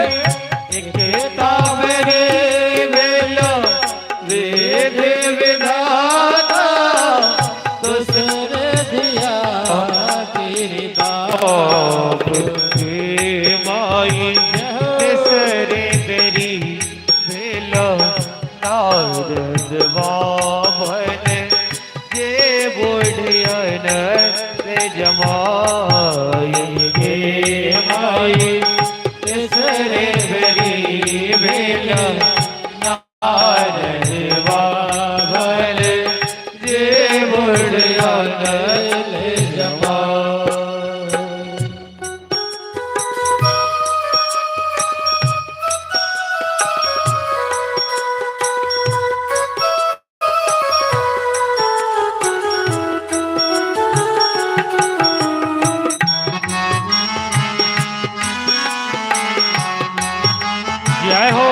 एक तो बेरी भेल विधि विधाता, दोसरे धिया के बाप गे माई, तेसरे बेरी भेल नारद बाभन, जे बुढ़ियन रे जमाई गे माई, तेसरे बेरी भेल नारद बाभन, जे बुढ़ियन रे जमाई। जय हो।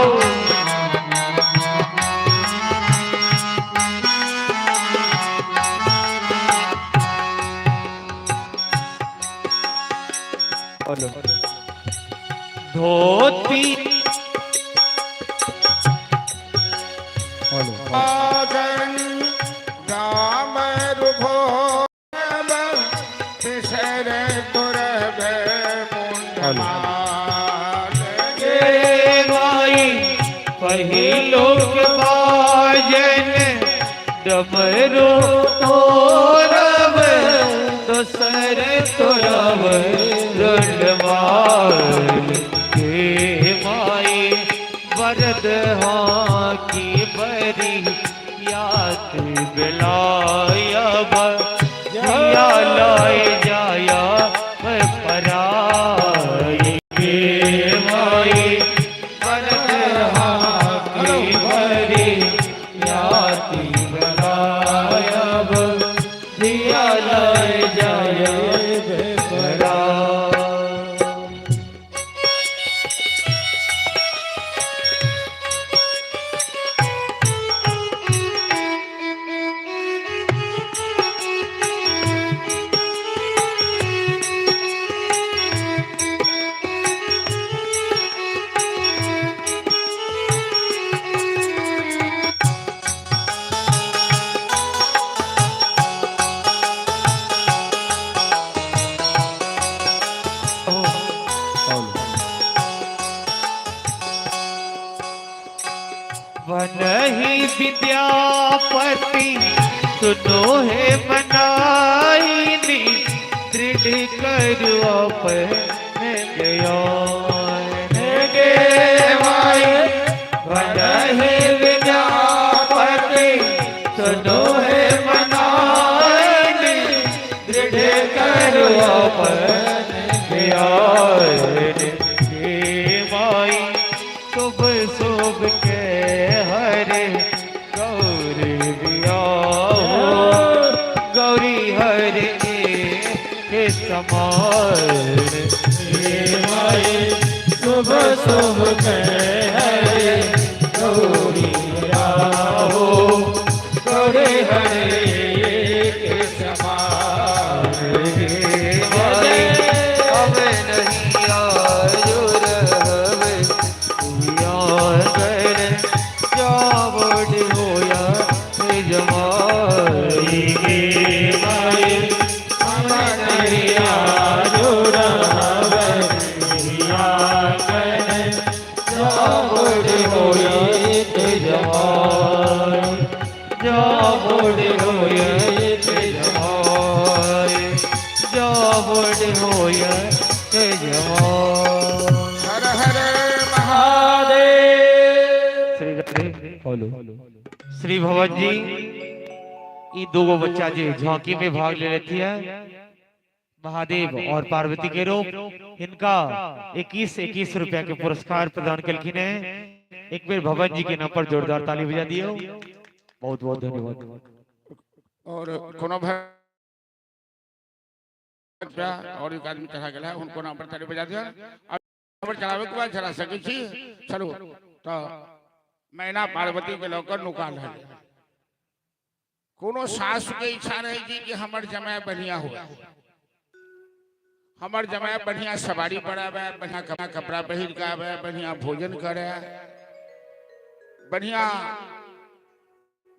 धोती राजन राम रुभो तिसर तुरब मुंडमाल गे माई, पहिलो बाजन डमरू तोरब, दोसर तोरब रुंडमाल गे माई, वरद हाँ की बरी यात बिलायब, जिया लाए जाया पराई गे माई, वरद बेकरार। वनहि विद्यापति सुनो हे मनाइनी, दृढ़ करो अपने ज्ञान गे माई। वनहि विद्यापति सुनो हे मनाइनी, दृढ़ करो अपने ज्ञान गे माई। शुभ शुभ के हरे गौरी बियाहो, गौरी हरे के समान। माई शुभ शुभ के हरे गौरी राहो, गौरी हरे के समान। હવે નહીં આયો રહવે યાર જાવડ હોયા જમાઈ. गे माई अमरिया જાવડ હોયા જમાઈ, જાવડ હોયા જમાઈ, જાવડ હોયા જમાઈ। हर हर महादेव। श्री राधे। श्री भवन जी, ई दोगो बच्चा जे झांकी में भाग ले लेती है महादेव और पार्वती के रूप, इनका 21-21 रुपया के पुरस्कार प्रदान कलखिन है। एक बेर भवन जी के नाम पर जोरदार ताली बजा दियो। बहुत बहुत धन्यवाद। और कोनो भर रुपया और एक आदमी चढ़ा गेल है, हुनको नाम पर ताली बजा दियो। और पर चढ़ावे के बाद चढ़ा सकै छी। चलू, तो मैना पार्वती के लऽ कऽ नुका रहल। कोनो सासु के इच्छा रहे छी कि हमर जमाय बढ़िया हो, हमर जमाय बढ़िया सवारी पर आवे, बढ़िया कपड़ा पहिर के आवे, बढ़िया भोजन करे, बढ़िया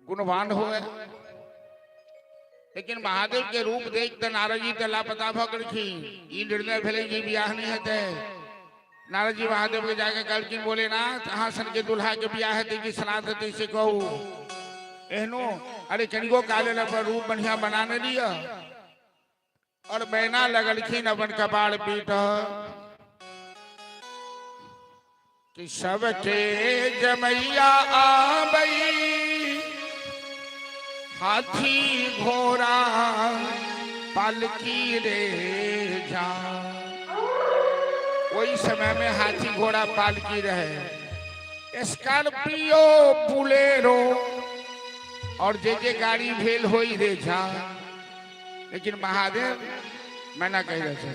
गुणवान हुए। लेकिन महादेव के रूप देख त नारद जी त लापता भ गेलखिन। ई निर्णय भेलै जे बियाह नहीं हेतै। नारद जी महादेव के जाके कहलखिन, भोलेनाथ, अहाँ सन के दुल्हा के बियाह हेतै कि श्राद्ध हेतै से कहू। एहनो अरे कनिको काले पर रूप बढ़िया बना ने लिअ। और मैना लगलखिन अपन कपार पीट कि सबके जमैया आबई हाथी घोड़ा पालकी रे जा। वही समय में हाथी घोड़ा पालकी रहे, स्कॉर्पियो बुलेरो और जे जे गाड़ी भेल होई रे जा। लेकिन महादेव मैना कह रहे थे,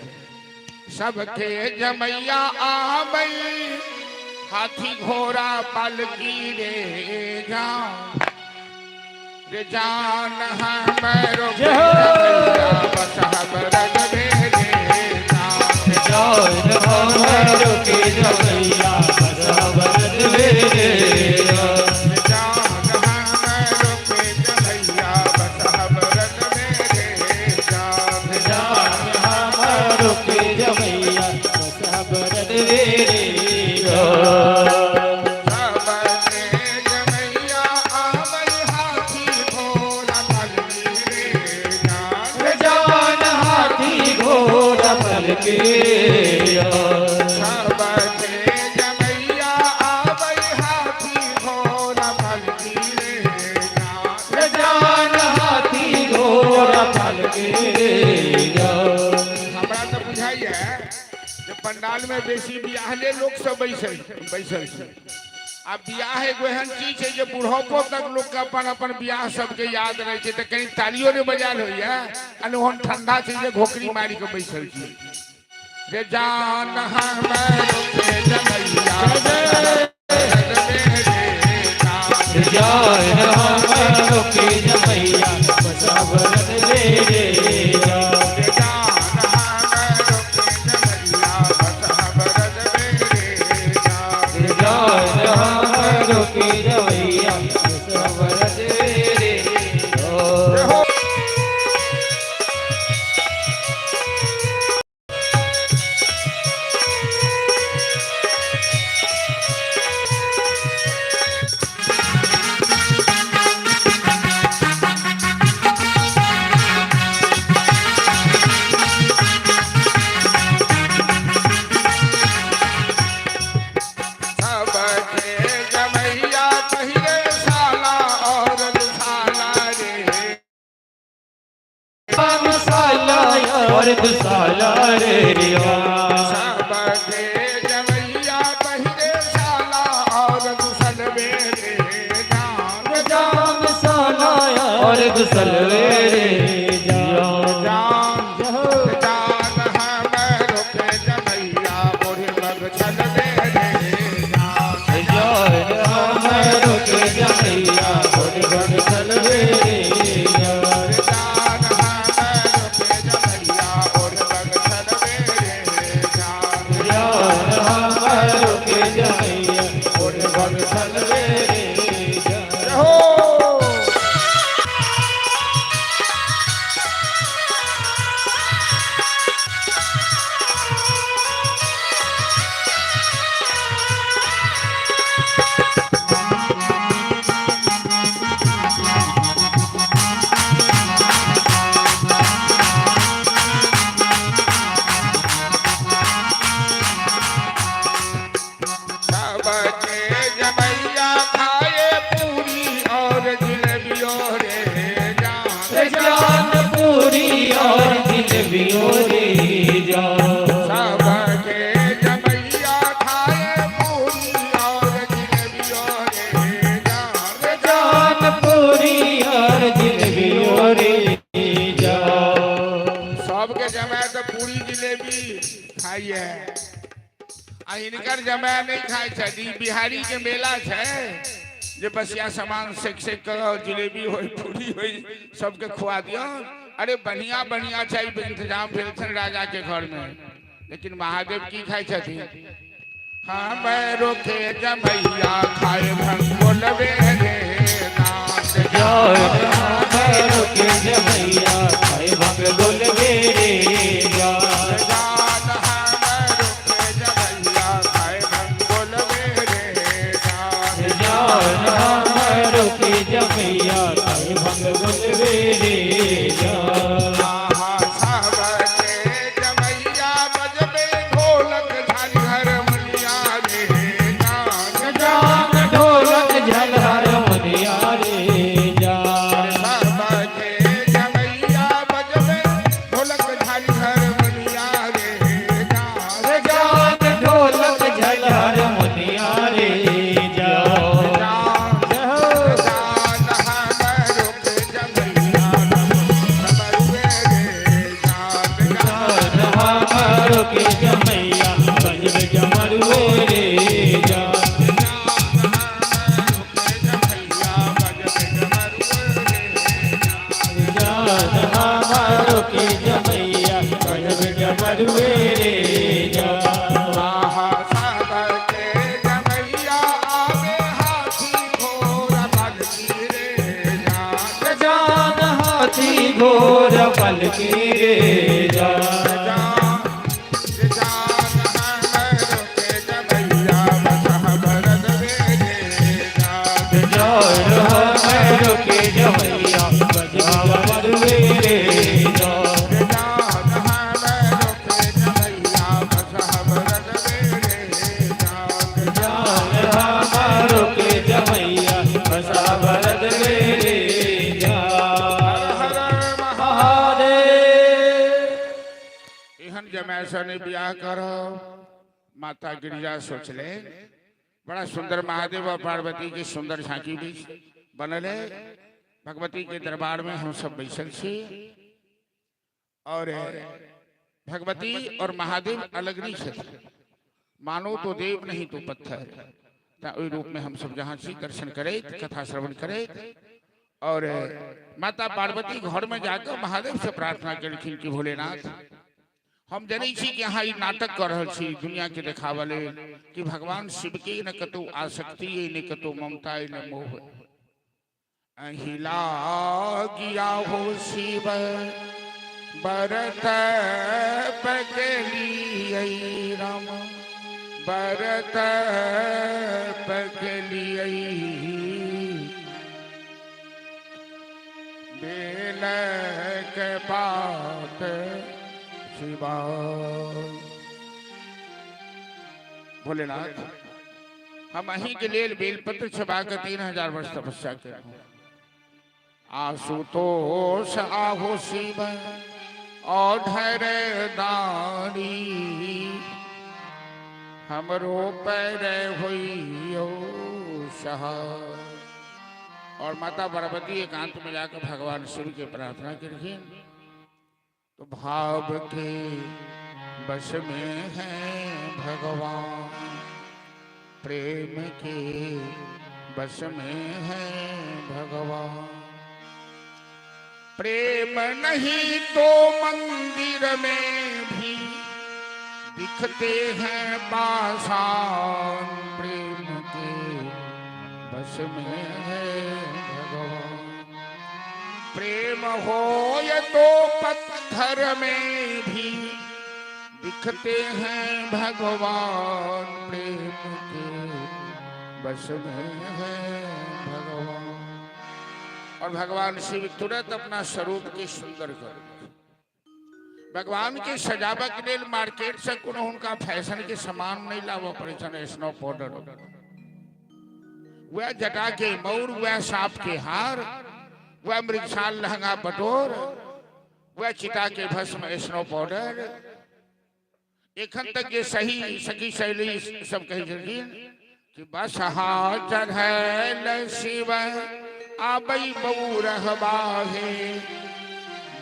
सबके जमैया आबई हाथी घोड़ा पालकी रे जा, रे जान हमरो बस हमर रे जान हमरो के जमैया बसवरत मेरे। जान हमरो के जमैया बस हमर रे जान। जान हमरो के जमैया बसवरत मेरे। सबके जमैया आबई हाथी घोड़ा पालकी रे जान। जान हाथी घोड़ा पलके। सबके जमैया आबई हाथी घोड़ा पालकी रे जान। जान हाथी घोड़ा पलके। हमरा तऽ बुझाइए जे पंडाल में बेसी बियाहले लोक सब बैसल बैसल छै। आ बियाह एगो एहन चीज छै जे बुढ़ापो तक लोक के अपन अपन बियाह सबके याद रहै छै। तऽ कनि तालियो नहि बजायल होइया आ ने ओहन ठंडा छै जे घोकरी मारि के बैसल छी। रे जान हमर के जमैया जान हमरो के जमैया बसावरत रे रे रे जान हमर के जमैया बसहबरद रे जान। जान हमरो के जमैया बसावरत रे रे हो। सबके जमैया पहिरे साला और दुसाला रे। मसाला और दुसाला रे। सबके जमैया पहिरे साला और दुसलवे रे जान। जान साला और दुसलवे रे। जान जान हमरो के जमैया बुढ़ मग छलवे रे जान। जान हमरो के जमैया बड़ बड़ चलवे रे। जान हमरो के जमैया बुढ़ मग छलवे रे जान। जान हमरो के जमैया बड़ बड़ चलवे रे। हो। सबके जमैया खाए पूरी और जिलेबियो रे जान। जान पूरी और जिलेबियो रे जान। सबके जमैया खाए पूरी और जिलेबियो रे जान। जान पूरी और जिलेबियो रे जान। सबके जमाय तो पूरी जिलेबी खाइए आ इनकर जमाय नहीं खाइ छै। ई बिहारी के मेला छै जे बसिया सामान सेक सेक कर जिलेबी होई पूरी होई सबके खुआ दियो। अरे बढ़िया बढ़िया छै इंतजाम भेल छनि राजा के घर में, लेकिन महादेव की खाइ छथिन? हमरो के जमैया खाए भंगोलवे रे नाथ। जान हमरो के जमैया खाए भंग गोलवे रे जान। जान हमरो के जमैया खाए भंगोलवे रे जान। जान हमरो के जमैया खाए भंग गोलवे रे जान। आहा सबके जमैया बजबे ढोलक झालर मुनिया रे जान। जान ढोलक झलहर मुनिया रे जान। सबके जमैया बजबे ढोलक झालर मुनिया रे जान। जान ढोलक झलहर मुनिया रे जान। जान जान हमरो के जमैया बजबे रे जान। जान हमरो के जमैया बजब जमरुए रे जान। जान हमरो के जमैया बजब जमरुए रे जान। जान हाथी घोर पलकी रे जान। जान हमरो के जमैया बजब जमरुए रे जान। जान हमारो के जमैया बसा भरत रे जान। महादेव। एहन जमाय से नहीं बियाह करब। माता गिरिजा सोचले बड़ा सुंदर महादेव और पार्वती के सुंदर झांकी भी बनल है। भगवती के दरबार में हम सब बैसल छी और भगवती और महादेव अलग नहीं छथिन, मानो तो देव नहीं तो पत्थर। ओहि रूप में हम सब जहाँ छी दर्शन करैत, कथा श्रवण करैत। और माता पार्वती घर में जाकर महादेव से प्रार्थना केलखिन कि भोलेनाथ, हम जनै छी कि अहाँ ई नाटक कर रहल छी दुनिया के देखाबऽ लेल कि भगवान शिव के न कतौ आसक्ति अइ, न कतौ ममता अइ, न मोह। अहीं लागिया हो शिव बरत पकलियै राम, बरत पकलियै बेलक पात शिवा। भोलेनाथ, हम अहीं के लेल बेलपत्र छपा के 3000 वर्ष तपस्या केलहुँ। आशुतोष आहो शिव औढर दानी, हमरो पर होइयो सहाय। और माता पार्वती एकांत में जाकर भगवान शिव के प्रार्थना केलखिन तो भाव के बस में है भगवान, प्रेम के बस में है भगवान। प्रेम नहीं तो मंदिर में भी दिखते हैं पाषाण, प्रेम के बस में है भगवान। प्रेम हो ये तो पत्थर में भी दिखते हैं भगवान, प्रेम के बस में है भगवान। और भगवान शिव तुरंत अपना स्वरूप के सुंदर कर, भगवान के सजावट के लिए मार्केट से कोनो उनका फैशन के सामान नहीं लाबऽ पड़ै छनि, स्नो पाउडर, वह जटा के मौर, वह सांप के हार, वह मृगछाल लहंगा बटोर, वह चिता के भस्म स्नो पाउडर। एखन तक जे सही सखी सहेली सब कहै छलखिन कि बसहा चढ़ल शिव आबै बौरहबा हे,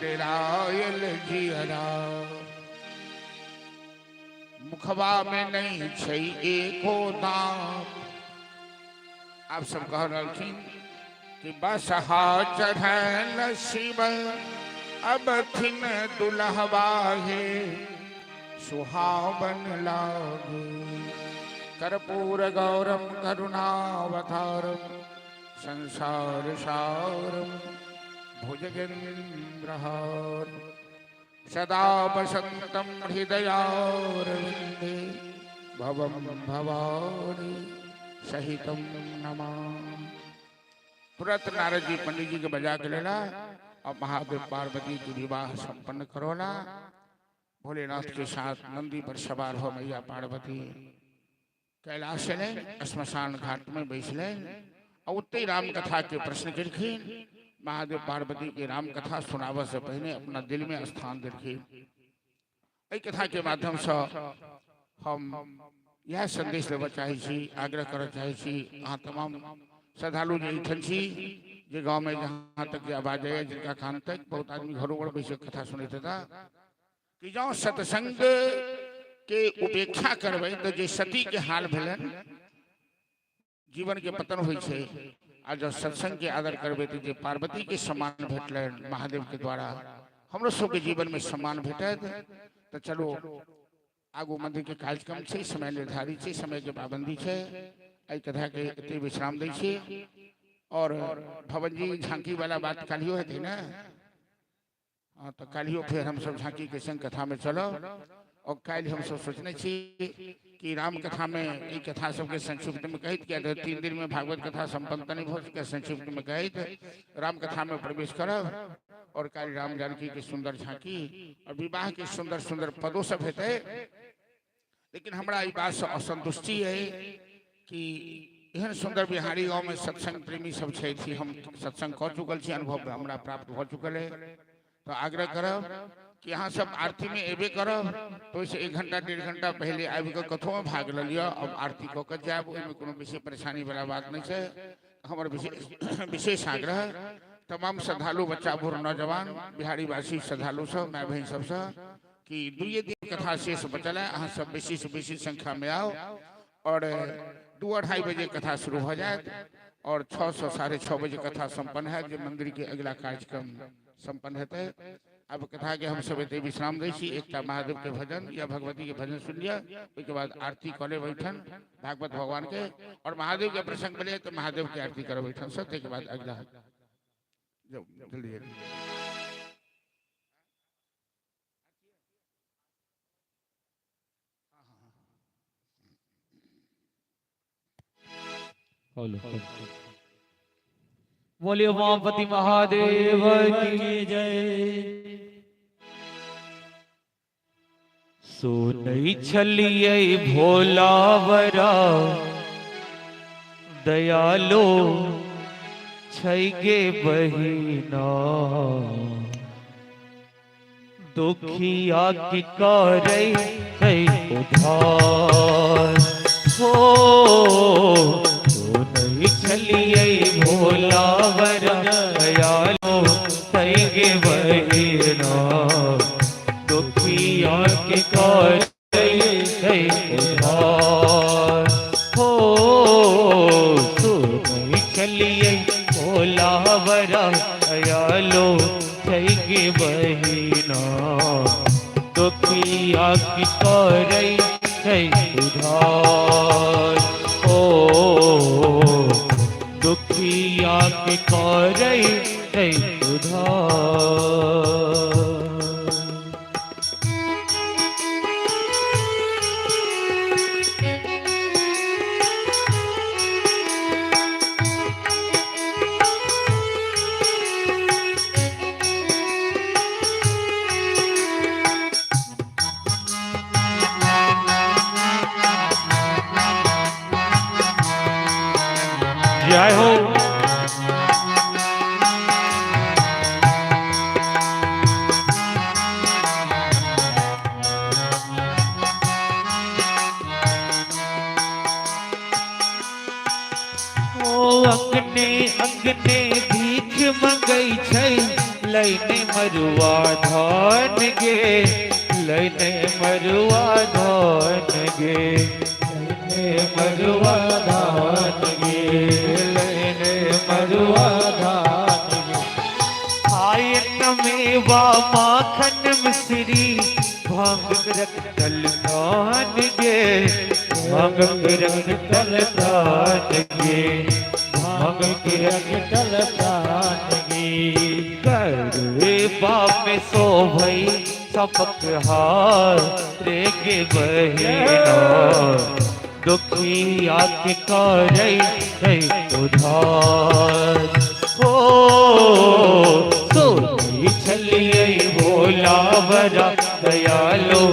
डेरायल जियरा। मुखबा में नहीं छै एको दांत। आप सब कह रहलखिन कि बसहा चढ़ल शिव अबथिन दुल्हबा हे, सुहावन लागे। कर्पूर गौरम करुणावतारम संसार सारम भुजगेन्द्रहार, सदा वसंतम हृदयारविंदे भवम भवानी सहितम नमामि। तुरंत नारद जी पंडित जी के बजा के लेला और महादेव पार्वती के विवाह संपन्न करोला। भोलेनाथ के साथ नंदी पर सवार हो मैया पार्वती कैलाश चले, श्मशान घाट में बैसले और उतने राम कथा के प्रश्न केलखिन। महादेव पार्वती के राम कथा सुनाबऽ से पहिने अपना दिल में स्थान देलखिन। एहि कथा के माध्यम से हम इएह संदेश लेबऽ चाहै छी, आग्रह करऽ चाहै छी अहाँ तमाम श्रद्धालु जे एहिठाम छी, जे गाँव में जहाँ तक जे आवाज आइए, जिनका कान तक, बहुत आदमी घरों पर बैस कथा सुनैत हेता कि जँ सत्संग के उपेक्षा करबै तऽ जे सती के हाल भेलनि, जीवन के पतन होइ छै, आ जँ सत्संग के आदर करबै तऽ जे पार्वती के सम्मान भेटलनि महादेव के द्वारा, हमरो सबके जीवन में सम्मान भेटत। तऽ चलो आगू मंदिर के कार्यक्रम छै, समय निर्धारित छै, समय के पाबंदी छै। एहि कथा के एते विश्राम दै छी। और भवन जी झांकी वाला बात काल्हियो हेतै ने? हाँ, तऽ काल्हियो फेर हमसब झांकी के संग कथा में चलब। और काल्हि हमसब सोचने छी कि राम कथा में ई कथा सबके संक्षिप्त में कहैत, किया तऽ 3 दिन में भागवत कथा संपन्न तऽ नहीं भऽ सकै, संक्षिप्त में कहैत राम कथा में प्रवेश करब। और काल्हि राम जानकी के सुंदर झांकी और विवाह के सुंदर सुंदर पदों सब हेतै। लेकिन हमरा ई बात से असंतुष्टि है कि एहन सुंदर बिहारी गाँव में सत्संग प्रेमी सब छथि, हम सत्संग कऽ चुकल छी, अनुभव हमरा प्राप्त भऽ चुकल है, तऽ आग्रह करब कि अहाँ सब आरती में एबे करब तो ओहिसँ 1 घंटा 1.5 घंटा पहले आबि कऽ कथो भाग लऽ लिअ। अब आरती कऽ के जायब, ओहिमे कोनो बेसी परेशानी वाला बात नहि छै। हमर विशेष विशेष आग्रह तमाम श्रद्धालु बच्चा बूढ़ नौजवान बिहारी वासी श्रद्धालु सब माय बहिन सबसँ कि 2 दिन कथा शेष बचल है, अहाँ सब बेसी से बेसी संख्या में आओ और 2-2:30 बजे कथा शुरू हो जाए और 6 से 6:30 बजे कथा संपन्न है, जे मंदिर के अगला कार्यक्रम संपन्न हेतै। अब कथा के हम सब एतै विश्राम दै छी। एकटा महादेव के भजन या भगवती के भजन सुन लिअ, ओहिके बाद आरती कऽ लेब एहिठाम भागवत भगवान के और महादेव के प्रसंग भेलै तऽ महादेव के आरती करब एहिठाम से, ताहिके बाद अगला जल्दी जल्दी। बोलो बोलिए उमापति महादेव की जय। सुनै छलियै भोला बरा दयालु छै गे बहिना, दुखिया की करै छै उधार। हो सुनै छलियै भोला बरा दयालु छै गे बहिना, दुखिया के करै छै उधार। हो सुनै छलियै भोला बरा दयालु छै गे बहिना, दुखिया की करै छै उधार। ओ दुखिया के करै छै उधार। जय हो। ओ अंगने अंगने भीख मंगै छै, लैने मरुआ धान गे, लैने मरुआ धान गे, लैने मरुआ धान गे, लैने मरुआ धान गे। आयन मेवा माखन मिश्री भांग रखल धान गे, भांग रखल धान गे, भांग रखल धान गे। करे बाप में शोभई सबक हार रे गे बहिना, दुखिया के करै छै उधार। हो सुनै छलियै भोला बरा दयालु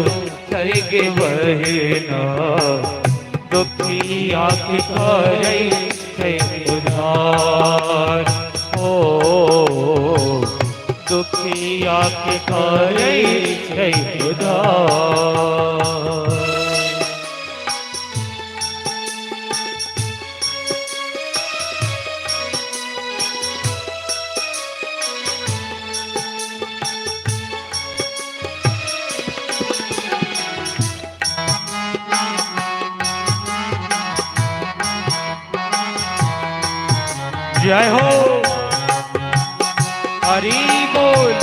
छै गे बहिना, दुखिया के करै छै उधार। ओ दुखिया के करै छै उधार। जय हो। हरि बोल।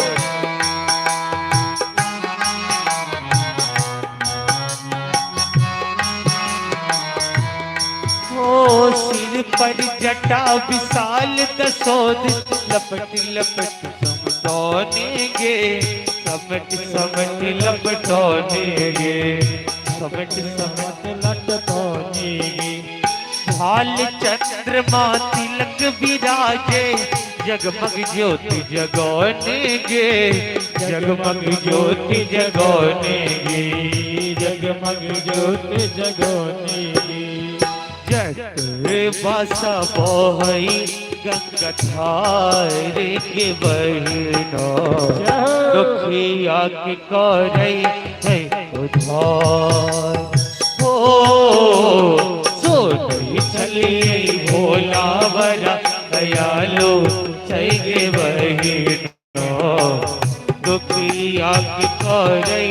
ओ सिर पर जटा विशाल दसोद, लपट लपट समटोनेगे, समट समट लपटोनेगे, समट समट लटकोनेगे। भाल चंद्रमा तिलक विराजे, जगमग ज्योति जगोनेगे, जगमग ज्योति जगोनेगे, जगमग ज्योति जगोनेगे। जग बासा बोहई गंगाधार के बहिनो, दुखिया के करै है उद्धार। हो सुनै छलियै भोला बड़ा दयालु छै गे बहिनो, दुखिया के करै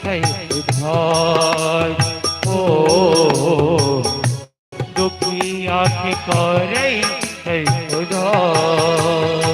है उद्धार। हो दुखिया के करै है उद्धार।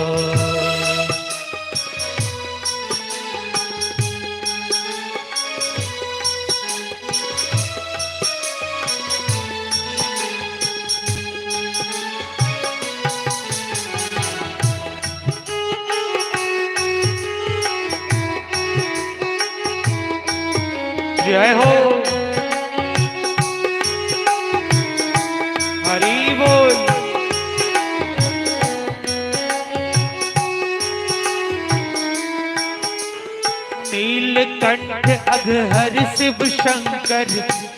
जय हो, हरि बोल। नीलकंठ अघहर शिव शंकर,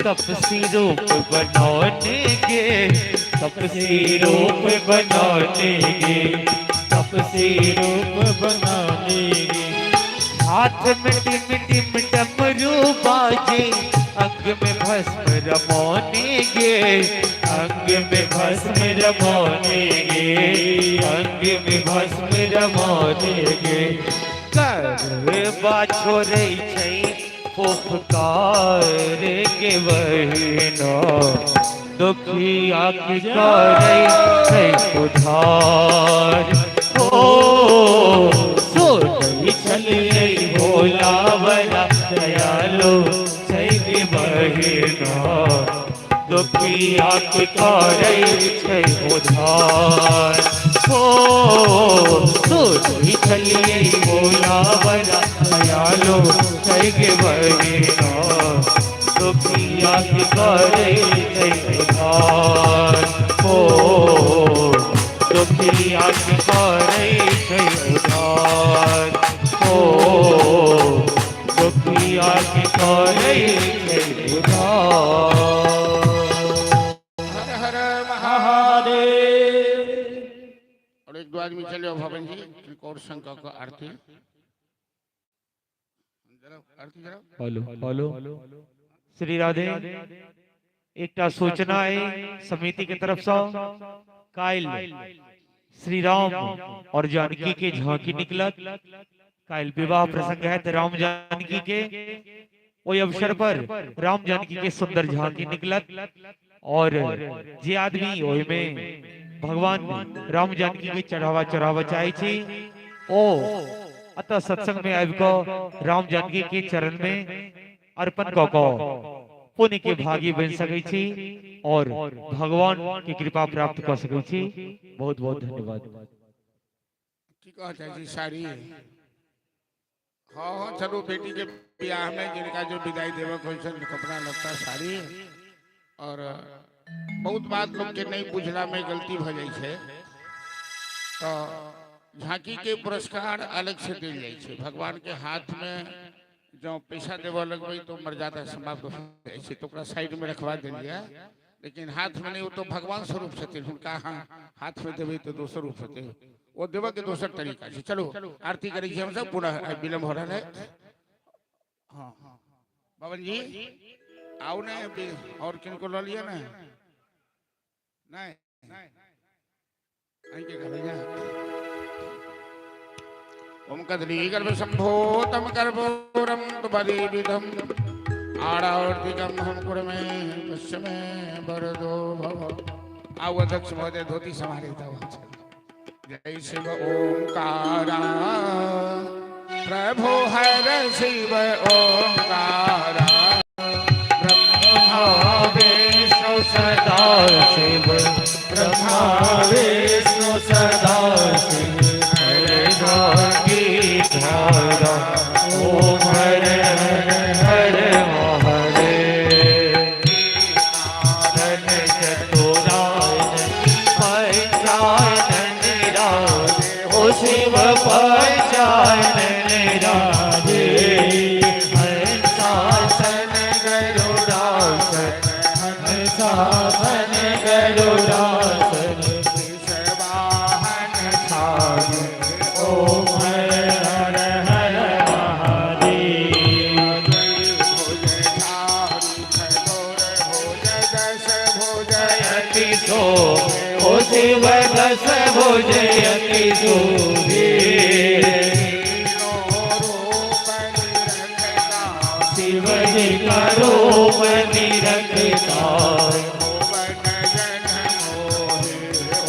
तपसी रूप बनौने के, तपसी रूप बनौने के, तपसी रूप बनाने गे। हाथ में टिम टिम डमरू बाजे, अंग में भस्म रमोने गे, अंग में भस्म रमोने गे, अंग में भस्म रमोने गे। करबा छोड़ै छै फुफकार के बहिनो, दुखिया के करै छै उद्धार। हो सुनै छलियै भोला बड़ा दयालु छै गे बहिनो, दुखिया के करै छै उद्धार। हो सुनै छलियै भोला बड़ा दयालु छै गे बहिनो, दुखिया के करै छै उद्धार। हो दुखिया के करै छै उद्धार। हो दुखिया के करै छै उद्धार। हर हर महादेव। महादेव। और एक दो आदमी चले आओ भवन जी, त्रिकोण शंकर का आरती जरा, आरती जरा। Hello hello, Shri Radhe. एकटा सूचना है समिति के तरफ से, काल्हि श्री राम और जानकी के झांकी निकलत। काल्हि विवाह प्रसंग है तो राम जानकी के ओहि अवसर पर राम जानकी के सुंदर झांकी निकलत और जे आदमी ओहि में भगवान राम जानकी के चढ़ावा चढ़ावा चाहे छी, ओ अतः सत्संग में आबि कऽ राम जानकी के चरण में अर्पण कऽ कऽ पुण्य के भागी बनि सकै छी और भगवान के कृपा प्राप्त कऽ सकै छी। बहुत बहुत धन्यवाद। की कह चाहे छी साड़ी? हाँ हाँ, चलू, बेटी के बियाह में जिनका जो विदाई देवक होइ छनि, कपड़ा लत्ता साड़ी। और बहुत बात लोग के नहीं बुझला में गलती भ जाइ छै, तो झांकी के पुरस्कार अलग से देल जाइ छै। भगवान के हाथ में जब पैसा देबऽ लगबै तो मर्यादा समाप्त हो जाइ छै, तो ओकरा साइड में रखवा देलियै, लेकिन हाथ में नहीं। वो तो भगवान स्वरूप छथिन, हुनका अहाँ हाथ में देबै तो दोसर रूप हेतै, ओ देबऽ के दोसर तरीका छै। चलू, आरती करै छी हमसब, पुनः आइ विलम्ब हो रहल है। हाँ बाबन जी, आउ ने अभी, और किनको लऽ लिअ ने। नहीं, अहीं के कहबै ने। ओम कदली गर्भ संभूतम कर्पूरम तुपदीपितम आरावर्तिकम हम कुरमे पश्चिमे वरदो भव। आउ अध्यक्ष महोदय, धोती संभाले तब। जय शिव ओमकारा, प्रभु हर शिव ओमकारा, ब्रह्मा विष्णु सदा शिव, ब्रह्मा विष्णु सदा शिव, हर की धारा, ओम हर हर हर महादेव। रन चतुरानन पंचानन राधे, ओ शिव पंचानन राधे, हंसासन। शोभे ओ शिव दस भुज अति शोभे। शिव जी का रूप निरखता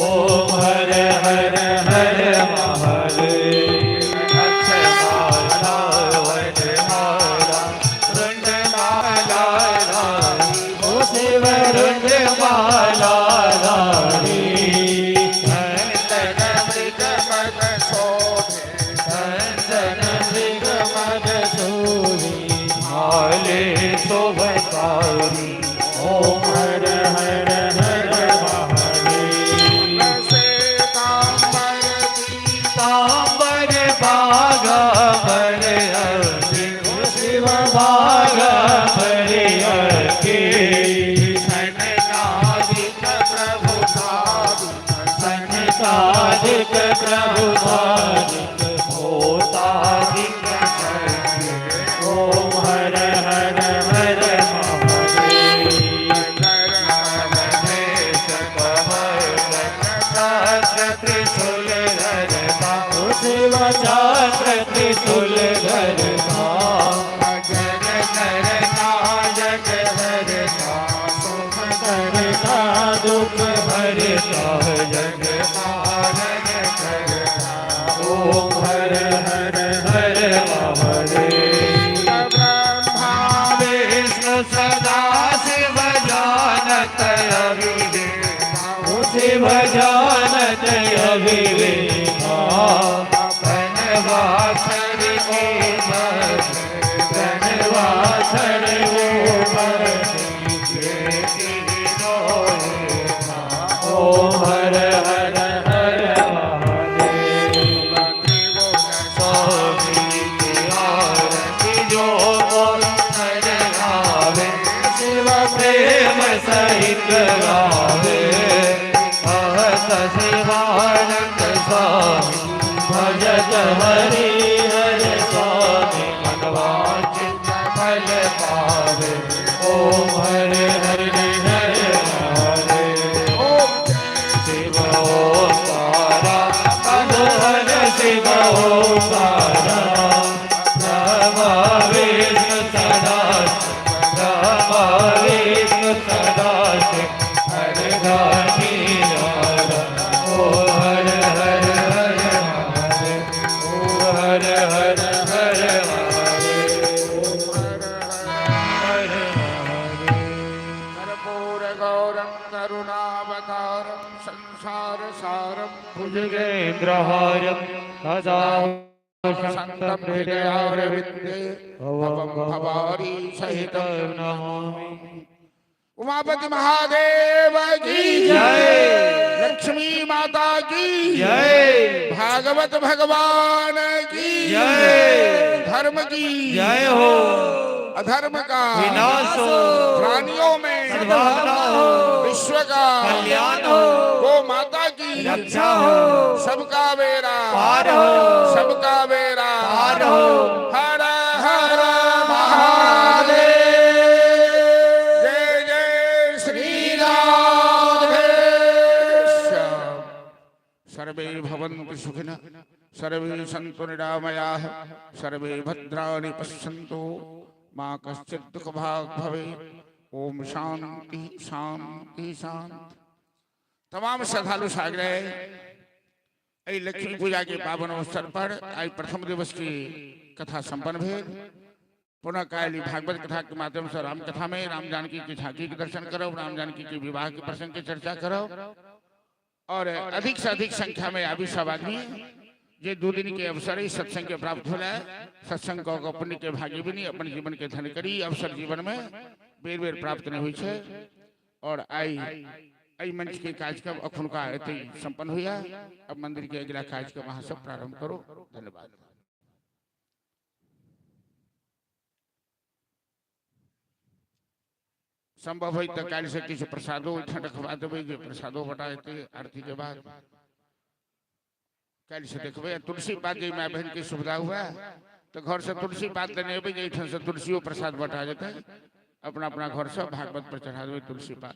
ओम हर हर हर महादेव। अक्षमाला वनमाला रुंडमाला ओ शिव रुंडमाला धारी। चंदन मृग मद शोभे चंदन मृग मद शोभे माले शोभकारी ओम हर हर हर महादेव। तांबर बागा भर शिव बागा भर के सनकादिक प्रभु धारिक होतादिक ओम हर हर हर महादेव। त्रिशूल धरता शिव चक्र त्रिशूल धरता जग करता जग हरता सुख करता दुख हरता जग पालन करता ओम हर हर हर महादेव। विष्णु सदा शिव जानत अविवेका शिव जानत अविवेका धनवासर ओ धनवासर ओ ओम हर हर हर महादेव। स्वामी की आरती जो नर गावे शिव प्रेम सहित गावे। भगत शिवानंद स्वामी भजत हरि हर स्वामी मनवांछित फल पावे ओम हर हर हर महादेव। शिव ओंकारा हर शिव ओंकारा ब्रह्मा विष्णु सदा ब्रह्मा विष्णु सदा शिव हर घाटी ओ हर हर हर महादेव ओ हर हर हर महादेव हर महादेव। कर्पूरगौरं करुणावतारं संसारसारं भुजगेन्द्रहारं सदा सन्तं हृदयारविन्दे भवं भवारी सहितं नमामि। उमापति महादेव की जय। लक्ष्मी माता की जय। भागवत भगवान की जय। धर्म की जय हो। अधर्म का विनाश हो। प्राणियों में सद्भावना हो। विश्व का कल्याण हो। गो माता की रक्षा हो। सबका बेड़ा पार हो। सबका बेड़ा पार हो। हर हर महादेव जय जय श्री राधे श्याम। सर्वे भवन्तु सुखिनः सर्वे सन्तु निरामयाः सर्वे भद्राणि पश्यन्तु मा कश्चित् दुःखभाग् भवेत्। ओम शांति शांति शांति। तमाम श्रद्धालु सागरे एहि लक्ष्मी पूजा के पावन अवसर पर आई प्रथम दिवस की कथा संपन्न भेल। पुनः काल्हि भागवत कथा के माध्यम से राम कथा में राम जानकी की झांकी के दर्शन करब, राम जानकी के विवाह के प्रसंग के चर्चा करब और अधिक से अधिक संख्या में आबी सब आदमी जे 2 दिन के अवसर है सत्संग के प्राप्त होला सत्संग कऽ के पुण्य के भागी बनी अपन जीवन के धन करी। अवसर जीवन में बेर बेर प्राप्त नहीं होइ छै और आई एहि मंच के कार्यक्रम अखुनका एतै संपन्न होइया। अब मंदिर के अगिला कार्यक्रम अहाँ सब प्रारंभ करो। धन्यवाद। संभव है तो काल्हि से किछु प्रसादो ओहिठाम रखवा देबै जे प्रसादो बटा जेतै आरती के बाद। काल्हि से देखबै। आ तुलसी पात जे माय बहिन के सुविधा हुआ तो घर से तुलसी पात देने अयबै जे एहिठाम से तुलसियो प्रसाद बटा जेतै। अपना अपना घर से भागवत पर चढ़ा देबै तुलसी पात।